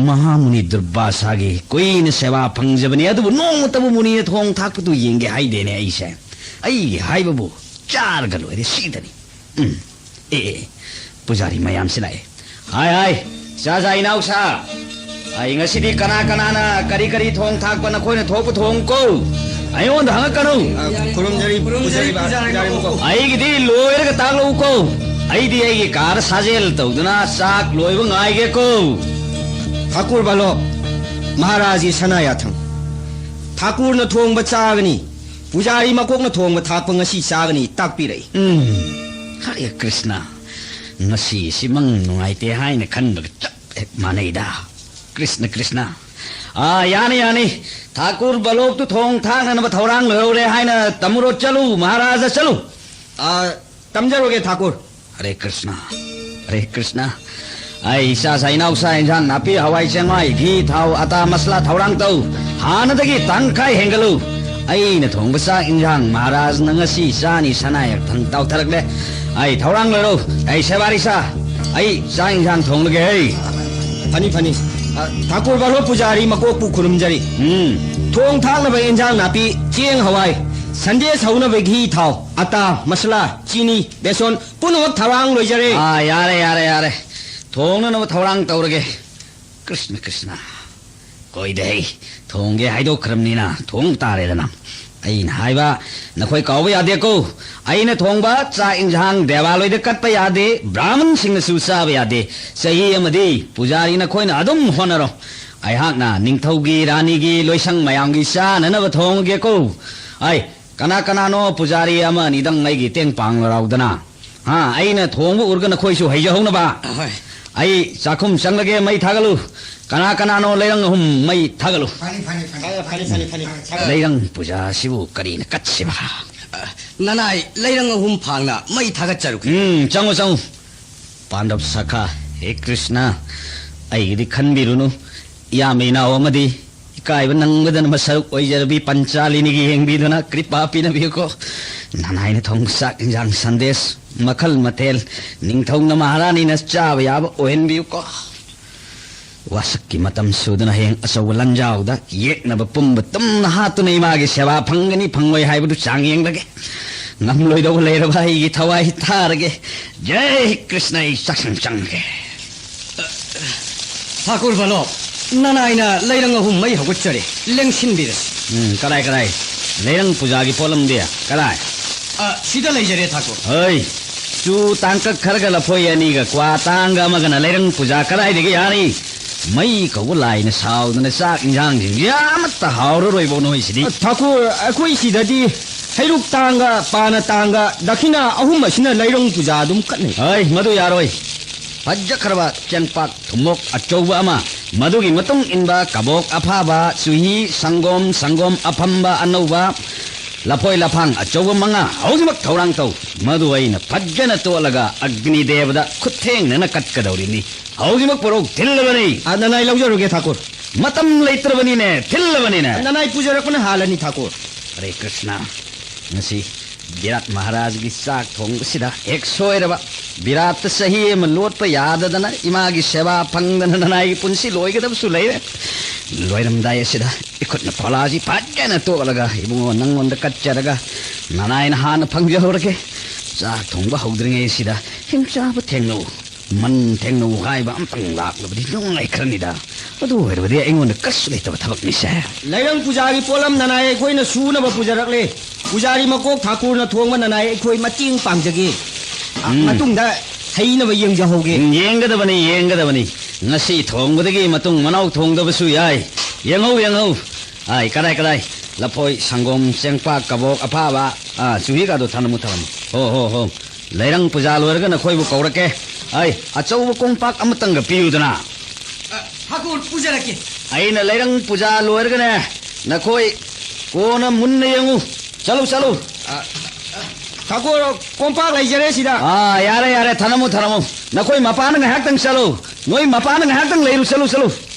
ꯃꯍꯥꯃꯨꯅꯤ ꯗꯨꯔꯕꯥꯁꯥꯒꯤ ꯀꯨꯏꯅ ꯁꯦꯕꯥ ꯐꯪꯖꯕꯅꯤ, ꯑꯗꯨꯕꯨ ꯅꯣꯡꯃꯇꯕꯨ ꯃꯨꯅꯤꯅ ꯊꯣꯡ ꯊꯥꯛꯄꯗꯨ ꯌꯦꯡꯒꯦ ꯍꯥꯏꯗꯦꯅꯦ ꯑꯩꯁꯦ꯫ ꯑꯩꯒꯤ ꯍꯥꯏꯕꯕꯨ ꯆꯥꯔꯒ ꯂꯣꯏꯔꯦ, ꯁꯤꯗꯅꯤ꯫ ꯎꯝ꯫ ꯑꯦ, ꯑꯦ, ꯑꯦ, ꯄꯨꯖꯥꯔꯤ ꯃꯌꯥꯝꯁꯤ ꯂꯥꯛꯑꯦ꯫ ꯍꯥꯏ, ꯍꯥꯏ, ꯆꯥ ꯆꯥ ꯏꯅꯥꯎꯁꯥ꯫ ꯑꯩ ꯉꯁꯤꯗꯤ ꯀꯅꯥ ꯀꯅꯥꯅ ꯀꯔꯤ ꯀꯔꯤ ꯊꯣꯡ ꯊꯥꯛꯄ ꯅꯈꯣꯏꯅ ꯊꯣꯛꯄ ꯊꯣꯡꯀꯣ꯫ ꯑꯩꯉꯣꯟꯗ ꯍꯪꯉꯛꯀꯅꯨ꯫ ꯑ, ꯈꯨꯔꯨꯝꯖꯔꯤ, ꯄꯨꯖꯥꯔꯤ ꯕꯥ-, ꯄꯨꯖꯥꯔꯤ ꯃꯀꯣꯛ꯫ ꯑꯩꯒꯤꯗꯤ ꯂꯣꯏꯔꯒ ꯇꯥꯛꯂꯛꯎꯀꯣ꯫ ꯑꯩꯗꯤ ꯑꯩꯒꯤ ꯀꯥꯗ ꯁꯥꯖꯦꯜ ꯇꯧꯗꯨꯅ ꯆꯥꯛ ꯂꯣꯏꯕ ꯉꯥꯏꯒꯦꯀꯣ꯫ ꯊꯥꯀꯨꯔ ꯕꯥꯂꯣ, ꯃꯍꯥꯔꯥꯖꯒꯤ ꯁꯅꯥ ꯌꯥꯊꯪ꯫ ꯊꯥꯀꯨꯔꯅ ꯊꯣꯡꯕ ꯆꯥꯒꯅꯤ꯫ ꯄꯨꯖꯥꯔꯤ ꯃꯀꯣꯛꯅ ꯊꯣꯡꯕ ꯊꯥꯛꯄ ꯉꯁꯤ ꯆꯥꯒꯅꯤ ꯇꯥꯛꯄꯤꯔꯛꯏ꯫ ꯎꯝ, ꯍꯔꯦ ꯀ꯭ꯔꯤꯁꯅ, ꯉꯁꯤ ꯁꯤꯃꯪ ꯅꯨꯡꯉꯥꯏꯇꯦ ꯍꯥꯏꯅ ꯈꯟꯕꯒ ꯆꯞ ꯍꯦꯛ ꯃꯥꯟꯅꯩꯗ꯫ ꯀ꯭ꯔꯤꯁꯅ, ꯀ꯭ꯔꯤꯁꯅ꯫ ꯑꯥ, ꯌꯥꯅꯤ, ꯌꯥꯅꯤ꯫ ꯊꯥꯀꯨꯔ ꯕꯥꯂꯣꯛꯇꯨ ꯊꯣꯡ ꯊꯥꯛꯅꯅꯕ ꯊꯧꯔꯥꯡ ꯂꯣꯏꯍꯧꯔꯦ ꯍꯥꯏꯅ ꯇꯝꯃꯨꯔꯣ, ꯆꯠꯂꯨ, ꯃꯍꯥꯔꯥꯖꯥ, ꯆꯠꯂꯨ꯫ ꯑꯥ, ꯇꯝꯖꯔꯨꯒꯦ, ꯊꯥꯀꯨꯔ꯫ ꯍꯔꯦ ꯀ꯭ꯔꯤꯁꯅ, ꯍꯔꯦ ꯀ꯭ꯔꯤꯁꯅ꯫ ꯑꯩ ꯏꯆꯥ ꯁꯥ ꯏꯅꯥꯎꯁꯥ ꯏꯟꯖꯥꯡ ꯅꯥꯄꯤ, ꯍꯋꯥꯏ ꯆꯦꯡꯋꯥꯏ, ꯘꯤ, ꯊꯥꯎ, ꯑꯇꯥ, ꯃꯁꯂꯥ ꯊꯧꯔꯥꯡ ꯇꯧ꯫ ꯍꯥꯟꯅꯗꯒꯤ ꯇꯪꯈꯥꯏ ꯍꯦꯟꯒꯠꯂꯨ꯫ ꯑꯩꯅ ꯊꯣꯡꯕ ꯆꯥꯛ ꯏꯟꯖꯥꯡ ꯃꯍꯥꯔꯥꯖꯅ ꯉꯁꯤ ꯆꯥꯅꯤ ꯁꯅꯥ ꯌꯥꯊꯪ ꯇꯥꯎꯊꯔꯛꯂꯦ꯫ ꯑꯩ ꯊꯧꯔꯥꯡ ꯂꯣꯏꯔꯣ꯫ ꯑꯩ ꯁꯦꯕꯥꯔꯤ ꯁꯥ, ꯑꯩ ꯆꯥꯛ ꯏꯟꯖꯥꯡ ꯊꯣꯡꯂꯒꯦ ꯍꯩ꯫ ꯐꯅꯤ, ꯐꯅꯤ꯫ ꯑ, ꯊꯥꯀꯨꯔ ꯕꯥꯂꯣ ꯄꯨꯖꯥꯔꯤ ꯃꯀꯣꯛꯄꯨ ꯈꯨꯔꯨꯝꯖꯔꯤ꯫ ꯎꯝ꯫ ꯊꯣꯡ ꯊꯥꯛꯅꯕ ꯏꯟꯖꯥꯡ ꯅꯥꯄꯤ, ꯆꯦꯡ, ꯍꯋꯥꯏ, ꯁꯟꯗꯦꯁ ꯍꯧꯅꯕ ꯘꯤ, ꯊꯥꯎ, ꯑꯇꯥ, ꯃꯁꯂꯥ, ꯆꯤꯅꯤ, ꯕꯦꯁꯣꯟ, ꯄꯨꯝꯅꯃꯛ ꯊꯧꯔꯥꯡ ꯂꯣꯏꯖꯔꯦ꯫ ꯑꯥ, ꯌꯥꯔꯦ, ꯌꯥꯔꯦ, ꯌꯥꯔꯦ꯫ ꯊꯣꯡꯅꯅꯕ ꯊꯧꯔꯥꯡ ꯇꯧꯔꯒꯦ꯫ ꯀ꯭ꯔꯤꯁꯅ, ꯀ꯭ꯔꯤꯁꯅ꯫ ꯀꯣꯏꯗꯦ, ꯊꯣꯡꯒꯦ ꯍꯥꯏꯗꯣꯛꯈ꯭ꯔꯕꯅꯤꯅ ꯊꯣꯡ ꯇꯥꯔꯦꯗꯅ꯫ ꯑꯩꯅ ꯍꯥꯏꯕ ꯅꯈꯣꯏ ꯀꯥꯎꯕ ꯌꯥꯗꯦꯀꯣ꯫ ꯑꯩꯅ ꯊꯣꯡꯕ ꯆꯥꯛ ꯏꯟꯁꯥꯡ ꯗꯦꯋꯥꯂꯣꯏꯗ ꯀꯠꯄ ꯌꯥꯗꯦ, ꯕ꯭ꯔꯥꯍꯃꯟꯁꯤꯡꯅꯁꯨ ꯆꯥꯕ ꯌꯥꯗꯦ꯫ ꯆꯍꯤ ꯑꯃꯗꯤ ꯄꯨꯖꯥꯔꯤ ꯅꯈꯣꯏꯅ ꯑꯗꯨꯝ ꯍꯣꯠꯅꯔꯣ꯫ ꯑꯩꯍꯥꯛꯅ ꯅꯤꯡꯊꯧꯒꯤ, ꯔꯥꯅꯤꯒꯤ, ꯂꯣꯏꯁꯪ ꯃꯌꯥꯝꯒꯤ ꯆꯥꯅꯅꯕ ꯊꯣꯡꯉꯒꯦꯀꯣ꯫ ꯑꯩ, ꯀꯅꯥ ꯀꯅꯥꯅꯣ ꯄꯨꯖꯥꯔꯤ ꯑꯃ ꯑꯅꯤꯗꯪ ꯑꯩꯒꯤ ꯇꯦꯡ ꯄꯥꯡꯂꯔꯥꯎꯗꯅ? ꯍꯥ, ꯑꯩꯅ ꯊꯣꯡꯕ ꯎꯔꯒ ꯅꯈꯣꯏꯁꯨ ꯍꯩꯖꯍꯧꯅꯕ꯫ ꯑꯍꯣꯏ꯫ ꯑꯩ ꯆꯥꯛꯈꯨꯝ ꯆꯪꯂꯒꯦ, ꯃꯩ ꯊꯥꯒꯠꯂꯨ꯫ ꯀꯅꯥ ꯀꯅꯥꯅꯣ ꯂꯩꯔꯪ ꯑꯍꯨꯝ ꯃꯩ ꯊꯥꯒꯠꯂꯨ꯫ ꯐꯅꯤ, ꯐꯅꯤ, ꯐꯅꯤ꯫ ꯐꯅꯤ, ꯐꯅꯤ, ꯐꯅꯤ, ꯐꯅꯤ꯫ ꯂꯩꯔꯪ ꯄꯨꯖꯥꯁꯤꯕꯨ ꯀꯔꯤꯅ ꯀꯠꯁꯤꯕ? ꯑ, ꯅꯅꯥꯏ ꯂꯩꯔꯪ ꯑꯍꯨꯝ ꯐꯥꯡꯅ ꯃꯩ ꯊꯥꯒꯠꯆꯔꯨꯒꯦ꯫ ꯎꯝ, ꯆꯪꯉꯨ, ꯆꯪꯉꯨ꯫ ꯄꯥꯟꯗꯕ ꯁꯈꯥ, ꯍꯦ ꯀ꯭ꯔꯤꯁꯅ, ꯑꯩꯒꯤꯗꯤ ꯈꯟꯕꯤꯔꯨꯅꯨ꯫ ꯏꯌꯥꯝꯕ ꯏꯅꯥꯎ ꯑꯃꯗꯤ ꯏꯀꯥꯏꯕ ꯅꯪꯕꯗꯅ ꯃꯁꯔꯨꯛ ꯑꯣꯏꯖꯔꯕꯤ ꯄꯟꯆꯥꯂꯤꯅꯤꯒꯤ ꯌꯦꯡꯕꯤꯗꯨꯅ ꯀ꯭ꯔꯤꯄꯥ ꯄꯤꯅꯕꯤꯌꯨꯀꯣ꯫ ꯅꯅꯥꯏꯅ ꯊꯣꯡꯕ ꯆꯥꯛ ꯏꯟꯖꯥꯡ ꯁꯟꯗꯦꯁ ꯃꯈꯜ ꯃꯊꯦꯜ ꯅꯤꯡꯊꯧꯅ ꯃꯍꯥꯔꯥꯅꯤꯅ ꯆꯥꯕ ꯌꯥꯕ ꯑꯣꯏꯍꯟꯕꯤꯌꯨꯀꯣ꯫ ꯋꯥꯁꯛꯀꯤ ꯃꯇꯝ ꯁꯨꯗꯅ ꯍꯌꯦꯡ ꯑꯆꯧꯕ ꯂꯟꯖꯥꯎꯗ ꯌꯦꯛꯅꯕ ꯄꯨꯝꯕ ꯇꯨꯝꯅ ꯍꯥꯠꯇꯨꯅ ꯏꯃꯥꯒꯤ ꯁꯦꯕꯥ ꯐꯪꯒꯅꯤ ꯐꯪꯂꯣꯏ ꯍꯥꯏꯕꯗꯨ ꯆꯥꯡ ꯌꯦꯡꯂꯒꯦ꯫ ꯉꯝꯂꯣꯏꯗꯧꯕ ꯂꯩꯔꯕ ꯑꯩꯒꯤ ꯊꯋꯥꯏ ꯊꯥꯔꯒꯦ꯫ ꯖꯩ ꯀ꯭ꯔꯤꯁꯅ, ꯑꯩ ꯆꯥꯛꯁꯪ ꯆꯪꯒꯦ꯫ ꯊꯥꯀꯨꯔ ꯕꯂꯣꯞ, ꯅꯅꯥꯏꯅ ꯂꯩꯔꯪ ꯑꯍꯨꯝ ꯃꯩ ꯍꯧꯒꯠꯆꯔꯦ, ꯂꯦꯡꯁꯤꯟꯕꯤꯔꯁꯤ꯫ ꯎꯝ, ꯀꯗꯥꯏ, ꯀꯗꯥꯏ? ꯂꯩꯔꯪ ꯄꯨꯖꯥꯒꯤ ꯄꯣꯠꯂꯝꯗꯤ ꯀꯗꯥꯏ? ꯑ, ꯁꯤꯗ ꯂꯩꯖꯔꯦ, ꯊꯥꯀꯨꯔ꯫ ꯍꯩ, ꯆꯨ ꯇꯥꯡꯀꯛ ꯈꯔꯒ ꯂꯐꯣꯏ ꯑꯅꯤꯒ ꯀ꯭ꯋꯥ ꯇꯥꯡꯒ ꯑꯃꯒꯅ ꯂꯩꯔꯪ ꯄꯨꯖꯥ ꯀꯗꯥꯏꯗꯒꯤ ꯌꯥꯅꯤ? ꯃꯩ ꯀꯧꯕ ꯂꯥꯏꯅ ꯁꯥꯎꯗꯅ ꯆꯥꯛ ꯏꯟꯖꯥꯡꯁꯤꯡꯁꯦ ꯑꯃꯠꯇ ꯍꯥꯎꯔꯔꯣꯏꯕꯣ ꯅꯣꯏꯁꯤꯗꯤ꯫ ꯑ, ꯊꯥꯀꯨꯔ, ꯑꯩꯈꯣꯏ ꯁꯤꯗꯗꯤ ꯍꯩꯔꯨꯛ ꯇꯥꯡꯒ, ꯄꯥꯅ ꯇꯥꯡꯒ, ꯗꯈꯤꯅꯥ ꯑꯍꯨꯝ ꯑꯁꯤꯅ ꯂꯩꯔꯪ ꯄꯨꯖꯥ ꯑꯗꯨꯝ ꯀꯠꯅꯩ꯫ ꯍꯩ, ꯃꯗꯨ ꯌꯥꯔꯣꯏ꯫ ꯐꯖꯈ꯭ꯔꯕ ꯆꯦꯡꯄꯥꯛ ꯊꯨꯝꯃꯣꯛ ꯑꯆꯧꯕ ꯑꯃ, ꯃꯗꯨꯒꯤ ꯃꯇꯨꯡ ꯏꯟꯕ ꯀꯕꯣꯛ ꯑꯐꯥꯕ, ꯆꯨꯍꯤ, ꯁꯪꯒꯣꯝ, ꯁꯪꯒꯣꯝ ꯑꯐꯝꯕ ꯑꯅꯧꯕ, ꯂꯐꯣꯏ ꯂꯐꯥꯡ ꯑꯆꯧꯕ ꯃꯉꯥ ꯍꯧꯖꯤꯛꯃꯛ ꯊꯧꯔꯥꯡ ꯇꯧ꯫ ꯃꯗꯨ ꯑꯩꯅ ꯐꯖꯅ ꯇꯣꯠꯂꯒ ꯑꯒ꯭ꯅꯤ ꯗꯦꯕꯗ ꯈꯨꯠꯊꯦꯡꯅꯅ ꯀꯠꯀꯗꯧꯔꯤꯅꯤ꯫ ꯍꯧꯖꯤꯛꯃꯛ ꯄꯨꯔꯛ, ꯊꯤꯜꯂꯕꯅꯤ꯫ ꯑ, ꯅꯅꯥꯏ ꯂꯧꯖꯔꯨꯒꯦ, ꯊꯥꯀꯨꯔ꯫ ꯃꯇꯝ ꯂꯩꯇ꯭ꯔꯕꯅꯤꯅꯦ, ꯊꯤꯜꯂꯕꯅꯤꯅꯦ꯫ ꯅꯅꯥꯏ ꯄꯨꯖꯔꯛꯄꯅ ꯍꯥꯜꯂꯅꯤ, ꯊꯥꯀꯨꯔ꯫ ꯍꯔꯦ ꯀ꯭ꯔꯤꯁꯅ, ꯉꯁꯤ ꯕꯤꯔꯥꯠ ꯃꯍꯥꯔꯥꯖꯒꯤ ꯆꯥꯛ ꯊꯣꯡꯕꯁꯤꯗ ꯍꯦꯛ ꯁꯣꯏꯔꯕ, ꯕꯤꯔꯥꯠꯇ ꯆꯍꯤ ꯑꯃ ꯂꯣꯠꯄ ꯌꯥꯗꯗꯅ ꯏꯃꯥꯒꯤ ꯁꯦꯕꯥ ꯐꯪꯗꯅ ꯅꯅꯥꯏꯒꯤ ꯄꯨꯟꯁꯤ ꯂꯣꯏꯒꯗꯕꯁꯨ ꯂꯩꯔꯦ꯫ ꯂꯣꯏꯔꯝꯗꯥꯏ ꯑꯁꯤꯗ ꯏꯈꯨꯠꯅ ꯐꯣꯂꯥꯁꯤ ꯐꯖꯅ ꯇꯣꯠꯂꯒ ꯏꯕꯨꯡꯉꯣ ꯅꯪꯉꯣꯟꯗ ꯀꯠꯆꯔꯒ ꯅꯅꯥꯏꯅ ꯍꯥꯟꯅ ꯐꯪꯖꯍꯧꯔꯒꯦ꯫ ꯆꯥꯛ ꯊꯣꯡꯕ ꯍꯧꯗ꯭ꯔꯤꯉꯩꯁꯤꯗ ꯍꯤꯡꯆꯥꯕ ꯊꯦꯡꯅꯧ, ꯃꯟ ꯊꯦꯡꯅꯧ ꯍꯥꯏꯕ ꯑꯝꯇꯪ ꯂꯥꯛꯂꯕꯗꯤ ꯅꯨꯡꯉꯥꯏꯈ꯭ꯔꯅꯤꯗ꯫ ꯑꯗꯨ ꯑꯣꯏꯔꯕꯗꯤ ꯑꯩꯉꯣꯟꯗ ꯀꯔꯤꯁꯨ ꯂꯩꯇꯕ ꯊꯕꯛꯅꯤꯁꯦ꯫ ꯂꯩꯔꯪ ꯄꯨꯖꯥꯒꯤ ꯄꯣꯠꯂꯝ ꯅꯅꯥꯏ ꯑꯩꯈꯣꯏꯅ ꯁꯨꯅꯕ ꯄꯨꯖꯔꯛꯂꯦ꯫ ꯄꯨꯖꯥꯔꯤ ꯃꯀꯣꯛ ꯊꯥꯀꯨꯔꯅ ꯊꯣꯡꯕ ꯅꯅꯥꯏ ꯑꯩꯈꯣꯏ ꯃꯇꯦꯡ ꯄꯥꯡꯖꯒꯦ꯫ ꯑ, ꯎꯝ꯫ ꯃꯇꯨꯡꯗ ꯍꯩꯅꯕ ꯌꯦꯡꯖꯍꯧꯒꯦ꯫ ꯎꯝ, ꯌꯦꯡꯒꯗꯕꯅꯤ, ꯌꯦꯡꯒꯗꯕꯅꯤ꯫ ꯉꯁꯤ ꯊꯣꯡꯕꯗꯒꯤ ꯃꯇꯨꯡ ꯃꯅꯥꯎ ꯊꯣꯡꯗꯕꯁꯨ ꯌꯥꯏ꯫ ꯌꯦꯡꯍꯧ, ꯌꯦꯡꯍꯧ꯫ ꯑꯥꯏ, ꯀꯗꯥꯏ, ꯀꯗꯥꯏ? ꯂꯐꯣꯏ, ꯁꯪꯒꯣꯝ, ꯆꯦꯡꯄꯥꯛ, ꯀꯕꯣꯛ, ꯑꯐꯥꯕ, ꯑꯥ, ꯆꯨꯍꯤꯒꯗꯣ ꯊꯅꯝꯃꯨ, ꯊꯅꯝꯃꯨ꯫ ꯍꯣ, ꯍꯣ, ꯍꯣ꯫ ꯂꯩꯔꯪ ꯄꯨꯖꯥ ꯂꯣꯏꯔꯒ ꯅꯈꯣꯏꯕꯨ ꯀꯧꯔꯛꯀꯦ꯫ ꯑꯩ ꯑꯆꯧꯕ ꯀꯣꯝꯄꯥꯛ ꯑꯃꯇꯪꯒ ꯄꯤꯌꯨꯗꯅ꯫ ꯑ, ꯍꯥꯀꯨꯝ ꯄꯨꯖꯔꯛꯀꯦ꯫ ꯑꯩꯅ ꯂꯩꯔꯪ ꯄꯨꯖꯥ ꯂꯣꯏꯔꯒꯅꯦ, ꯅꯈꯣꯏ ꯀꯣꯟꯅ ꯃꯨꯟꯅ ꯌꯦꯡꯉꯨ꯫ ꯆꯠꯂꯨ, ꯆꯠꯂꯨ꯫ ꯑ, ꯑ, ꯍꯥꯀꯨꯝ, ꯀꯣꯝꯄꯥꯛ ꯂꯩꯖꯔꯦ ꯁꯤꯗ꯫ ꯑꯥ, ꯌꯥꯔꯦ, ꯌꯥꯔꯦ, ꯊꯅꯝꯃꯨ, ꯊꯅꯝꯃꯨ꯫ ꯅꯈꯣꯏ ꯃꯄꯥꯟꯗ ꯉꯥꯏꯍꯥꯛꯇꯪ ꯆꯠꯂꯨ꯫ ꯅꯣꯏ ꯃꯄꯥꯟꯗ ꯉꯥꯏꯍꯥꯛꯇꯪ ꯂꯩꯔꯨ, ꯆꯠꯂꯨ, ꯆꯠꯂꯨ꯫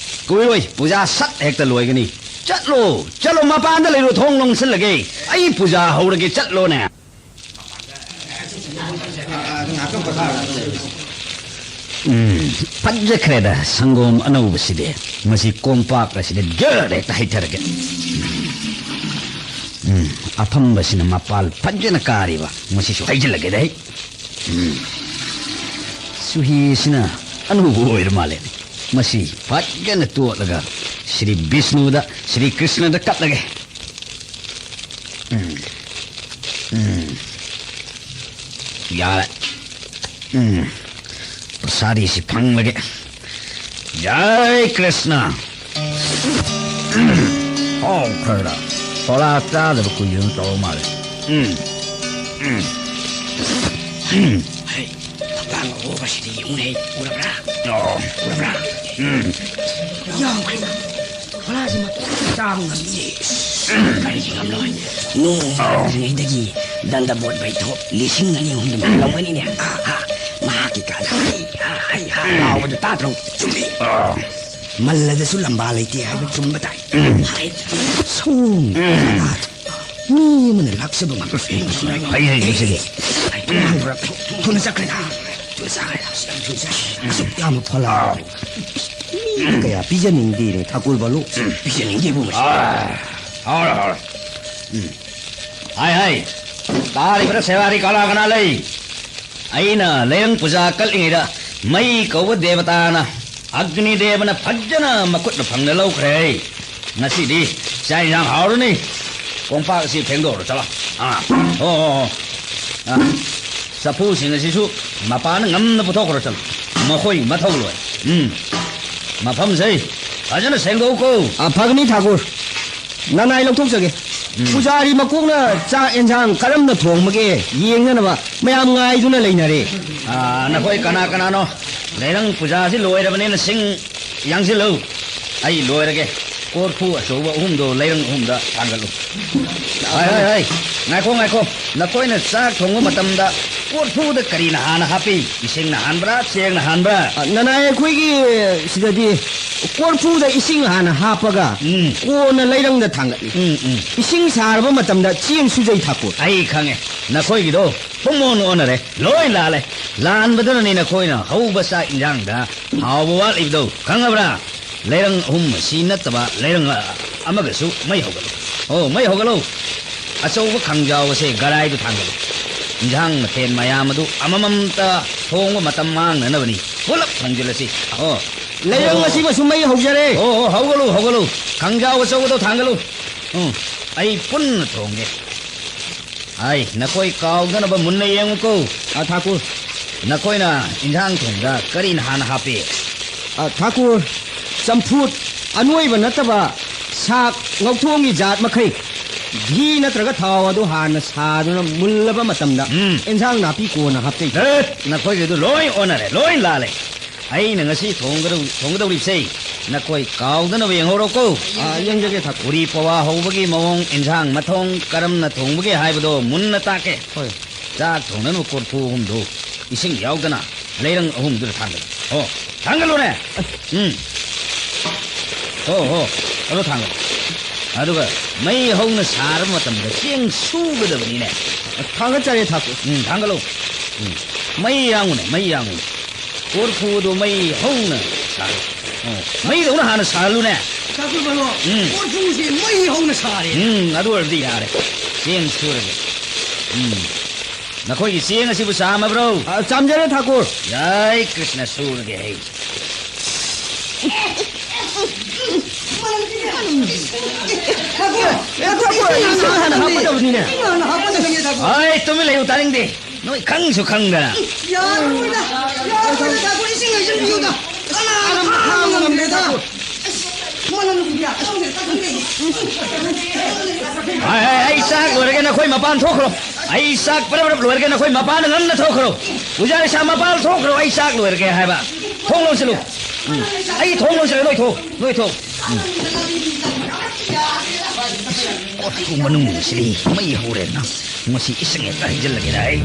ꯀꯨꯏꯔꯣꯏ, ꯄꯨꯖꯥ ꯁꯠ ꯍꯦꯛꯇ ꯂꯣꯏꯒꯅꯤ꯫ ꯆꯠꯂꯣ, ꯆꯠꯂꯣ, ꯃꯄꯥꯟꯗ ꯂꯩꯔꯨ, ꯊꯣꯡ ꯂꯣꯟꯁꯤꯜꯂꯒꯦ꯫ ꯑꯩ ꯄꯨꯖꯥ ꯍꯧꯔꯒꯦ, ꯆꯠꯂꯣꯅꯦ꯫ ꯎꯝ, ꯐꯖꯈ꯭ꯔꯦꯗ ꯁꯪꯒꯣꯝ ꯑꯅꯧꯕꯁꯤꯗꯤ꯫ ꯃꯁꯤ ꯀꯣꯝꯄꯥꯛ ꯑꯁꯤꯗ ꯖꯔ ꯍꯦꯛꯇ ꯍꯩꯊꯔꯒꯦ꯫ ꯎꯝ, ꯑꯐꯝꯕꯁꯤꯅ ꯃꯄꯥꯜ ꯐꯖꯅ ꯀꯥꯔꯤꯕ꯫ ꯃꯁꯤꯁꯨ ꯍꯩꯖꯤꯜꯂꯒꯦꯗ ꯑꯩ꯫ ꯎꯝ, ꯆꯨꯍꯤꯁꯤꯅ ꯑꯅꯧꯕ ꯑꯣꯏꯔ ꯃꯥꯜꯂꯦ꯫ ꯃꯁꯤ ꯐꯖꯅ ꯇꯣꯠꯂꯒ ꯁ꯭ꯔꯤ ꯕꯤꯁꯅꯨꯗ, ꯁ꯭ꯔꯤ ꯀ꯭ꯔꯤꯁꯅꯗ ꯀꯠꯂꯒꯦ꯫ ꯎꯝ꯫ ꯎꯝ꯫ ꯌꯥꯔꯦ꯫ ꯎꯝ꯫ ꯄ꯭ꯔꯁꯥꯗꯤꯁꯤ ꯐꯪꯂꯒꯦ꯫ ꯖꯥꯏ ꯀ꯭ꯔꯤꯁꯅ꯫ ꯎꯝ꯫ ꯍꯥꯎꯈ꯭ꯔꯦꯗ꯫ ꯄꯣꯂꯥ ꯆꯥꯗꯕ ꯀꯨꯏꯔꯦꯅ ꯇꯧꯔ ꯃꯥꯜꯂꯦ꯫ ꯎꯝ꯫ ꯎꯝ꯫ ꯎꯝ꯫ ꯍꯩ, ꯊꯧꯗꯥꯡ ꯑꯍꯣꯕꯁꯤꯗꯤ ꯌꯦꯡꯉꯨꯅꯦ꯫ ꯎꯔꯕ꯭ꯔꯥ? ꯑꯣ꯫ ꯎꯔꯕ꯭ꯔꯥ? ꯎꯝ꯫ ꯌꯥꯝꯈ꯭ꯔꯦꯗ꯫ ꯐꯣꯂꯥꯁꯤ ꯃꯇꯣꯝꯇ ꯆꯥꯕ ꯉꯝꯃꯤꯌꯦ꯫ ꯀꯔꯤꯒꯤ ꯉꯝꯂꯣꯏ? ꯅꯣꯡꯃ ꯑꯥ꯫ ꯂꯥꯛꯇ꯭ꯔꯤꯉꯩꯗꯒꯤ ꯗꯟꯗꯕꯣꯠ ꯕꯩꯊꯣꯛ ꯂꯤꯁꯤꯡ ꯑꯅꯤ ꯑꯍꯨꯝꯗꯨ ꯂꯧꯒꯅꯤꯅꯦ꯫ ꯑꯥ, ꯑꯥ꯫ ꯃꯍꯥꯛꯀꯤ ꯀꯥꯗ ꯍꯩ ꯍꯥ, ꯍꯩ ꯍꯥ ꯂꯥꯎꯕꯗꯨ ꯇꯥꯗ꯭ꯔꯣ? ꯆꯨꯝꯃꯤ꯫ ꯑꯥ꯫ ꯃꯜꯂꯗꯁꯨ ꯂꯝꯕꯥ ꯂꯩꯇꯦ ꯍꯥꯏꯕ ꯆꯨꯝꯕ ꯇꯥꯏ꯫ ꯍꯥꯏ꯫ ꯁꯣꯝ꯫ ꯃꯤ ꯑꯃꯅ ꯂꯥꯛꯆꯕ ꯉꯝꯕ ꯐꯤꯕꯝꯁꯤꯗ ꯍꯩ, ꯍꯩ, ꯍꯩ, ꯍꯩ꯫ ꯊꯨꯅ ꯆꯠꯈ꯭ꯔꯦꯗ꯫ ꯊꯨꯅ ꯆꯠꯈ꯭ꯔꯦꯗ꯫ ꯑꯁꯨꯛ ꯌꯥꯝ ꯐꯣꯂꯥ꯫ ꯃꯤ ꯀꯌꯥ ꯄꯤꯖꯅꯤꯡꯗꯦꯅꯦ, ꯊꯥꯀꯨꯔ ꯕꯥꯂꯨ꯫ ꯄꯤꯖꯅꯤꯡꯗꯦꯕꯨ ꯃꯁꯤ꯫ ꯑꯥ, ꯍꯥꯎꯔꯦ, ꯍꯥꯎꯔꯦ꯫ ꯎꯝ꯫ ꯍꯥꯏ, ꯍꯥꯏ꯫ ꯇꯥꯔꯤꯕ꯭ꯔꯥ ꯁꯦꯋꯥꯔꯤ ꯀꯅꯥ ꯀꯅꯥ ꯂꯩ? ꯑꯩꯅ ꯂꯩꯔꯪ ꯄꯨꯖꯥ ꯀꯠꯂꯤꯉꯩꯗ ꯃꯩ ꯀꯧꯕ ꯗꯦꯕꯇꯥꯅ ꯑꯒꯅꯤꯗꯦꯕꯅ ꯐꯖꯅ ꯃꯈꯨꯠꯅ ꯐꯪꯅ ꯂꯧꯈ꯭ꯔꯦ꯫ ꯉꯁꯤꯗꯤ ꯆꯥꯛ ꯏꯟꯁꯥꯡ ꯍꯥꯎꯔꯅꯤ꯫ ꯀꯣꯝꯄꯥꯛ ꯑꯁꯤ ꯐꯦꯡꯗꯣꯛꯎꯔꯣ, ꯆꯠꯂꯣ꯫ ꯑꯥ, ꯍꯣ, ꯍꯣ, ꯍꯣ꯫ ꯑꯥ, ꯆꯐꯨꯁꯤꯡ ꯑꯁꯤꯁꯨ ꯃꯄꯥꯅ ꯉꯝꯅ ꯄꯨꯊꯣꯛꯈ꯭ꯔꯣ, ꯆꯠꯂꯣ꯫ ꯃꯈꯣꯏ ꯃꯊꯧ ꯂꯣꯏ꯫ ꯎꯝ, ꯃꯐꯝꯁꯦ ꯐꯖꯅ ꯁꯦꯡꯗꯣꯛꯎꯀꯣ꯫ ꯑ, ꯐꯒꯅꯤ ꯊꯥꯀꯨꯔ꯫ ꯅꯅꯥꯏ ꯂꯧꯊꯣꯛꯆꯒꯦ꯫ ꯎꯝ꯫ ꯄꯨꯖꯥꯔꯤ ꯃꯀꯣꯛꯅ ꯆꯥꯛ ꯑꯦꯟꯁꯥꯡ ꯀꯔꯝꯅ ꯊꯣꯡꯕꯒꯦ ꯌꯦꯡꯅꯅꯕ ꯃꯌꯥꯝ ꯉꯥꯏꯗꯨꯅ ꯂꯩꯅꯔꯦ꯫ ꯑꯥ, ꯅꯈꯣꯏ ꯀꯅꯥ ꯀꯅꯥꯅꯣ? ꯂꯩꯔꯪ ꯄꯨꯖꯥꯁꯤ ꯂꯣꯏꯔꯕꯅꯤꯅ ꯁꯤꯡ ꯌꯥꯡꯁꯤꯜꯂꯨ꯫ ꯑꯩ ꯂꯣꯏꯔꯒꯦ꯫ ꯀꯣꯔꯐꯨ ꯑꯆꯧꯕ ꯑꯍꯨꯝꯗꯣ ꯂꯩꯔꯪ ꯑꯍꯨꯝꯗ ꯊꯥꯡꯒꯠꯂꯨ꯫ ꯍꯥꯏ, ꯍꯥꯏ, ꯍꯥꯏ꯫ ꯉꯥꯏꯈꯣ, ꯉꯥꯏꯈꯣ꯫ ꯅꯈꯣꯏꯅ ꯆꯥꯛ ꯊꯣꯡꯕ ꯃꯇꯝꯗ ꯀꯣꯔꯐꯨꯗ ꯀꯔꯤꯅ ꯍꯥꯟꯅ ꯍꯥꯞꯄꯤ? ꯏꯁꯤꯡꯅ ꯍꯥꯟꯕ꯭ꯔꯥ, ꯆꯦꯡꯅ ꯍꯥꯟꯕ꯭ꯔꯥ? ꯑ, ꯅꯅꯥꯏ, ꯑꯩꯈꯣꯏꯒꯤ ꯁꯤꯗꯗꯤ ꯀꯣꯔꯐꯨꯗ ꯏꯁꯤꯡ ꯍꯥꯟꯅ ꯍꯥꯞꯄꯒ ꯎꯝ꯫ ꯀꯣꯟꯅ ꯂꯩꯔꯪꯗ ꯊꯥꯡꯒꯠꯂꯤ꯫ ꯎꯝ, ꯎꯝ꯫ ꯏꯁꯤꯡ ꯁꯥꯔꯕ ꯃꯇꯝꯗ ꯆꯦꯡ ꯁꯨꯖꯩ ꯊꯥꯀꯨꯔ꯫ ꯑꯩ ꯈꯪꯉꯦ, ꯅꯈꯣꯏꯒꯤꯗꯣ ꯄꯨꯡꯑꯣꯟ ꯑꯣꯟꯅꯔꯦ꯫ ꯂꯣꯏ ꯂꯥꯜꯂꯦ꯫ ꯂꯥꯟꯕꯗꯨꯅꯅꯤ ꯅꯈꯣꯏꯅ ꯍꯧꯕ ꯆꯥꯛ ꯏꯟꯖꯥꯡꯗ ꯍꯥꯎꯕ ꯋꯥꯠꯂꯤꯕꯗꯣ, ꯈꯪꯉꯕ꯭ꯔꯥ? ꯂꯩꯔꯪ ꯑꯍꯨꯝ ꯑꯁꯤ ꯅꯠꯇꯕ ꯂꯩꯔꯪ, ꯑ, ꯑꯃꯒꯁꯨ ꯃꯩ ꯍꯧꯒꯠꯂꯨ꯫ ꯑꯣ, ꯃꯩ ꯍꯧꯒꯠꯂꯨ꯫ ꯑꯆꯧꯕ ꯈꯥꯡꯖꯥꯎ ꯑꯁꯦ ꯒꯔꯥꯏꯗꯨ ꯊꯥꯡꯒꯠꯂꯨ꯫ ꯏꯟꯖꯥꯡ ꯃꯊꯦꯜ ꯃꯌꯥꯝ ꯑꯗꯨ ꯑꯃꯃꯝꯇ ꯊꯣꯡꯕ ꯃꯇꯝ ꯃꯥꯡꯅꯅꯕꯅꯤ꯫ ꯄꯨꯂꯞ ꯊꯣꯡꯖꯤꯜꯂꯁꯤ꯫ ꯑꯣ꯫ ꯂꯩꯔꯪ ꯑꯣ꯫ ꯑꯁꯤꯃꯁꯨ ꯃꯩ ꯍꯧꯖꯔꯦ꯫ ꯑꯣ, ꯑꯣ, ꯍꯧꯒꯠꯂꯨ, ꯍꯧꯒꯠꯂꯨ꯫ ꯈꯥꯡꯖꯥꯎ ꯑꯆꯧꯕꯗꯣ ꯊꯥꯡꯒꯠꯂꯨ꯫ ꯎꯝ, ꯑꯩ ꯄꯨꯟꯅ ꯊꯣꯡꯒꯦ꯫ ꯍꯥꯏ, ꯅꯈꯣꯏ ꯀꯥꯎꯗꯅꯕ ꯃꯨꯟꯅ ꯌꯦꯡꯉꯨꯀꯣ꯫ ꯑ, ꯊꯥꯀꯨꯔ꯫ ꯅꯈꯣꯏꯅ ꯏꯟꯖꯥꯡ ꯊꯣꯡꯕꯗ ꯀꯔꯤꯅ ꯍꯥꯟꯅ ꯍꯥꯞꯄꯤ? ꯑ, ꯊꯥꯀꯨꯔ, ꯆꯝꯐꯨꯠ, ꯑꯅꯣꯏꯕ ꯅꯠꯇꯕ ꯁꯥꯛ, ꯉꯧꯊꯣꯡꯒꯤ ꯖꯥꯠ ꯃꯈꯩ ꯘꯤ ꯅꯠꯇ꯭ꯔꯒ ꯊꯥꯎ ꯑꯗꯨ ꯍꯥꯟꯅ ꯁꯥꯗꯨꯅ ꯃꯨꯜꯂꯕ ꯃꯇꯝꯗ ꯎꯝ꯫ ꯏꯟꯖꯥꯡ ꯅꯥꯄꯤ ꯀꯣꯟꯅ ꯍꯥꯞꯆꯩ꯫ ꯙꯠ! ꯅꯈꯣꯏꯒꯤꯗꯨ ꯂꯣꯏ ꯑꯣꯟꯅꯔꯦ, ꯂꯣꯏ ꯂꯥꯜꯂꯦ꯫ ꯑꯩꯅ ꯉꯁꯤ ꯊꯣꯡꯒꯗꯧ-, ꯊꯣꯡꯒꯗꯧꯔꯤꯕꯁꯦ ꯅꯈꯣꯏ ꯀꯥꯎꯗꯅꯕ ꯌꯦꯡꯍꯧꯔꯣꯀꯣ꯫ ꯑ, ꯌꯦꯡꯖꯒꯦ ꯊꯥꯀꯨꯔ꯫ ꯎꯔꯤ ꯄꯋꯥ ꯍꯧꯕꯒꯤ ꯃꯑꯣꯡ, ꯏꯟꯖꯥꯡ ꯃꯊꯣꯡ ꯀꯔꯝꯅ ꯊꯣꯡꯕꯒꯦ ꯍꯥꯏꯕꯗꯣ ꯃꯨꯟꯅ ꯇꯥꯛꯀꯦ꯫ ꯍꯣꯏ꯫ ꯆꯥꯛ ꯊꯣꯡꯅꯅꯕ ꯀꯣꯔꯐꯨ ꯑꯍꯨꯝꯗꯨ ꯏꯁꯤꯡ ꯌꯥꯎꯗꯅ ꯂꯩꯔꯪ ꯑꯍꯨꯝꯗꯨꯗ ꯊꯥꯡꯒꯠꯂꯨ꯫ ꯑꯣ, ꯊꯥꯡꯒꯠꯂꯨꯅꯦ꯫ ꯎꯝ꯫ ꯍꯣ, ꯍꯣ, ꯑꯗꯣ ꯊꯥꯡꯒꯠꯂꯨ꯫ ꯑꯗꯨꯒ ꯃꯩ ꯍꯧꯅ ꯁꯥꯔꯕ ꯃꯇꯝꯗ ꯆꯦꯡ ꯁꯨꯒꯗꯕꯅꯤꯅꯦ꯫ ꯊꯥꯡꯒꯠꯆꯔꯦ, ꯊꯥꯀꯨꯔ꯫ ꯎꯝ, ꯊꯥꯡꯒꯠꯂꯨ꯫ ꯎꯝ꯫ ꯃꯩ ꯌꯥꯡꯉꯨꯅꯦ, ꯃꯩ ꯌꯥꯡꯉꯨꯅꯦ꯫ ꯀꯣꯔꯐꯨꯗꯣ ꯃꯩ ꯍꯧꯅ ꯁꯥꯔꯣ꯫ ꯑꯣ, ꯃꯩꯗꯧꯅ ꯍꯥꯟꯅ ꯁꯥꯍꯜꯂꯨꯅꯦ꯫ ꯊꯥꯀꯨꯔ ꯕꯥꯂꯣ, ꯎꯝ꯫ ꯀꯣꯔꯐꯨꯁꯦ ꯃꯩ ꯍꯧꯅ ꯁꯥꯔꯦ꯫ ꯎꯝ, ꯑꯗꯨ ꯑꯣꯏꯔꯗꯤ ꯌꯥꯔꯦ꯫ ꯆꯦꯡ ꯁꯨꯔꯒꯦ꯫ ꯎꯝ꯫ ꯅꯈꯣꯏꯒꯤ ꯆꯦꯡ ꯑꯁꯤꯕꯨ ꯆꯥꯝꯃꯕ꯭ꯔꯣ? ꯑ, ꯆꯥꯝꯖꯔꯦ, ꯊꯥꯀꯨꯔ꯫ ꯌꯥꯏ, ꯀ꯭ꯔꯤꯁꯅ ꯁꯨꯔꯒꯦ ꯑꯩ꯫ ꯍꯥꯟꯅ ꯍꯥꯞꯀꯗꯕꯅꯤꯅꯦ꯫ ꯑꯩ ꯇꯨꯃꯤꯟ ꯂꯩꯌꯨ, ꯇꯥꯅꯤꯡꯗꯦ꯫ ꯅꯣꯏ ꯈꯪꯁꯨ ꯈꯪꯗꯅ꯫ ꯌꯥꯔꯣꯏꯗ, ꯌꯥꯔꯣꯏꯗ, ꯏꯁꯤꯡ ꯍꯩꯖꯤꯟꯕꯤꯌꯨꯗ꯫ ꯀꯅꯥꯅ ꯈꯥꯡꯕ ꯉꯝꯒꯦꯗ? ꯑꯁ, ꯃꯅꯝꯁꯤꯗꯤ ꯑꯁꯣꯝꯗ ꯆꯠꯈ꯭ꯔꯦ꯫ ꯍꯥꯏ, ꯍꯥꯏ, ꯑꯩ ꯆꯥꯛ ꯂꯣꯏꯔꯒꯦ, ꯅꯈꯣꯏ ꯃꯄꯥꯟ ꯊꯣꯛꯈ꯭ꯔꯣ꯫ ꯑꯩ ꯆꯥꯛ ꯄꯔꯞ ꯄꯔꯞ ꯂꯣꯏꯔꯒꯦ, ꯅꯈꯣꯏ ꯃꯄꯥꯟꯗ ꯉꯟꯅ ꯊꯣꯛꯈ꯭ꯔꯣ꯫ ꯄꯨꯖꯥꯔꯤ ꯁꯥ, ꯃꯄꯥꯟ ꯊꯣꯛꯈ꯭ꯔꯣ, ꯑꯩ ꯆꯥꯛ ꯂꯣꯏꯔꯒꯦ ꯍꯥꯏꯕ꯫ ꯊꯣꯡ ꯂꯣꯟꯁꯤꯜꯂꯨ꯫ ꯎꯝ꯫ ꯑꯩ ꯊꯣꯡ ꯂꯣꯟꯁꯤꯜꯂꯦ, ꯅꯣꯏ ꯊꯣꯛ, ꯅꯣꯏ ꯊꯣꯛ꯫ ꯎꯝ꯫ ꯀꯣꯔꯐꯨ ꯃꯅꯨꯡꯁꯤꯗꯤ ꯃꯩ ꯍꯧꯔꯦꯅ꯫ ꯃꯁꯤ ꯏꯁꯤꯡ ꯍꯦꯛꯇ ꯍꯩꯖꯤꯜꯂꯒꯦꯗ ꯑꯩ꯫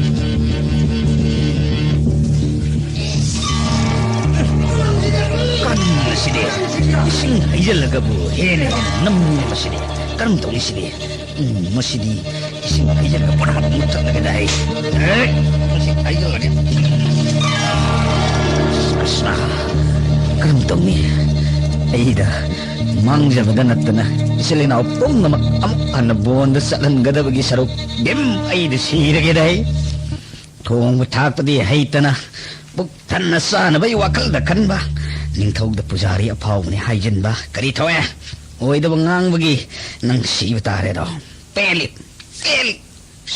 ꯀꯟꯕꯁꯤꯗꯤ ꯏꯁꯤꯡ ꯍꯩꯖꯤꯜꯂꯒꯕꯨ ꯍꯦꯟꯅ ꯅꯝꯃꯤ ꯃꯁꯤꯗꯤ꯫ ꯀꯔꯝ ꯇꯧꯅꯤ ꯁꯤꯗꯤ? ꯎꯝ, ꯃꯁꯤꯗꯤ ꯏꯁꯤꯡ ꯍꯩꯖꯤꯜꯂꯒ ꯄꯨꯔꯥ ꯃꯨꯊꯠꯂꯒꯦꯗ ꯑꯩ꯫ ꯑꯦ, ꯃꯁꯤ ꯍꯩꯖꯤꯜꯂꯒꯦ꯫ ꯀ꯭ꯔꯤꯁꯅ, ꯀꯔꯝ ꯇꯧꯅꯤ? ꯑꯩꯗ ꯃꯥꯡꯖꯕꯗ ꯅꯠꯇꯅ ꯏꯆꯤꯜ ꯏꯅꯥꯎ ꯄꯨꯝꯅꯃꯛ ꯑꯃꯨꯛ ꯍꯟꯅ ꯕꯣꯟꯗ ꯆꯠꯍꯟꯒꯗꯕꯒꯤ ꯁꯔꯨꯛ ꯚꯤꯝ ꯑꯩꯗ ꯁꯤꯔꯒꯦꯗ ꯑꯩ꯫ ꯊꯣꯡꯕ ꯊꯥꯛꯄꯗꯤ ꯍꯩꯇꯅ ꯄꯨꯛ ꯊꯟꯅ ꯆꯥꯅꯕꯒꯤ ꯋꯥꯈꯜꯗ ꯈꯟꯕ꯫ ꯅꯤꯡꯊꯧꯗ ꯄꯨꯖꯥꯔꯤ ꯑꯐꯥꯎꯕꯅꯤ ꯍꯥꯏꯖꯤꯟꯕ꯫ ꯀꯔꯤ ꯊꯣꯛꯑꯦ? ꯑꯣꯏꯗꯕ ꯉꯥꯡꯕꯒꯤ ꯅꯪ ꯁꯤꯕ ꯇꯥꯔꯦꯗꯣ꯫ ꯄꯦꯜꯂꯤ, ꯄꯦꯜꯂꯤ꯫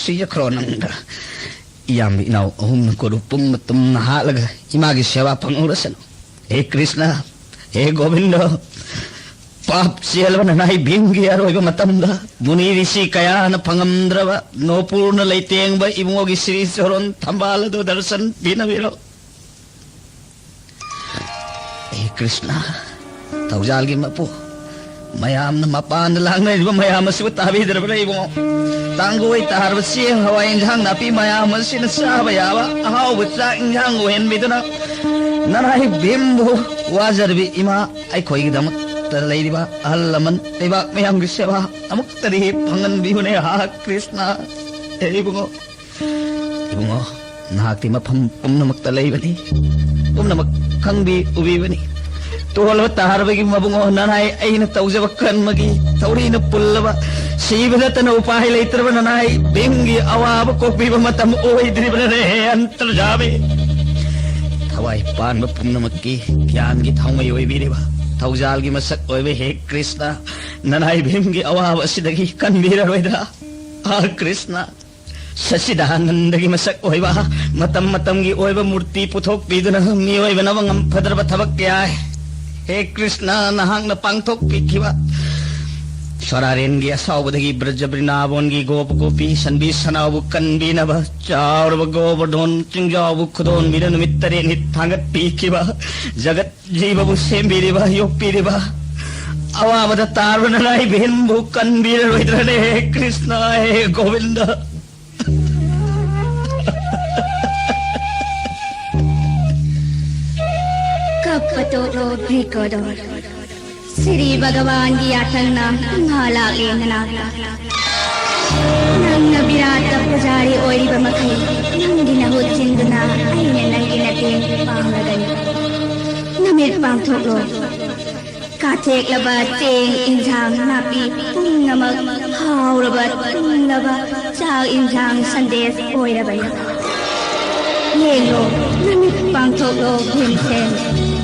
ꯁꯤꯖꯈ꯭ꯔꯣ ꯅꯪꯗ꯫ ꯏꯌꯥꯝꯕ ꯏꯅꯥꯎ ꯑꯍꯨꯝꯅ ꯀꯣꯔꯨ ꯄꯨꯡ ꯃꯇꯨꯝꯅ ꯍꯥꯠꯂꯒ ꯏꯃꯥꯒꯤ ꯁꯦꯕꯥ ꯐꯪꯍꯧꯔꯁꯅꯨ꯫ ꯍꯦ ꯀ꯭ꯔꯤꯁꯅ, ꯍꯦ ꯒꯣꯕꯤꯟꯗ, ꯄꯥꯞ ꯆꯦꯜꯂꯕ ꯅꯅꯥꯏ ꯚꯤꯝꯒꯤ ꯑꯔꯣꯏꯕ ꯃꯇꯝꯗ ꯃꯨꯅꯤ ꯔꯤꯁꯤ ꯀꯌꯥꯅ ꯐꯪꯉꯝꯗ꯭ꯔꯕ ꯅꯣꯄꯨꯔꯅ ꯂꯩꯇꯦꯡꯕ ꯏꯕꯨꯡꯉꯣꯒꯤ ꯁꯤꯔꯤ ꯆꯣꯔꯣꯟ ꯊꯝꯕꯥꯜ ꯑꯗꯨ ꯗꯔꯁꯟ ꯄꯤꯅꯕꯤꯔꯣ꯫ ꯍꯦ ꯀ꯭ꯔꯤꯁꯅ, ꯊꯧꯖꯥꯜꯒꯤ ꯃꯄꯨ, ꯃꯌꯥꯝꯅ ꯃꯄꯥꯟꯗ ꯂꯥꯡꯅꯔꯤꯕ ꯃꯌꯥꯝ ꯑꯁꯤꯕꯨ ꯇꯥꯕꯤꯗ꯭ꯔꯕ꯭ꯔꯥ ꯏꯕꯨꯡꯉꯣ? ꯇꯥꯡꯒꯣꯏ ꯇꯥꯔꯕ ꯆꯦꯡ ꯍꯋꯥꯏ ꯏꯟꯖꯥꯡ ꯅꯥꯄꯤ ꯃꯌꯥꯝ ꯑꯁꯤꯅ ꯆꯥꯕ ꯌꯥꯕ ꯑꯍꯥꯎꯕ ꯆꯥꯛ ꯏꯟꯖꯥꯡ ꯑꯣꯏꯍꯟꯕꯤꯗꯨꯅ ꯅꯅꯥꯏ ꯚꯤꯝꯕꯨ ꯋꯥꯖꯔꯕꯤ ꯏꯃꯥ, ꯑꯩꯈꯣꯏꯒꯤꯗꯃꯛꯇ ꯂꯩꯔꯤꯕ ꯑꯍꯜ ꯂꯃꯟ, ꯂꯩꯕꯥꯛ ꯃꯌꯥꯝꯒꯤ ꯁꯦꯕꯥ ꯑꯃꯨꯛꯇꯗꯤ ꯐꯪꯍꯟꯕꯤꯌꯨꯅꯦ꯫ ꯍꯥ ꯀ꯭ꯔꯤꯁꯅ, ꯍꯦ ꯏꯕꯨꯡꯉꯣ꯫ ꯏꯕꯨꯡꯉꯣ, ꯅꯍꯥꯛꯇꯤ ꯃꯐꯝ ꯄꯨꯝꯅꯃꯛꯇ ꯂꯩꯕꯅꯤ, ꯄꯨꯝꯅꯃꯛ ꯈꯪꯕꯤ ꯎꯕꯤꯕꯅꯤ꯫ ꯇꯣꯜꯂꯕ ꯇꯥꯔꯕꯒꯤ ꯃꯕꯨꯡꯉꯣ, ꯅꯅꯥꯏ ꯑꯩꯅ ꯇꯧꯖꯕ ꯀꯔꯃꯒꯤ ꯊꯧꯔꯤꯅ ꯄꯨꯜꯂꯕ, ꯁꯤꯕ ꯅꯠꯇꯅ ꯎꯄꯥꯏ ꯂꯩꯇ꯭ꯔꯕ ꯅꯅꯥꯏ ꯚꯤꯝꯒꯤ ꯑꯋꯥꯕ ꯀꯣꯛꯄꯤꯕ ꯃꯇꯝ ꯑꯣꯏꯗ꯭ꯔꯤꯕꯅꯅꯦ, ꯍꯦ ꯑꯟꯇꯔꯖꯥꯃꯤ꯫ ꯊꯋꯥꯏ ꯄꯥꯟꯕ ꯄꯨꯝꯅꯃꯛꯀꯤ ꯒ꯭ꯌꯥꯟꯒꯤ ꯊꯥꯎꯃꯩ ꯑꯣꯏꯕꯤꯔꯤꯕ ꯊꯧꯖꯥꯜꯒꯤ ꯃꯁꯛ ꯑꯣꯏꯕ ꯍꯦ ꯀ꯭ꯔꯤꯁꯅ, ꯅꯅꯥꯏ ꯚꯤꯝꯒꯤ ꯑꯋꯥꯕ ꯑꯁꯤꯗꯒꯤ ꯀꯟꯕꯤꯔꯔꯣꯏꯗ꯭ꯔꯥ? ꯑꯥ ꯀ꯭ꯔꯤꯁꯅ, ꯁꯆꯤꯗꯥꯅꯟꯗꯒꯤ ꯃꯁꯛ ꯑꯣꯏꯕ ꯃꯇꯝ ꯃꯇꯝꯒꯤ ꯑꯣꯏꯕ ꯃꯨꯔꯇꯤ ꯄꯨꯊꯣꯛꯄꯤꯗꯨꯅ ꯃꯤꯑꯣꯏꯕꯅ ꯉꯝꯐꯗ꯭ꯔꯕ ꯊꯕꯛ ꯀꯌꯥ, ꯍꯦ ꯀ꯭ꯔꯤꯁꯅ, ꯅꯍꯥꯛꯅ ꯄꯥꯡꯊꯣꯛꯄꯤꯈꯤꯕ꯫ ꯁꯣꯔꯥꯔꯦꯟꯒꯤ ꯑꯁꯥꯎꯕꯗꯒꯤ ꯕ꯭ꯔꯖ ꯕ꯭ꯔꯤꯟꯗꯥꯕꯣꯟꯒꯤ ꯒꯣꯄ ꯒꯣꯄꯤ ꯁꯟꯕꯤ ꯁꯅꯥꯕꯨ ꯀꯟꯕꯤꯅꯕ ꯆꯥꯎꯔꯕ ꯒꯣꯕꯔꯙꯣꯟ ꯆꯤꯡꯖꯥꯎꯕꯨ ꯈꯨꯗꯣꯟꯕꯤꯅ ꯅꯨꯃꯤꯠ ꯇꯔꯦꯠꯅꯤ ꯊꯥꯡꯒꯠꯄꯤꯈꯤꯕ꯫ ꯖꯒꯠ ꯖꯤꯕꯕꯨ ꯁꯦꯝꯕꯤꯔꯤꯕ, ꯌꯣꯛꯄꯤꯔꯤꯕ, ꯑꯋꯥꯕꯗ ꯇꯥꯔꯕ ꯅꯅꯥꯏ ꯚꯤꯝꯕꯨ ꯀꯟꯕꯤꯔꯔꯣꯏꯗ꯭ꯔꯅꯦ, ꯍꯦ ꯀ꯭ꯔꯤꯁꯅ, ꯍꯦ ꯒꯣꯕꯤꯟꯗ? ꯀꯞꯄ ꯇꯣꯛꯂꯣ, ꯕ꯭ꯔꯤꯀꯣꯗꯣꯔ꯫ ꯁ꯭ꯔꯤ ꯚꯒꯋꯥꯟꯒꯤ ꯌꯥꯊꯪꯅ ꯃꯥ ꯂꯥꯛꯂꯦ ꯅꯅꯥꯛꯇ꯫ ꯅꯪꯅ ꯕꯤꯔꯥꯠꯇ ꯄꯨꯖꯥꯔꯤ ꯑꯣꯏꯔꯤꯕ ꯃꯈꯩ, ꯅꯪꯒꯤ ꯅꯍꯨꯠ ꯆꯤꯟꯗꯨꯅ ꯑꯩꯅ ꯅꯪꯒꯤ ꯃꯇꯦꯡ ꯄꯥꯡꯂꯒꯅꯤ꯫ ꯅꯃꯤꯠ ꯄꯥꯡꯊꯣꯛꯂꯣ꯫ ꯀꯥꯊꯦꯛꯂꯕ ꯆꯦꯡ, ꯏꯟꯖꯥꯡ, ꯅꯥꯄꯤ ꯄꯨꯝꯅꯃꯛ, ꯍꯥꯎꯔꯕ, ꯇꯨꯝꯂꯕ ꯆꯥꯛ, ꯏꯟꯖꯥꯡ, ꯁꯟꯗꯦꯁ ꯑꯣꯏꯔꯕꯅꯤ꯫ ꯌꯦꯡꯂꯣ, ꯅꯃꯤꯠ ꯄꯥꯡꯊꯣꯛꯂꯣ, ꯚꯤꯝꯁꯦꯟ꯫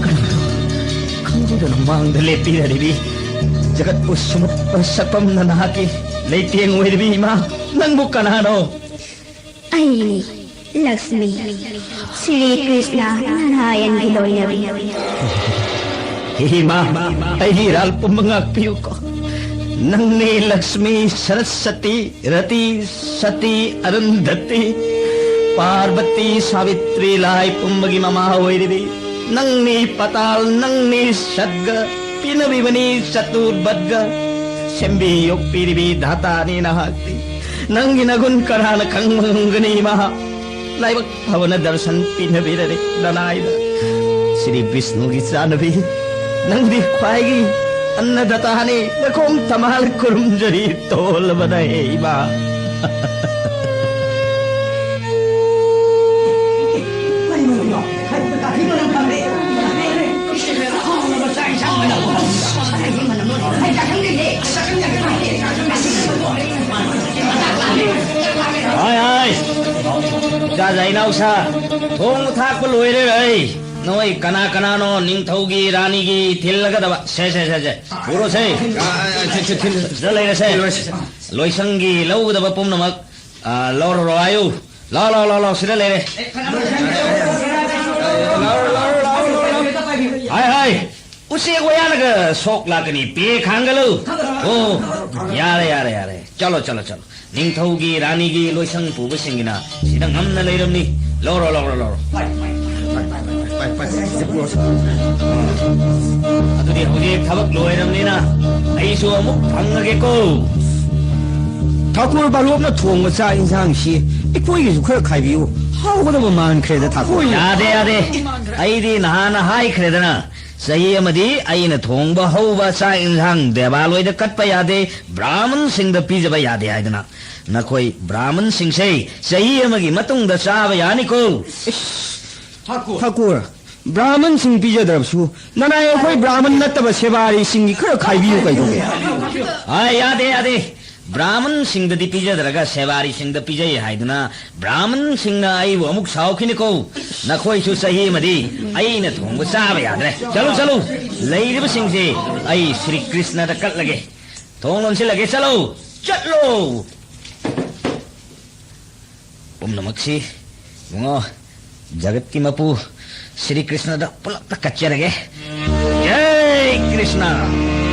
ꯀꯔꯤꯅꯣ? ꯈꯪꯖꯗꯅ ꯃꯥꯡꯗ ꯂꯦꯞꯄꯤꯔꯔꯤꯕꯤ ꯖꯒꯠꯄꯨ ꯁꯨꯝꯍꯠꯄ ꯁꯛꯐꯝ ꯅꯅꯥꯒꯤ ꯂꯩꯇꯦꯡ ꯑꯣꯏꯔꯤꯕꯤ ꯏꯃꯥ, ꯅꯪꯕꯨ ꯀꯅꯥꯅꯣ? ꯑꯩꯅꯤ, ꯂꯛꯁꯃꯤ, ꯁ꯭ꯔꯤ ꯀ꯭ꯔꯤꯁꯅ ꯅꯥꯔꯥꯌꯟꯒꯤ ꯂꯣꯏꯅꯕꯤ꯫ ꯍꯦ ꯏꯃꯥ, ꯑꯩꯒꯤ ꯏꯔꯥꯜ ꯄꯨꯝꯕ ꯉꯥꯛꯄꯤꯌꯨꯀꯣ꯫ ꯅꯪꯅꯤ ꯂꯛꯁꯃꯤ, ꯁꯔꯁꯇꯤ, ꯔꯇꯤ, ꯁꯇꯤ, ꯑꯔꯨꯟꯙꯇꯤ, ꯄꯥꯔꯕꯇꯤ, ꯁꯥꯕꯤꯇ꯭ꯔꯤ, ꯂꯥꯏ ꯄꯨꯝꯕꯒꯤ ꯃꯃꯥ ꯑꯣꯏꯔꯤꯕꯤ꯫ ꯅꯪꯅꯤ ꯄꯇꯥꯜ, ꯅꯪꯅꯤ ꯁꯠꯒ, ꯄꯤꯅꯕꯤꯕꯅꯤ ꯆꯇꯨꯔꯕꯠꯒ꯫ ꯁꯦꯝꯕꯤ ꯌꯣꯛꯄꯤꯔꯤꯕꯤ ꯙꯥꯇꯥꯅꯤ ꯅꯍꯥꯛꯇꯤ꯫ ꯅꯪꯒꯤ ꯅꯒꯨꯟ ꯀꯅꯥꯅ ꯈꯪꯕ ꯉꯝꯒꯅꯤ ꯏꯃꯥ? ꯂꯥꯏꯕꯛ ꯐꯕꯅ ꯗꯔꯁꯟ ꯄꯤꯅꯕꯤꯔꯔꯦ ꯅꯅꯥꯏꯗ꯫ ꯁ꯭ꯔꯤ ꯕꯤꯁꯅꯨꯒꯤ ꯆꯥꯅꯕꯤ, ꯅꯪꯗꯤ ꯈ꯭ꯋꯥꯏꯒꯤ ꯑꯟꯅꯗꯥꯇꯥꯅꯤ, ꯅꯈꯣꯡ ꯊꯃꯥꯜ ꯈꯨꯔꯨꯝꯖꯔꯤ ꯇꯣꯜꯂꯕꯅ ꯍꯦ ꯏꯃꯥ꯫ ꯍꯥꯏ, ꯍꯥꯏ꯫ ꯆꯥꯖ ꯏꯅꯥꯎꯁꯥ, ꯊꯣꯡꯕ ꯊꯥꯛꯄ ꯂꯣꯏꯔꯦ꯫ ꯑꯩ ꯅꯣꯏ ꯀꯅꯥ ꯀꯅꯥꯅꯣ ꯅꯤꯡꯊꯧꯒꯤ ꯔꯥꯅꯤꯒꯤ ꯊꯤꯜꯂꯒꯗꯕ? ꯁꯦ, ꯁꯦ, ꯁꯦ, ꯁꯦ, ꯄꯨꯔꯣꯁꯦ꯫ ꯁꯤꯗ ꯂꯩꯔꯁꯦ꯫ ꯂꯣꯏꯁꯪꯒꯤ ꯂꯧꯒꯗꯕ ꯄꯨꯝꯅꯃꯛ, ꯑ, ꯂꯧꯔꯔꯣ ꯍꯥꯏꯌꯨ꯫ ꯂꯥꯎ, ꯂꯥꯎ, ꯂꯥꯎ, ꯂꯥꯎ, ꯁꯤꯗ ꯂꯩꯔꯦ꯫ ꯍꯥꯏ, ꯍꯥꯏ꯫ ꯎꯆꯦꯛ ꯋꯥꯌꯥꯅꯒ ꯁꯣꯛ ꯂꯥꯛꯀꯅꯤ, ꯄꯦ ꯈꯥꯡꯒꯂꯨ꯫ ꯑꯣ, ꯌꯥꯔꯦ, ꯌꯥꯔꯦ, ꯌꯥꯔꯦ꯫ ꯆꯠꯂꯣ, ꯆꯠꯂꯣ, ꯆꯠꯂꯣ꯫ ꯅꯤꯡꯊꯧꯒꯤ ꯔꯥꯅꯤꯒꯤ ꯂꯣꯏꯁꯪ ꯄꯨꯕꯁꯤꯡꯒꯤꯅ ꯁꯤꯗ ꯉꯝꯅ ꯂꯩꯔꯝꯅꯤ꯫ ꯂꯧꯔꯣ, ꯂꯧꯔꯣ, ꯂꯧꯔꯣ꯫ ꯑꯗꯨꯗꯤ ꯍꯧꯖꯤꯛ ꯊꯕꯛ ꯂꯣꯏꯔꯝꯅꯤꯅ ꯑꯩꯁꯨ ꯑꯃꯨꯛ ꯐꯪꯉꯒꯦꯀꯣ꯫ ꯊꯥꯀꯨꯔ ꯕꯥꯂꯣꯞꯅ ꯊꯣꯡꯕ ꯆꯥꯛ ꯏꯟꯁꯥꯡꯁꯤ ꯑꯩꯈꯣꯏꯒꯤꯁꯨ ꯈꯔ ꯈꯥꯏꯕꯤꯌꯨ꯫ ꯍꯥꯎꯒꯗꯕ ꯃꯥꯟꯈ꯭ꯔꯦꯗ, ꯊꯥꯀꯨꯔ꯫ ꯌꯥꯗꯦ, ꯌꯥꯗꯦ꯫ ꯑꯩꯗꯤ ꯅꯍꯥꯟꯅ ꯍꯥꯏꯈ꯭ꯔꯦꯗꯅ, ꯆꯍꯤ ꯑꯃꯗꯤ ꯑꯩꯅ ꯊꯣꯡꯕ ꯍꯧꯕ ꯆꯥꯛ ꯏꯟꯁꯥꯡ ꯗꯦꯕꯥꯂꯣꯏꯗ ꯀꯠꯄ ꯌꯥꯗꯦ, ꯕ꯭ꯔꯥꯍꯃꯟꯁꯤꯡꯗ ꯄꯤꯖꯕ ꯌꯥꯗꯦ ꯍꯥꯏꯗꯅ꯫ ꯅꯈꯣꯏ ꯕ꯭ꯔꯥꯍꯃꯟꯁꯤꯡꯁꯦ ꯆꯍꯤ ꯑꯃꯒꯤ ꯃꯇꯨꯡꯗ ꯆꯥꯕ ꯌꯥꯅꯤꯀꯣ꯫ ꯏꯁ, ꯊꯥꯀꯨꯔ, ꯕ꯭ꯔꯥꯍꯃꯟꯁꯤꯡ ꯄꯤꯖꯗ꯭ꯔꯕꯁꯨ ꯅꯅꯥꯏ ꯑꯩꯈꯣꯏ ꯕ꯭ꯔꯥꯍꯃꯟ ꯅꯠꯇꯕ ꯁꯦꯕꯥꯔꯤꯁꯤꯡꯒꯤ ꯈꯔ ꯈꯥꯏꯕꯤꯌꯨ ꯀꯩꯗꯧꯒꯦ? ꯑꯥ, ꯌꯥꯗꯦ, ꯌꯥꯗꯦ꯫ ꯕ꯭ꯔꯥꯍꯃꯟꯁꯤꯡꯗꯗꯤ ꯄꯤꯖꯗ꯭ꯔꯒ ꯁꯦꯕꯥꯔꯤꯁꯤꯡꯗ ꯄꯤꯖꯩ ꯍꯥꯏꯗꯨꯅ ꯕ꯭ꯔꯥꯍꯃꯟꯁꯤꯡꯅ ꯑꯩꯕꯨ ꯑꯃꯨꯛ ꯁꯥꯎꯈꯤꯅꯤꯀꯣ꯫ ꯅꯈꯣꯏꯁꯨ ꯆꯍꯤ ꯑꯃꯗꯤ ꯑꯩꯅ ꯊꯣꯡꯕ ꯆꯥꯕ ꯌꯥꯗ꯭ꯔꯦ꯫ ꯆꯠꯂꯨ, ꯆꯠꯂꯨ꯫ ꯂꯩꯔꯤꯕꯁꯤꯡꯁꯦ ꯑꯩ ꯁ꯭ꯔꯤ ꯀ꯭ꯔꯤꯁꯅꯗ ꯀꯠꯂꯒꯦ꯫ ꯊꯣꯡ ꯂꯣꯟꯁꯤꯜꯂꯒꯦ꯫ ꯆꯠꯂꯨ, ꯆꯠꯂꯨ꯫ ꯄꯨꯝꯅꯃꯛꯁꯤ ꯏꯕꯨꯡꯉꯣ, ꯖꯒꯠꯀꯤ ꯃꯄꯨ ꯁ꯭ꯔꯤ ꯀ꯭ꯔꯤꯁꯅꯗ ꯄꯨꯂꯞꯇ ꯀꯠꯆꯔꯒꯦ꯫ ꯖꯩ ꯀ꯭ꯔꯤꯁꯅ꯫